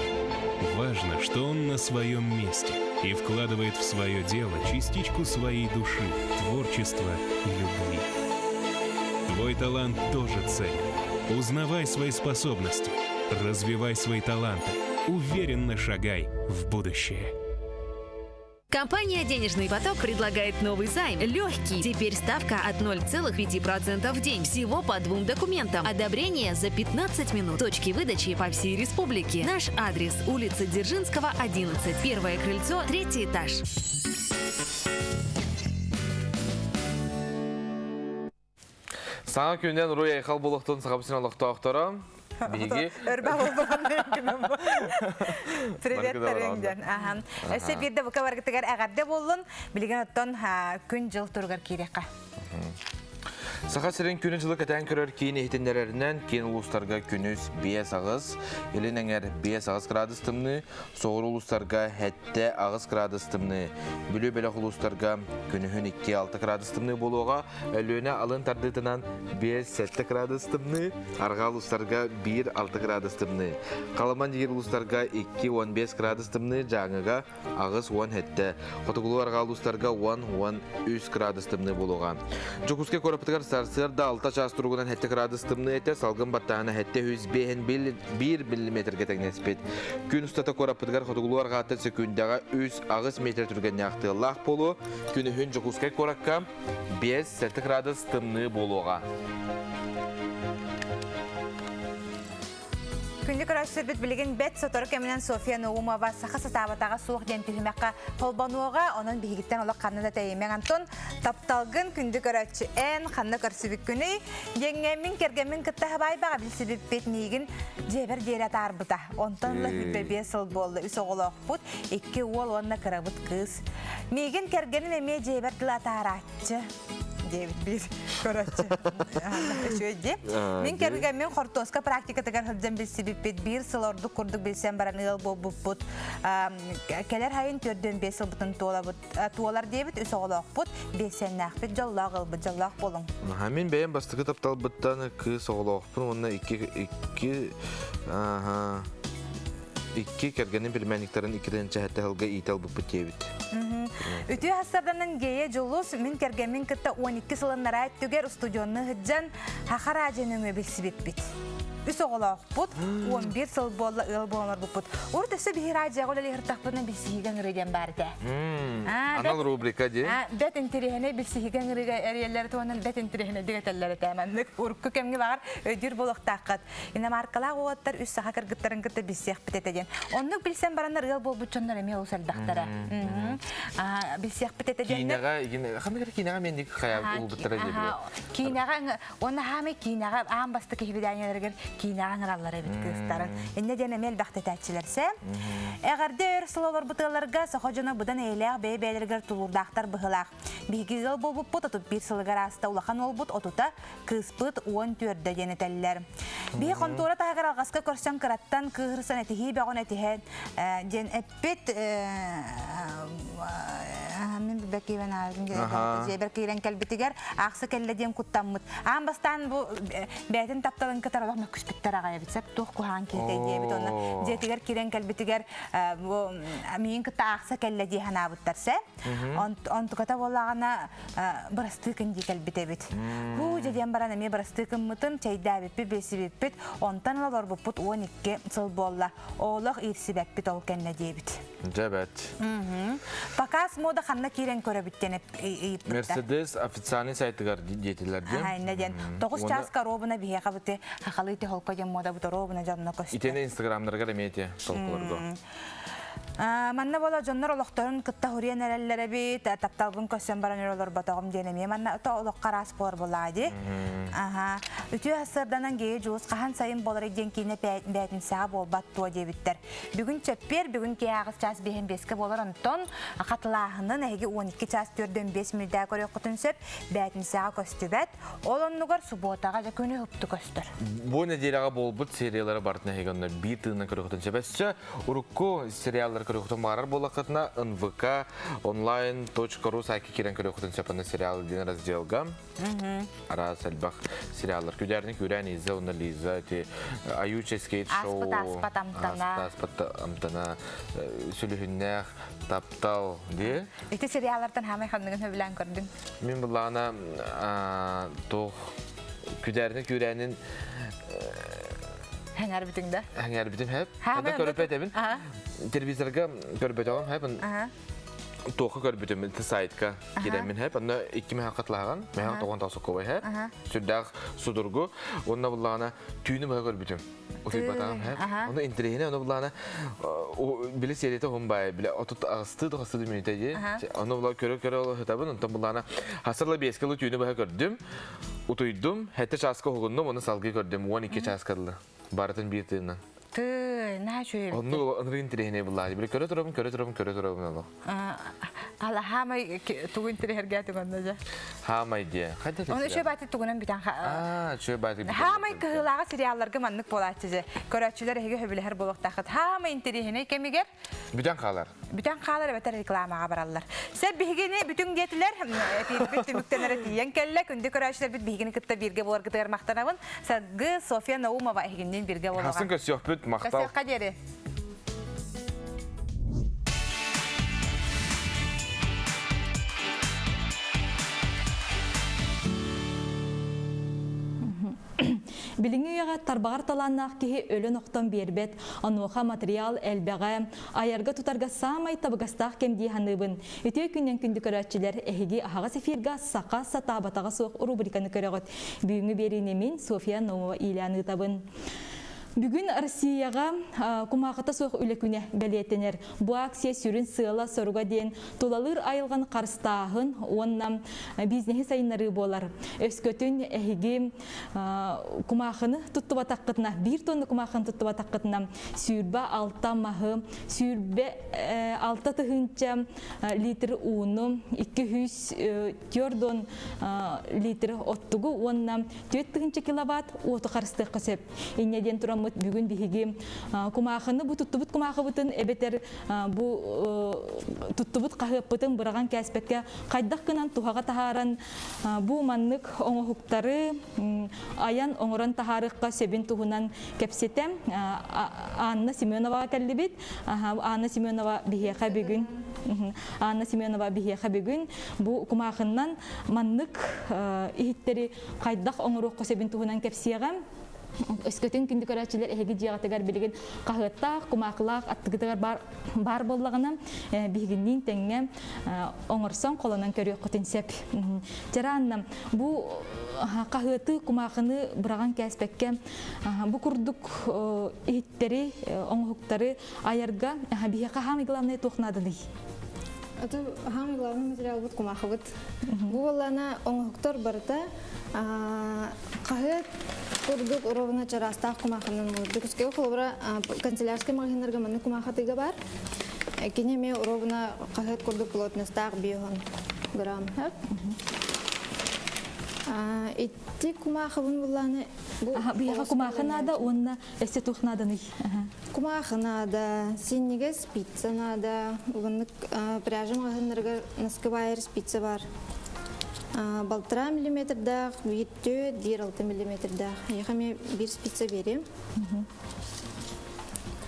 Важно, что он на своем месте и вкладывает в свое дело частичку своей души, творчества и любви. Твой талант тоже ценен. Узнавай свои способности, развивай свои таланты, уверенно шагай в будущее. Компания «Денежный поток» предлагает новый займ. Легкий. Теперь ставка от 0,5% в день. Всего по двум документам. Одобрение за 15 минут. Точки выдачи по всей республике. Наш адрес – улица Дзержинского, 11. Первое крыльцо, третий этаж. Саҥа күнүнэн уруй-айхал буолуохтун Сахабыт сирин олохтоохторо. Биһиги Привет, Тарыҥден. Өссө биирдэ бука баргытыгар эҕэрдэ буоллун. Билигин оттон күн-дьыл туругар киириэххэ. Саха сирин күнү-дьылы кэтээн көрөр киин иһитиннэрэринэн киин улуустарга күнүс 5-8, илин эҥэр 5-8 градус тымныы, соҕуруу улуустарга 7-8 градус тымныы, Бүлүү бөлөх улуустарга күнүһүн 2-6 градус тымныы буолуоҕа, Өлүөнэ алын тардыытынан 5-7 градус тымныы, арҕаа улуустарга 1-6 градус тымныы. Халыма диир улуустарга 2-15 градус тымныы, Дьааҥыга 8-17, хотугулуу арҕаа улуустарга 10-13 градус тымныы буолуоҕа. Дьокуускай куораппытыгар сарсыарда 6 чаас туругунан 7 градус тымныы этэ, салгын баттааһына 705 миллиметргэ тэҥнэспит. Күн устата куораппытыгар хотугулуу арҕааттан сөкүүндэҕэ 3-8 метр түргэннээх тыаллаах буолуо. Күнүһүн Дьокуускай куоракка 5-7 градус тымныы буолуоҕа. Күндү көрөөччүлэрбит билигин бэт сотору кэминэн Софья Наумова саха сатаабатаҕа суох диэн түһүмэххэ холбонуоҕа. Онон биһигиттэн олох ханна да тэйимэҥ Антон. Тапталгын күндү көрөөччү эн ханна көрсүбүккүнүй? Диэҥҥэ мин кэргэммин кытта хабаайбаҕа билсибиппит миигин дьиэбэр диэри атаарбыта. Онтон ыла 25 сыл буолла. Үс оҕолоохпут, икки уол уонна кырабыт кыыс. Миигин кэргэним эмиэ дьиэбэр дылы атаарааччы диэбит биир көрөөччү. Үчүгэй дии. Мин кэргэммин хортуоска практикатыгар сылдьан билсибиппит. Биир сыл ордук курдук билсэн баран ыал буолбуппут. Кэлэр хайын 45 сылбытын туолабыт туолар диэбит үс оҕолоохпут, биэсэннээхпит, дьоллоох ылбыт, дьоллоох буолуҥ. Мин бэйэм бастакы тапталбыттан кыыс оҕолоохпун уонна икки икки икки кэргэним племянниктарын иккитин чэһэтэ сылга иитэ ылбыппыт диэбит. Үтүө хастарданан Гея Дьулус мин кэргэммин кытта 12 сылыннараа өттүгэр устудьуонну сылдьан Хаха радио нөҥүө билсибиппит. Үс оҕолоохпут, 11 сыл буолла ыал буолан олорбуппут. Урут өссө биһи радиоҕа үлэлиһиртахпытына билсиһиигэ ыҥырыы диэн баар этэ. Анал рубрика дии. Бэт интэриэһинэй билсиһиигэ ыҥырыыга эрийэллэр туһунан бэт интэриэһинэйдик этэллэр этэ. Маннык урукку кэмҥэ баҕар өйдүүр буолуохтааххыт. Иномаркалаах уолаттар үс саха кыргыттарын кытта билсиэхпит этэ диэн. Оннук билсэн бараннар ыал буолбут дьоннор эмиэ олус элбэхтэрэ. Билсиэхпит этэ диэннэр. Киинэҕэ игин ханнык эрэ киинэҕэ миэнник хайа улбуттара диэбилэ. Киинэҕэ уонна хаамай киинэҕэ аан бастакы свиданиеларыгар киинэҕэ ыҥыраллар эбит кыыстарын. Иннэ диэн эмиэ элбэх тэтээччилэрсэ. Эҕэрдэ өр сыл олорбут ыалларга саха дьоно быдан эйэлээх бэйэ-бэйэлэригэр тулуурдаахтар быһыылаах. Биһиги ыал буолбуппут 31 сылыгар ааста улахан уолбут отута, кыыспыт 14 диэн этэллэр. Биһи хонтуора таһыгар алҕаска көрсөн кыраттан кыыһырсан этиһии бөҕөн этиһэн диэн эппит мин билбэккиибэн дьиэбэр киирэн кэлбитигэр аахса кэллэ диэн куттаммыт. Аан бастаан бу бэйэтин тапталын кытары олох мөккүспүттэр аҕай эбит. Сөп туох куһаҕан киһитэй диэбит. Онно дьиэтигэр киирэн кэлбитигэр бу миигин кытта аахса кэллэ дии санаабыттар сэ. Онтуката буоллаҕына бырастыы кын дии кэлбит эбит. Һуу дьэ диэн баран эмиэ бырастыы кыммытым, чэйдээбиппит, билсибиппит, онтон ыла олорбуппут 12 сыл буолла. Олох иирсибэппит ол кэннэ диэбит. Дьэ бэт. Показ мода ханна киирэн көрөбүт диэн ыйыппыттар. Мерседес официальный сайтыгар диэтилэр диэн. Аха, иннэ диэн. 9 чааска ровно биһиэхэ быты хахалыы холко диэн мода бут ровно дьонно көстөр. Итиэнэ инстаграмнарыгар эмиэ ити толкуларга. Манна буола дьоннор олохторун кытта хуруйан эрэллэр эбит, тапталбын көрсөн баран өр олорботоҕум диэн эмиэ манна ото олоххо араас буолар буоллаҕа дии. Аха. Үтүө сарсыарданан гея дьулус хаһан сайын буолар диэн киинэ бээтинсэҕэ буолбат туо диэбиттэр. Бүгүн чэппиэр, бүгүн киэһэ аҕыс чаас биэһин биэскэ буолар онтон хатылааһынын эһиги 12 чаас 4 мүнүүтэ көрүөххүтүн сөп, бээтинсэҕэ көстүбэт. Ол оннугар субуотаҕа дьэ күнү уһукту көстөр. Бу нэдиэлэҕэ буолбут сериялары барытын эһиги онно биир тыынынан көрүөххүтүн сөп. Өссө урукку сериаллары көрүөххүтүн баҕарар буоллаххытына нвк онлайн.ру сайтка киирэн көрүөххүтүн сөп аны сериал диэн разделга. Араас элбэх сериаллар. Күдээрин күрээн Иза уонна Лиза ити Аютча скейт шоу. Аспыт аспат амтана. Аспыт амтана сүлүһүннээх таптал дии. Ити сериаллартан хаамай ханныгын сөбүлээн көрдүҥ? Мин былаана туох күдээрин күрээнин Хэҥэрбитиҥ да? Хэҥэрбитим хэп. Анда көрөпөт эбин. Телевизорга көрбөтөҕүм хэп. Туохха көрбүтүм ити сайтка киирэммин хэп. Онно икки мэһэ катлааҕын, мэһэ тоҕон тосукковай хэп. Сүрдээх судургу. Онно буллаҕына түүнү быһа көрбүтүм. Утуйбатаҕым хэп. Ону интэриэһинэй ону буллаҕына били серията уһун баай били отут аҕыстыы тоҕустуу мүнүүтэ дии. Ону була көрө-көрө ол ыһытабын. Онтон буллаҕына хасырла биэскэ ылы түүнү быһа көрдүм. Утуйдум, сэттэ чааска уһугуннум, ону салгыы көрдүм, 12 чааска дылы. Барытын биир тыынынан. Тыы, наһаа үчүгэй эбит. Оннук ынырык интэриэһинэй буллаҕа. Били көрө турабын, көрө турабын, көрө турабын олох. Ала хаамай тугу интэриэһиргээтиҥ онно дьэ? Хаамай диэ. Хайда Оны үчүгэй баайты тугунан бүтэн Аа, үчүгэй баайты бүтэн. Хаамай кыһыылааҕы сериалларга маннык буолааччы дьэ. Көрөөччүлэр эһиги сөбүлэһэр буолуохтааххыт. Хаамай интэриэһинэй кэмигэр Бүтэн хаалар. Бүтэн хаалар эбэтэр рекламаҕа бараллар. Сеп биһигини бүтүҥ диэтилэр. Эпиирбит түмүктэнэрэ тиийэн кэллэ. Күндү көрөөччүлэрбит биһигини кытта бииргэ буоларгытыгар махтанабын. Саргы Софья Наумова эһигинниин бииргэ буолуоҕа. Хасын көрсүөхпүт, махтал. Көрсүөххэ диэри. Билиҥҥи үйэҕэ тарбаҕар талааннаах киһи өлөн-охтон биэрбэт, онуоха матырыйаал элбэҕэ, айарга-тутарга саамай табыгастаах кэм дии саныыбын. Үтүө күнүнэн күндү көрөөччүлэр, эһиги аһаҕас эфирга Саха сатаабатаҕа суох рубриканы көрөҕүт. Бүгүҥҥү биэриини мин, Софья Наумова иилээн ыытабын. Бүгүн Россияҕа кумаахыта суох үлэ күнэ бэлиэтэнэр. Бу акция сүрүн сыала-соруга диэн тулалыыр айылҕаны харыстааһын уонна бизнеһи сайыннарыы буолар. Өскөтүн эһиги кумаахыны туттубатаххытына, биир тонна кумаахыны туттубатаххытына, 26 маһы, 26 тыһыынча литр ууну, 204 литр оттугу уонна 4 тыһыынча киловатт уоту харыстыахха сөп. Инньэ диэн тураммыт бүгүн биһиги кумаахыны бу туттубут кумаахыбытын эбэтэр бу туттубут хаһыаппытын быраҕан кээспэккэ хайдах гынан туһаҕа таһааран бу маннык оҥоһуктары айан оҥорон таһаарыахха сөбүн туһунан кэпсэтэ Анна Семеноваҕа кэллибит. Анна Семенова биһиэхэ бүгүн Анна Семенова биһиэхэ бүгүн бу кумаахыннан маннык иһиттэри хайдах оҥоруохха сөбүн туһунан кэпсиэҕэ. Өскөтүн күндү көрөөччүлэр эһиги дьиэҕитигэр билигин хаһыаттаах, кумаахылаах аттыгытыгар баар, баар буоллаҕына, биһигинниин тэҥҥэ оҥорсон холонон көрүөххүтүн сөп. Чараанна, бу хаһыаты, кумаахыны быраҕан кээспэккэ, бу курдук иһиттэри, оҥоһуктары айарга биһиэхэ хаамай главное туох нааданый? Это самый главный материал бут кумахыбыт. Бу боллана оҥоһуктар барыта хаһыат курдук ровно чараастаах кумахынан оҥордук. Үскэ холобура канцелярскай магазиннарга маннык кумахатыга бар. Кини эмиэ ровно хаһыат курдук плотностаах биоһон грамм. Ити кумахыбын булланы бу Быйаха кумаха наада уонна эссе тух нааданый? Кумаахы наада, синньигэс пицца наада, уоннык пряжа маҕаһыыннарыгар наскыбайар спица бар. Балтараа миллиметрдаах, биир түөрт, биир алта миллиметрдаах. Эйиэхэ эмиэ биир спица биэриэм.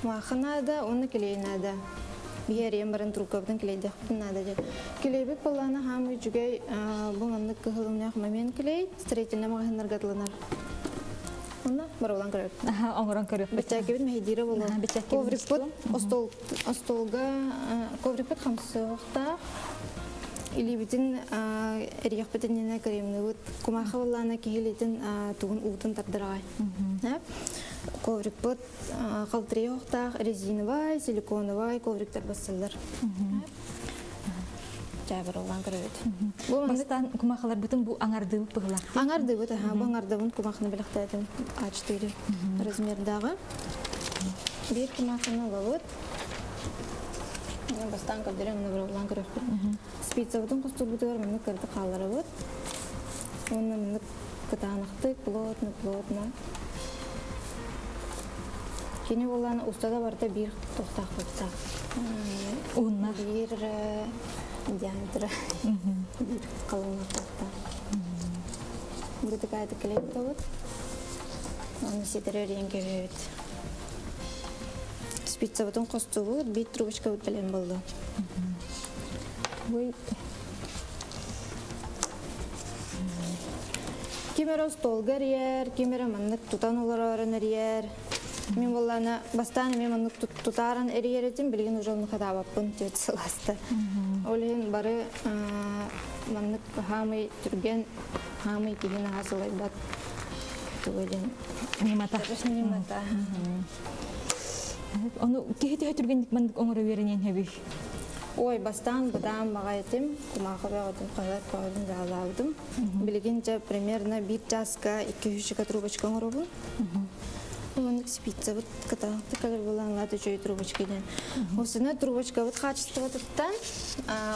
Кумаахы наада уонна клей наада. Биһиэриэм баран трубкабытын клейдэхпитин наада диэн. Клейбит буоллаҕына хаамый үчүгэй бу маннык кыһыл момент клей строительнай маҕаһыыннарга атыланар. Онно барылан көрөбүт. Оҥорон көрүөхпүт. Бэчээккибит мэһэйдиирэ буолуо. Коврикпыт остуол остуолга коврикпыт хамсыахтаах. Илиибитин эрийэхпит иннинэ кремныбыт. Кумаахы буоллаана киһи илиитин тугун уутун тардар аҕай. Коврикпыт халтырыйыахтаах резиновай, силиконовай ковриктар бассаллар. Чаабырыллан көрөбүт. Бу бастаан кумахаларбытын бу аңардыыбыт быһылаах. Аңардыыбыт, аха, бу аңардыбын кумахны билэхтээтим А4 размердааҕы. Биир кумахыны ылабыт. Бастаан көрдөрөн мына бырыллан көрөхпүт. Спицабытын хостурбутугар маны кырды хаалларабыт. Уонна маны кытаанахтык, плотно, плотно. Кини буолан устата барыта биир тохтаах буолтаах. Ууннах. Биир диаметра. Биир қалыңлық тохтаах. Бу такая клейт Оны ситерер диэн кэбиһэбит. Спицабытын хостубут, биир трубочкабыт бэлэм болду. Ой. Ким эрэ остуолга эрийэр, ким эрэ маннык тутан олорорун эрийэр. Мин буоллаана бастаан эмиэ маннык тутааран эрийэр этим, билигин уже онну хатаабаппын түөрт сыл ааста. Ол иһин бары маннык хаамый түргэн, хаамый киһи наһаа сылайбат. Тугу диэн Ньымата. Ньымата. Ону киһи төһө түргэнник маннык оҥоро үөрэниэн сөбүй? Ой, бастаан бытаан баҕай этим, кумаахы бөҕөтүн хаһыат бөҕөтүн дьаалаабытым. Билигин дьэ примерно биир чааска икки үсчүкэ трубочка оҥоробун. Маннык спицабыт кытаанахтык кэлэр буолан лаат үчүгэй трубочка диэн. Осуна трубочкабыт хаачыстыбатыттан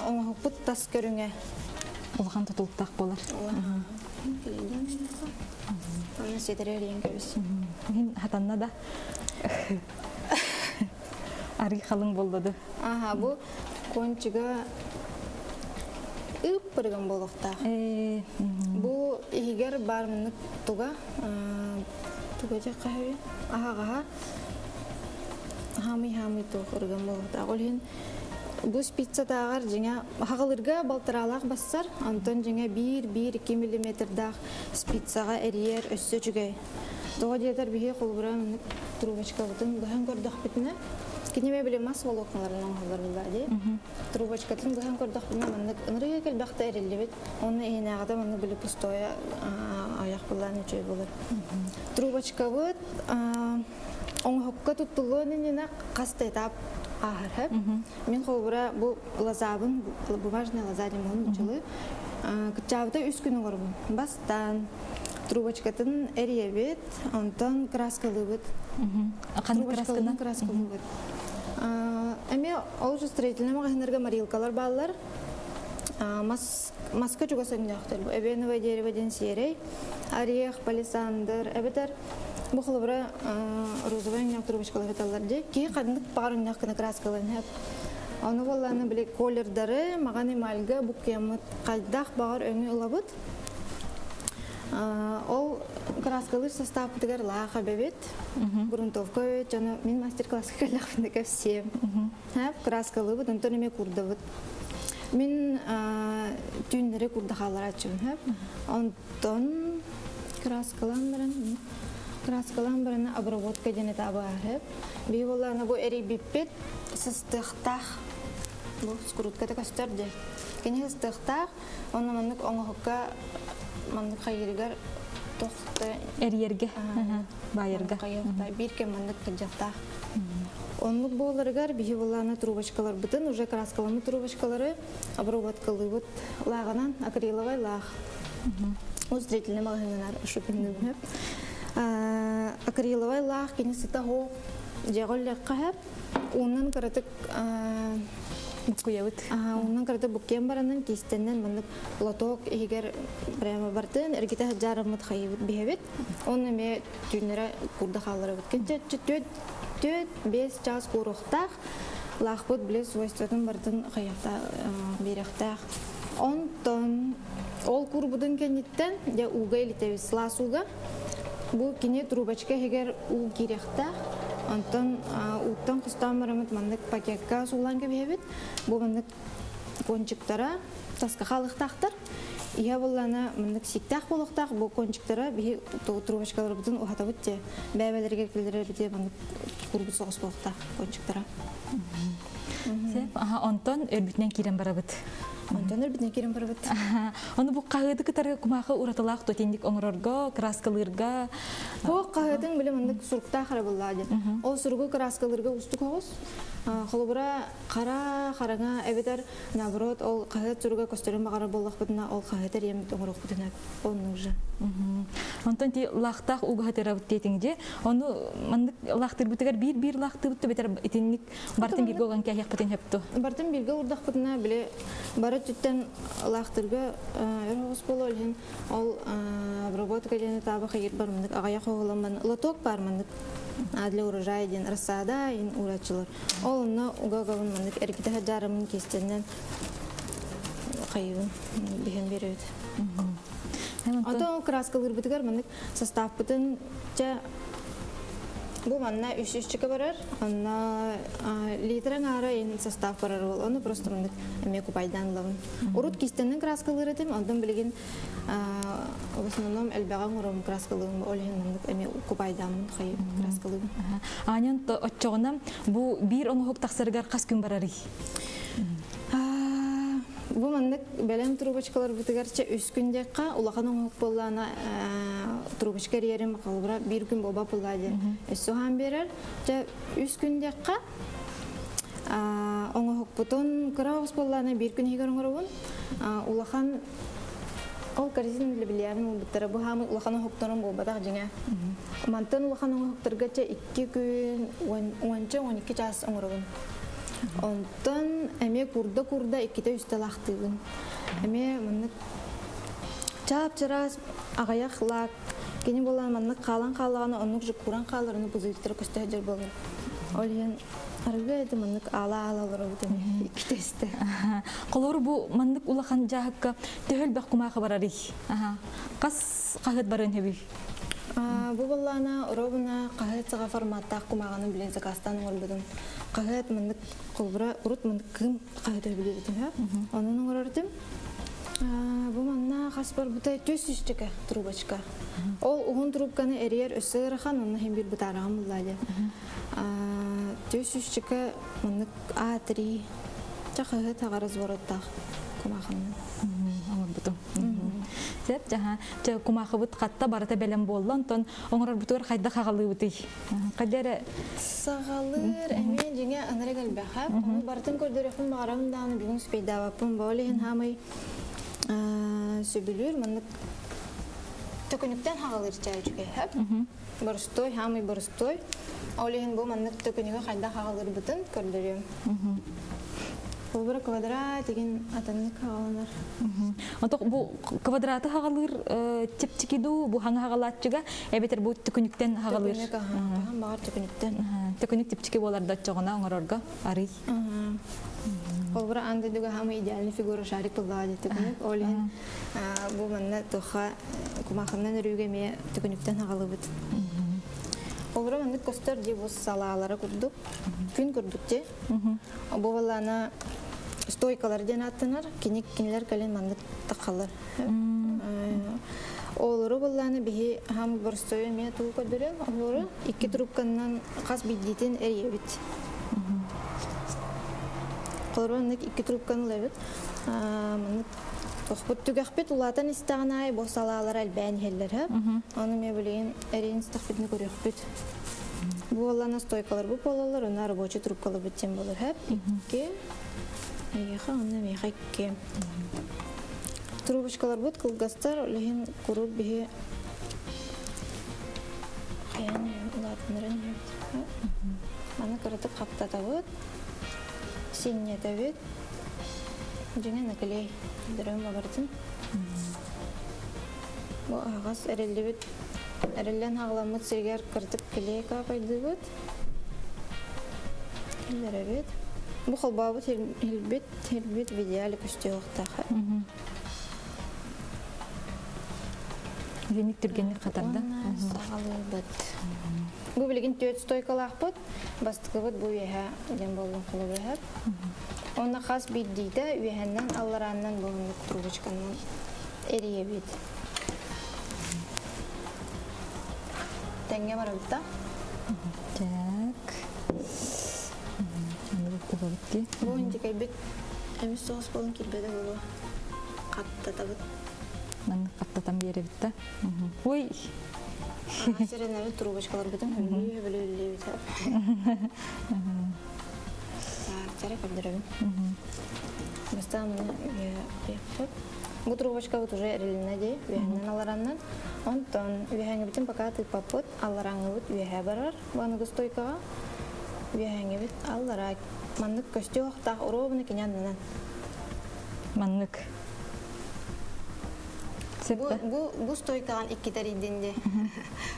оҥоһукпут тас көрүҥэ. Улахан тутулуктаах буолар. Оны ситэри өрийэн көбүс. Мин хатанна да. Арый халыҥ боллоду. Аха, бу кончига ыып-пырыган буолуохтаах. Бу иһигэр баар маннык туга туга диэххэ сөбүй? Аһаҕаһа хаамый-хаамый туох ырыган буолуохтаах. Ол иһин бу спицатааҕар дьиҥэ хаҕылырга балтараалаах бассар, онтон дьиҥэ биир-биир икки миллиметрдаах спицаҕа эрийэр өссө үчүгэй. Тоҕо диэтэр биһи холобура маннык трубочкабытын быһан көрдөхпүтүнэ, кини эмиэ били мас волокналарын оҥоһуллар буоллаа дии. Трубочкатын быһан көрдөхпүнэ маннык ынырыга кэлбэхтэ эриллибит. Онно иһинээҕитэ маннык били пустое айах буллаан үчүгэй буолар. Трубочкабыт оҥоһукка туттуллуон иннинэ хас да этап ааһар. Мин холобура бу лозабын, бумажная лоза диэн муһун кыччаабыта үс күн оҥоробун. Бастаан трубочкатын эрийэбит, онтон краскалыыбыт. Ханнык красканы? Краскалыыбыт. Эмиэ ол же строительный маҕаһыыннарга морилкалар бааллар. Мас, маска чугас өҥнөөхтөр. Эбеновое дерево диэн сиэрэй, орех, палисандр, эбэтэр бу холобура розовай өҥнөөх трубочкалар эталлар дии. Киһи ханнык баҕар өҥнөөх гына краскаларын хэп. Ону буоллааны били колердары маҕан эмальга буккуйаммыт хайдах баҕар өҥү ылабыт. Ол краскалыыр састааппытыгар лаах эбэбит, грунтовка эбит, дьону мин мастер-класска кэллэхпинэ кэпсиэм. Краскалыыбыт, онтон эмиэ курдабыт. Мин түүннэри курда хаалларааччыбын. Онтон краскалаан баран краскалаан баран обработка диэн этабы ааһып. Биһи буоллаҕына бу эрийбиппит сыстыахтаах. Бу скрутката көстөр дии. Кини сыстыахтаах, Онно маннык оҥоһукка маннык хайыырыгар тохто эрийэргэ баайарга биир кэм маннык кырдьахтаах. Оннук буоларыгар биһи буллаана трубочкаларбытын, уже краскаламмыт трубочкалары обработкалыыбыт лааҕынан, акриловай лаах. Устроительный маҕаһыыннар шопингы. Акриловай лаах кини сыта хоох дьэҕөллэххэ уунан кыратык буккуйабыт. Уунан кыратык буккуйан баранан киистэннэн маннык лоток иһигэр прямо бартын эргитэ сылдьаарыммыт хайыбыт биһэбит. Онно эмиэ түүннэрэ курда хаалларабыт. Кэнчэ 4-5 чаас кууруохтаах лаахпыт биле свойствотын барытын хайахта биэрэхтээх. Онтон ол курбутун кэнниттэн дьэ ууга илитэбит сылаас ууга. Бу кини трубочка иһигэр уу киириэхтээх. Онтон ууттан хостоон бараммыт маннык пакекка суулаан кэбиһэбит. Бу маннык кончиктара таска хаалыахтаахтар. Иһэ буоллаана маннык сииктээх буолуохтаах бу кончиктара биһи трубочкаларбытын уһатабыт дии. Бэйбэлэригэр киллэрэр бити маннык курбут соҕус буолуохтаах кончиктара. Сеп, аха, онтон өлбүтүнэн киирэн барабыт. Онтон өлбүтүнэн киирэн барабыт. Ону бу хаһыаты кытары кумаахы уратылаах тотинник оҥорорго, краскалыырга. Бу хаһыатын биле маннык суруктаах эрэ буоллаа диэн. Ол суругу краскалыырга устук оҕус. Холобура, хара хараҥа эбэтэр наоборот ол хаһыат суруга көстөрүн баҕарар буоллахпытына ол хаһыат эриэммит оҥоруохпутуна оннук же. Онтон ти лаахтаах угаһатырабыт диэтиҥ дьэ. Ону маннык лаахтыырбытыгар биир-биир лаахтыыбыт эбэтэр итинник бартын бииргэ уган кээһиэхпитин сөптө. Бартын бииргэ урдахпытына били бары өттүттэн лаахтырга өр оҕус буолуо иһин ол обработка диэн этабы хайыр бар маннык аҕыйах оҕоламман лоток бар маннык для урожая диэн рассада ин уураччылар. Ол онно уга-угабын маннык эргитэ сылдьаарыммын киистэннэн хайыбын биһэн биэрэбит. Ото ол краскалыырбытыгар маннык составпытын чэ бу манна үс үсчүкэ барар, онно литр аҥаара ин состав барар ол, ону просто маннык эмиэ купайдаан ылабын. Урут кистэнэн краскалыыр этим, онтон билигин в основном элбэҕи оҥоробун краскалыыбын, ол иһин маннык эмиэ купайдааммын хайы краскалыыбын. Ааньан оччоҕуна бу биир оҥоһук тахсарыгар хас күн барарый? Бу маннык бэлэм трубочкаларбытыгар чэ үс күн диэххэ улахан оҥоһук буоллаана трубочка эрийэрим холобура биир күн буолба буоллаа диэн өссө уһаан биэрэр. Чэ үс күн диэххэ оҥоһукпутун кыра оҕус буоллаана биир күн иһигэр оҥоробун. Улахан ол корзина для бильярдын ылбыттара бу хаамы улахан оһохторун буолбатах дьиҥэ. Мантан улахан оҥоһуктарга чэ икки күн уонча 12 чаас оҥоробун. Онтон эмиэ курда-курда иккитэ-үстэ лаахтыыбын. Эмиэ маннык чаап-чараас аҕыйах лаак кини буолан маннык хаалан хааллаҕына оннук же куран хаалар ону пузырьтара көстө сылдьар буолар. Ол иһин арыгы это маннык аала-аала олоробут эмиэ иккитэ-үстэ. Холобур бу маннык улахан дьааһыкка төһө элбэх кумаахы барарый? Хас хаһыат барыан сөбүй? Бу буоллаана оруобуна хаһыат саҕа форматтаах кумааҕыны билэн заказтаан оҥорбутум. Хаһыат маннык холобура урут маннык кыым хаһыат өбүлүүбүтүм һэ. Онон оҥорор этим. Бу манна хас барбыта түс үстүкэ трубочка. Ол уһун трубканы эрийэр өссө ыарахан, онно иһин биир бытаараҕым буллаа диэн. Түс үстүкэ маннык А3 ча хаһыат аҕа развороттаах кумаахыннан. Оҥорбутум. Сөп, жаха, чэ кумаахыбыт хатта барыта бэлэм буолла, онтон оҥорорбутугар хайдах аҕалыыбытый? Хайда эрэ Саҕалыыр эмиэ дьиҥэ ынырык элбэхэ. Ону барытын көрдөрүөхпүн баҕарабын даҕаны бүгүн успейдаабаппын. Ол иһин хаамай сөбүлүүр маннык төкүнүктэн хаҕалыыр чай үчүгэй Боростуой, хаамай боростуой. Ол иһин бу маннык төкүнүгү хайдах хаҕалыырбытын көрдөрүөм. Холобура квадрат игин атыннык хаҕаланар. Ото бу квадраты хаҕалыыр чэпчэки дуу, бу хаҥа хаҕалааччыга эбэтэр бу төкүнүктэн хаҕалыыр. Төкүнүк аха, баҕар төкүнүктэн. Төкүнүк чэпчэки буолар да оччоҕуна оҥорорго арый. Холобура аан дойдуга хаамай идеальный фигура шарик тыллаҕа дии төкүнүк. Ол иһин бу манна туха кумахыннан өрүүгэ эмиэ төкүнүктэн хаҕалыбыт. Холобура маннык көстөр дии бу салаалара курдук, күн курдук дии. Бу балаана стойкалар диэн ааттанар, кини кинилэр кэлин маннык тахалар. Олору буллааны биһи хам боростойу эмиэ туу көрдөрөм. Олору икки трубканан хас биддитин эрийэбит. Олору маннык икки трубканы ылабыт. Маннык Тохпут түгэхпит улаатан истэҕин аайы бу салаалара элбээн иһэллэр. Ону эмиэ билигин эрийэн истэхпитинэ көрүөхпүт. Буоллана стойкалар бу буолаллар, онно рабочий трубкалар бүттен болар хэп. Икки. Эйиэхэ, онно миэхэ икки. Трубочкалар бут кылгастар, олехин курук биһи хайан улаатыннаран иһэбит. Маны кыратык хаптатабыт, синньэтэбит. Дьиҥэ наклей дөрөм бабардым. Бу аһаҕас эриллибит, эриллэн хаҕыламмыт сиригэр кырдык клей каапайдыыбыт. Киллэрэбит. Бу холбообут хилбит, хилбит в идеале көстүөхтаах. Итинник түргэнник хатарда. Саҕалыыбыт. Бу билигин түөрт стойкалаахпыт. Бастакыбыт бу үөһэ диэн буоллун холобур Онно хас биирдиитэ үөһэннэн алларааннан буолуннук трубочканан эрийэбит. Тэҥҥэ барабыт да? Так. Бу индикэйбит эмис соҕус буолан киирбэтэ буолуо. Хаттатабыт. Маннык хаттатан биэрэбит да. Ой. Сиренэбит трубочкаларбытын хөбүлүү-хөбүлүү Так, чара көрдөрөбүн. Бастаан маны үһэ Бу трубочкабыт уже эрилинэ дии, үөһэннэн алараннан. Онтон үөһэҥҥибитин пока тыыппаппыт, алларааҥҥыбыт үөһэ барар бу стойкаҕа. Үөһэҥҥибит аллараа. Маннык көстүү охтаах уруобуна кини аннынан. Маннык. Бу, бу, бу стойкаҕан икки тэрийдин дии.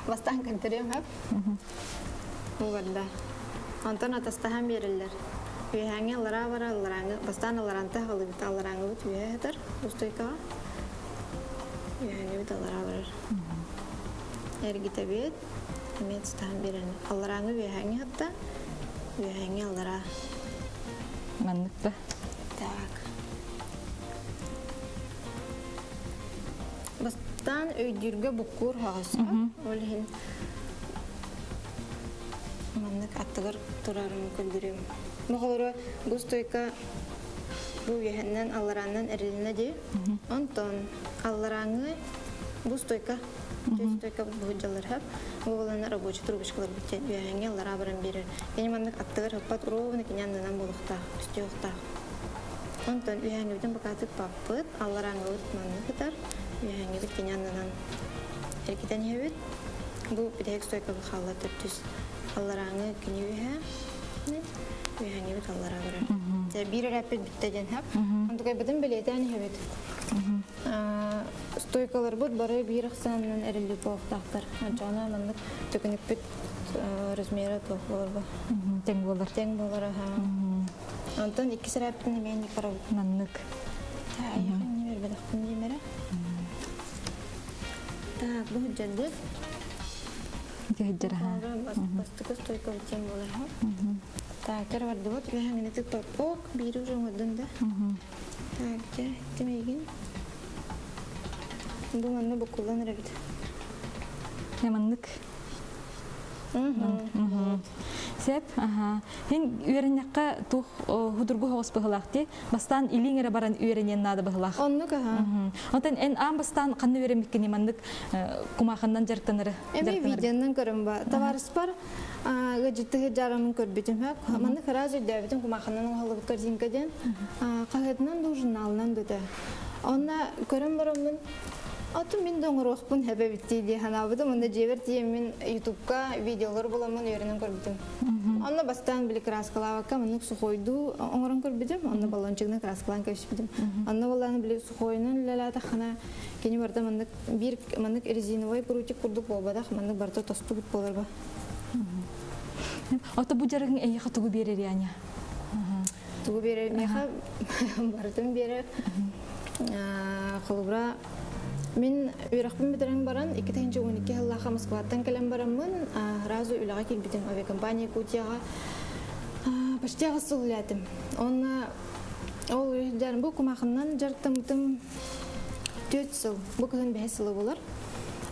Бастаан көрдөрүөм хөп. Бу барда. Онтон атастаһан биэрэллэр. Үөһээҥҥи аллараа бара алларааҥы, бастаан аллараанта аҕалыбыт, алларааҥыбыт үөһэ сытар бу стойкаҕа. Үөһээҥҥибит аллараа барар. Эргитэбит, эмиэ атастаһан биэрэллэр. Алларааҥы үөһээҥҥи сытта, үөһээҥҥи аллараа. Маннык да. Так. Бастаан өйдүүргэ буккуур хаҕыс. Ол иһин маннык аттыгар турарын көрдөрүөм. Бу холоро бу стойка бу үөһэннэн алларааннан эрилинэ дии. Онтон алларааҥҥы бу стойка стойка бу дьаллар хап. Бу болана рабочий трубочкалар бүттен үөһэҥҥи аллараа баран биэрэр. Кини маннык аттыгар хаппат ровно кини аннынан буолуохтаах, түстүөхтаах. Онтон үөһээҥҥибитин бакаатык паппыт, алларааҥҥыбыт маннык ытар, үөһээҥҥибит кини аннынан эргитэн иһэбит. Бу бүтэһик стойкаҕа хаалла төрдүс алларааҥы кини үөһээ, үөһээҥҥибит аллараа барар. Дьэ, биир эрээппит бүттэ диэн хап. Онтукайбытын бэлиэтээн иһэбит. Стойкаларбыт бары биир ахсаанынан эриллибит буолуохтаахтар. Оччоҕуна маннык төкүнүкпүт размера туох буолар бу? Тэҥ буолар. Тэҥ буолар, аха. Онтон иккис эрээппитин эмиэ инник барабыт. Маннык. Айахын ньимэрбэтэхпин диэмэрэ. Так, бу сылдьардыт. Сылдьар Бастакы стойка бутен буолар. Так, кер бардыбыт. Үөһэҥини тыппаппок, биири уже оҥордун да. Так, дьэ, тимейгин. Бу манна буккуллан эрэбит. Маннык. Сеп, аха. Хин үөрэннэххэ тух худургу хоҕус быһылаах ти. Бастаан илиҥ эрэ баран үөрэниэн наада быһылаах. Оннук аха. Онтон эн аан бастаан ханна үөрэммиккини маннык кумааханнан дьарыктанары Эми видеонан көрөн ба. Товарыспар ыдьыттыһы жарамын көрбүтүм хөп. Маннык ыраас өйдөөбүтүм кумааханнан оҥоһуллубут корзинка диэн. Хаһыатынан дуу, журналынан дута. Онно көрөн бараммын Аты мин да оҥоруохпун хэбэ биттии дии санаабытым. Онно дьиэбэр тиийэммин ютубка видеолар буламмын үөрэнэн көрбүтүм. Онно бастаан били краскалаабакка маннык сухойдуу оҥорон көрбүтүм. Онно баллончигынан краскалаан кэбиспитим. Онно баллааны били сухойунан үлэлээтэххинэ кини барыта маннык биир маннык резиновай прутик курдук буолбатах, маннык барыта тостубут буолар ба. Ото бу дьарыгыҥ эйиэхэ тугу биэрэр Аня? Тугу биэрэр? Миэхэ барытын биэрэр. Холобура, мин үөрэхпин бүтэрэн баран 2012 сыллаахха Москваттан кэлэн бараммын сразу үлэҕэ киирбитим авиакомпания Якутияҕа почти аҕыс сыл үлээтим. Онно ол бу кумаахыннан дьарыктаммытым түөрт сыл, бу кыһын бэһис сыла буолар.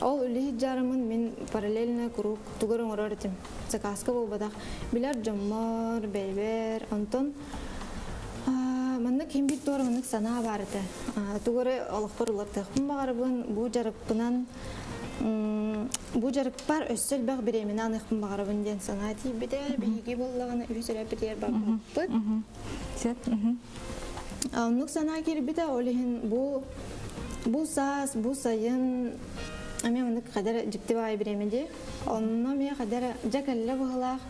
Ол үлэһит дьарымын мин параллельно куруук тугар оҥорор этим. Заказка буолбатах. Билэр дьоммор, бэйбэр, онтон маннык ким биир туора маннык санаа баар этэ. Тугу эрэ олохпор улартыахпын баҕарабын, бу дьарыкпынан Бу дьарыкпар өссө элбэх бириэмэни аныахпын баҕарабын диэн санаа тиийбитэ. Биһиги буоллаҕына үһүс өрөппүтүгэр барбыппыт. Оннук санаа киирбитэ, ол иһин бу бу саас, бу сайын эмиэ оннук хадара дьикти баайы бириэмэ дии. Онно эмиэ хадара дьэ кэллэ быһылаах.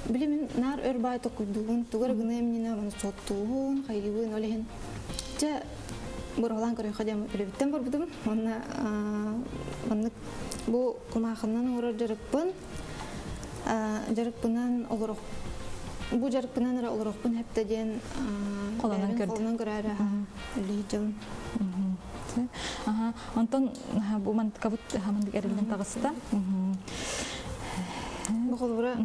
Били мин наар өр баай токуйдугун, тугу эрэ гыныам иннинэ маны суоттуугун, хайыыбын, ол иһин дьэ быралаан көрүөххэ диэн үлэбиттэн барбытым. Уонна маннык бу кумаахынан оҥорор дьарыкпын дьарыкпынан олорох бу дьарыкпынан эрэ олорохпун хэптэ диэн холонон көрдүм. Холонон көрөөрө үлэһит дьон. Аха, онтон бу мантыкабыт хамандык эриллэн таҕыста. Бу холобура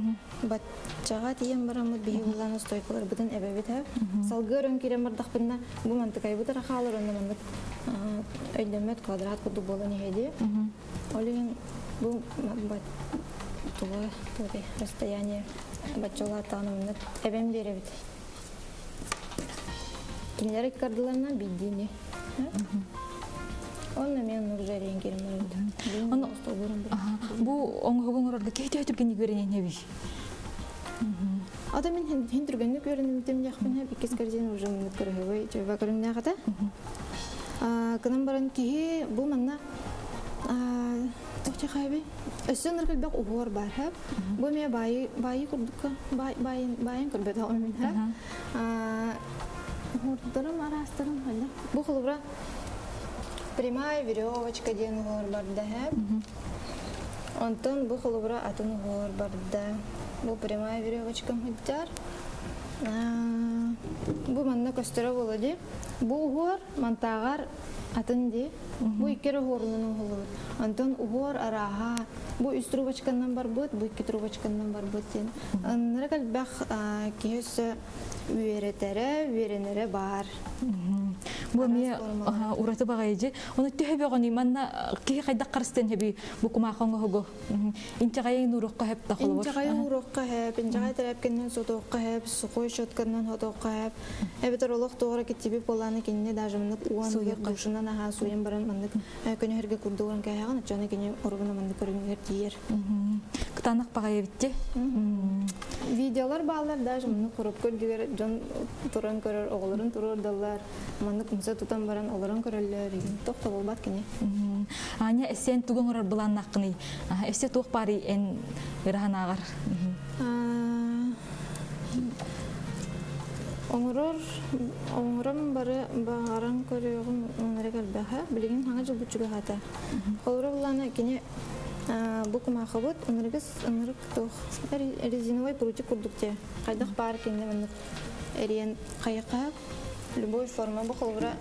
баччаҕа тиийэн бараммыт биһи буллаан устойкаларбытын эбэбит һэ. Салгыы өрөн киирэн бардахпытына бу мантыкайбыт эрэ хаалар онно маннык өйдөммөт квадрат курдук буолан иһэди. Ол иһин бу туга расстояние баччалааттаҕына маннык эбэн биэрэбит. Кинилэр иккардыларынан биирдиини. Онно мен оннук жарыйан кирим барбыт. Бу оҥоһугу оҥорорго киһи төһө түргэнник үөрэнэн эбий? Ата мин хин түргэнник үөрэнэммитим диэхпин хэп иккис корзина уже мынык көрөһөбөй чөйбө көрүҥнээх этэ. Кынан баран киһи бу манна тохча хайбый өссө ынырык элбэх уһуор бар хэп. Бу эмиэ баайы баайы курдукка баайын баайын көрбөтөҕүм мин хэп. Уһуурдарым араастарым ханна. Бу холобура прямая веревочка диэн уһуор барда хэп. Онтон бу холобура атын уһуор барда. Бу прямая веревочка сылдьар. Бу манна көстөрө буолуо дии. Бу уһуор мантааҕар атын дии. Бу икки эрэ уһуорунан уһуллубут. Онтон уһуор арааһа бу үс трубочканан барбыт, бу икки трубочканан барбыт диэн. Ыннарык элбэх киһи өссө үөрэтэрэ, үөрэнэрэ баар. Бу эмиэ ураты баҕайы Оны төһө бөҕөнүй манна киһи хайдах харыстыан хөбүй бу кумаах оҥоһугу инчэҕэйин уруохха хөп да холобур. Инчэҕэйин уруохха хөп, инчэҕэй тэрэпкэннэн сотуохха хөп, сухой щетканан сотуохха хөп. Эбэтэр олох туора киттиби буолааны кинини даже маннык уон душунан аһаа сууйан баран маннык көнөһөргө курдугуран кээһэҕин оччону кини орубуна маннык көрүҥүгэр тиийэр. Кытаанах баҕайы эбитти. Видеолар бааллар даже маннык коробка үрдүгэр дьон туран көрөр, оҕолорун туруордаллар, маннык умса тутан баран олорон көрөллөр, тох да буолбат кини. Аня, эссен тугу оҥорор былааннааххыный? Өссө туох баарый эн ыраһанааҕар? Оҥорор оҥорон бары баҕаран көрүөҕүм оннура кэлбэхэ. Билигин хаҥа дьылбыт чугаһаата. Холобура буллаана кини бу кумаахыбыт ынырыгыс ынырык туох резиновый прутик курдук те. Хайдах баар кинини маннык эриэн хайыха любой форма бу холобура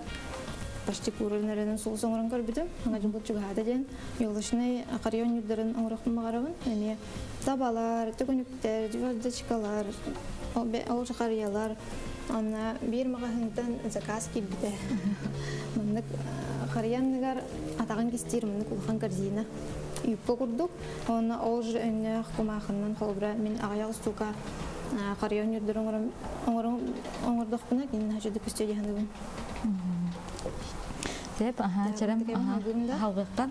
почти куурун эрэнэн сулус оҥорон көрбүтүм. Хаҥа дьылбыт чугаһаата диэн елочный акарьон ньурдарын оҥорохпун баҕарабын. Эмиэ табалар, төкүнүктэр, звездочкалар, ол харыйалар. Онно биир маҕаһыынтан заказ киирбитэ. Маннык харыйа анныгар атаҕын кистиир маннык улахан корзина юбка курдук. Онно ол же өҥнөөх кумаахыннан холобура мин аҕыйах устуука харыйа оҥордор оҥордохпуна кинини хачыды көстүө дии саныыбын. Деп, аха, чэрем, аха, халгыкка.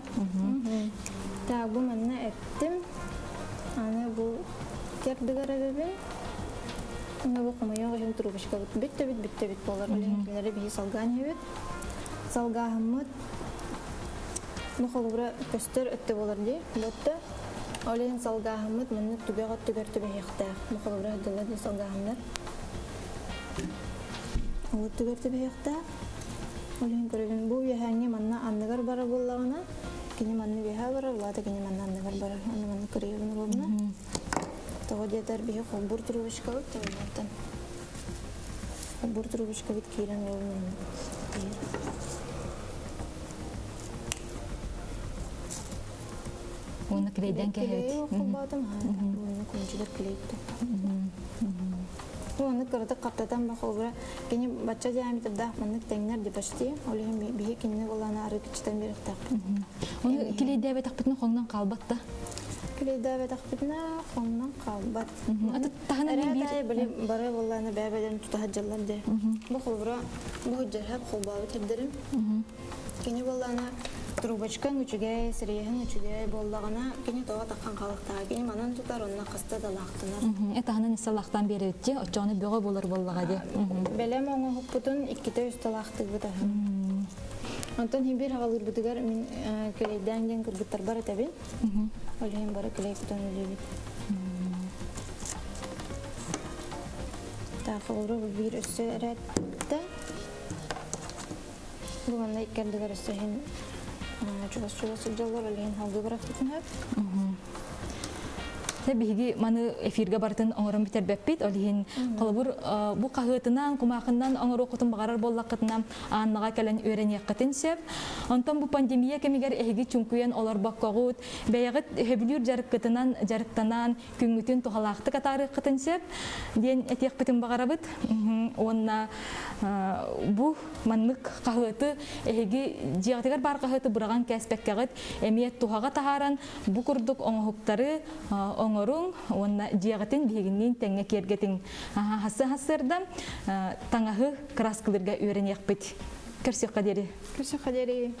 Так, бу манна эттим. Аны бу кердигер эбэбин. Аны бу хомойуох иһин трубочкабыт бүттэ-бүт бүттэ-бүт буолар. Билигин кинилэри биһи салгаан иһэбит. Салгааһыммыт бу холобура көстөр өттө буолар дии. Бу өттө. Ол иһин салгааһыммыт маннык түгэх өттүгэр түбэһиэхтээх. Бу холобура сылдьаллар дии салгааһыннар. Ол өттүгэр түбэһиэхтээх. Ол иһин көрөбүн, бу үөһээҥҥи манна анныгар барар буоллаҕына, кини манна үөһээ барар, улаата кини манна анныгар барар. Аны манна кырыйабын уруобуна. Тоҕо диэтэр биһи холбуур трубочкабыт тымныттан. Холбуур трубочкабыт киирэн уруобуна маннык. Уонна клейден кэһэбит. Холбоотум, уонна күнчүлэр клейттэ. Уонна кыратык хаптатан бахолбура кини бачча диаметрдаах маннык тэҥнэр ди почти. Ол иһин биһи кинини булаана арыы кичитэн биэриэхтээхпит. Оны клейдээбэтэхпитинэ хоҥнон хаалбат да? Клейдээбэтэхпитинэ хоҥнон хаалбат. Аты таһынан биир били бары буллаана бэйэ-бэйэлэрин тута сылдьаллар ди. Бу холбура бу сылдьар холбообут хэрдэрим. Кини буллаана Трубочкаҥ үчүгэй, сириэһиҥ үчүгэй буоллаҕына, кини тоҕо таххан хаалыахтаах. Кини манан тутар, онно хаста да лаахтанар. Этаһынан иссе лаахтаан биэрэбитти, оччоҕуна бөҕө буолар буоллаҕа дии. Бэлэм оҥоһукпутун иккитэ-үстэ лаахтыыбыт аһы. Онтон хин биир хаҕалыырбытыгар мин кэлэйдээн диэн кыргыттарбар этэбин. Ол иһин бары клей кутан үлүүбүт. Так, холобура бу биир өссө эрэттэ. Бу манна иккэрдигэр өссө иһин чугас-чугас сылдьаллар, ол иһин салгыы барахпытын сөп. Биһиги маны эфиргэ барытын оҥорон бүтэрбэппит. Ол иһин холобур бу хаһыатынан, кумаахынан оҥоруоххутун баҕарар буоллаххытына Аннаҕа кэлэн үөрэниэххитин сөп. Онтон бу пандемия кэмигэр эһиги чуҥкуйан олорбоккоҕут, бэйэҕит сөбүлүүр дьарыккытынан дьарыктанан күҥҥүтүн туһалаахтык атаарыаххытын сөп диэн этиэхпитин баҕарабыт. Уонна бу маннык хаһыаты эһиги дьиэҕитигэр баар хаһыаты быраҕан кээспэккэҕит эмиэ туһаҕа таһааран бу курдук оҥоһуктары оҥоруҥ уонна дьиэҕитин биһигинниин тэҥҥэ киэргэтиҥ. Хассы-хассыарда таҥаһы кырааскалыырга үөрэниэхпит. Көрсүөххэ диэри. Көрсүөххэ диэри.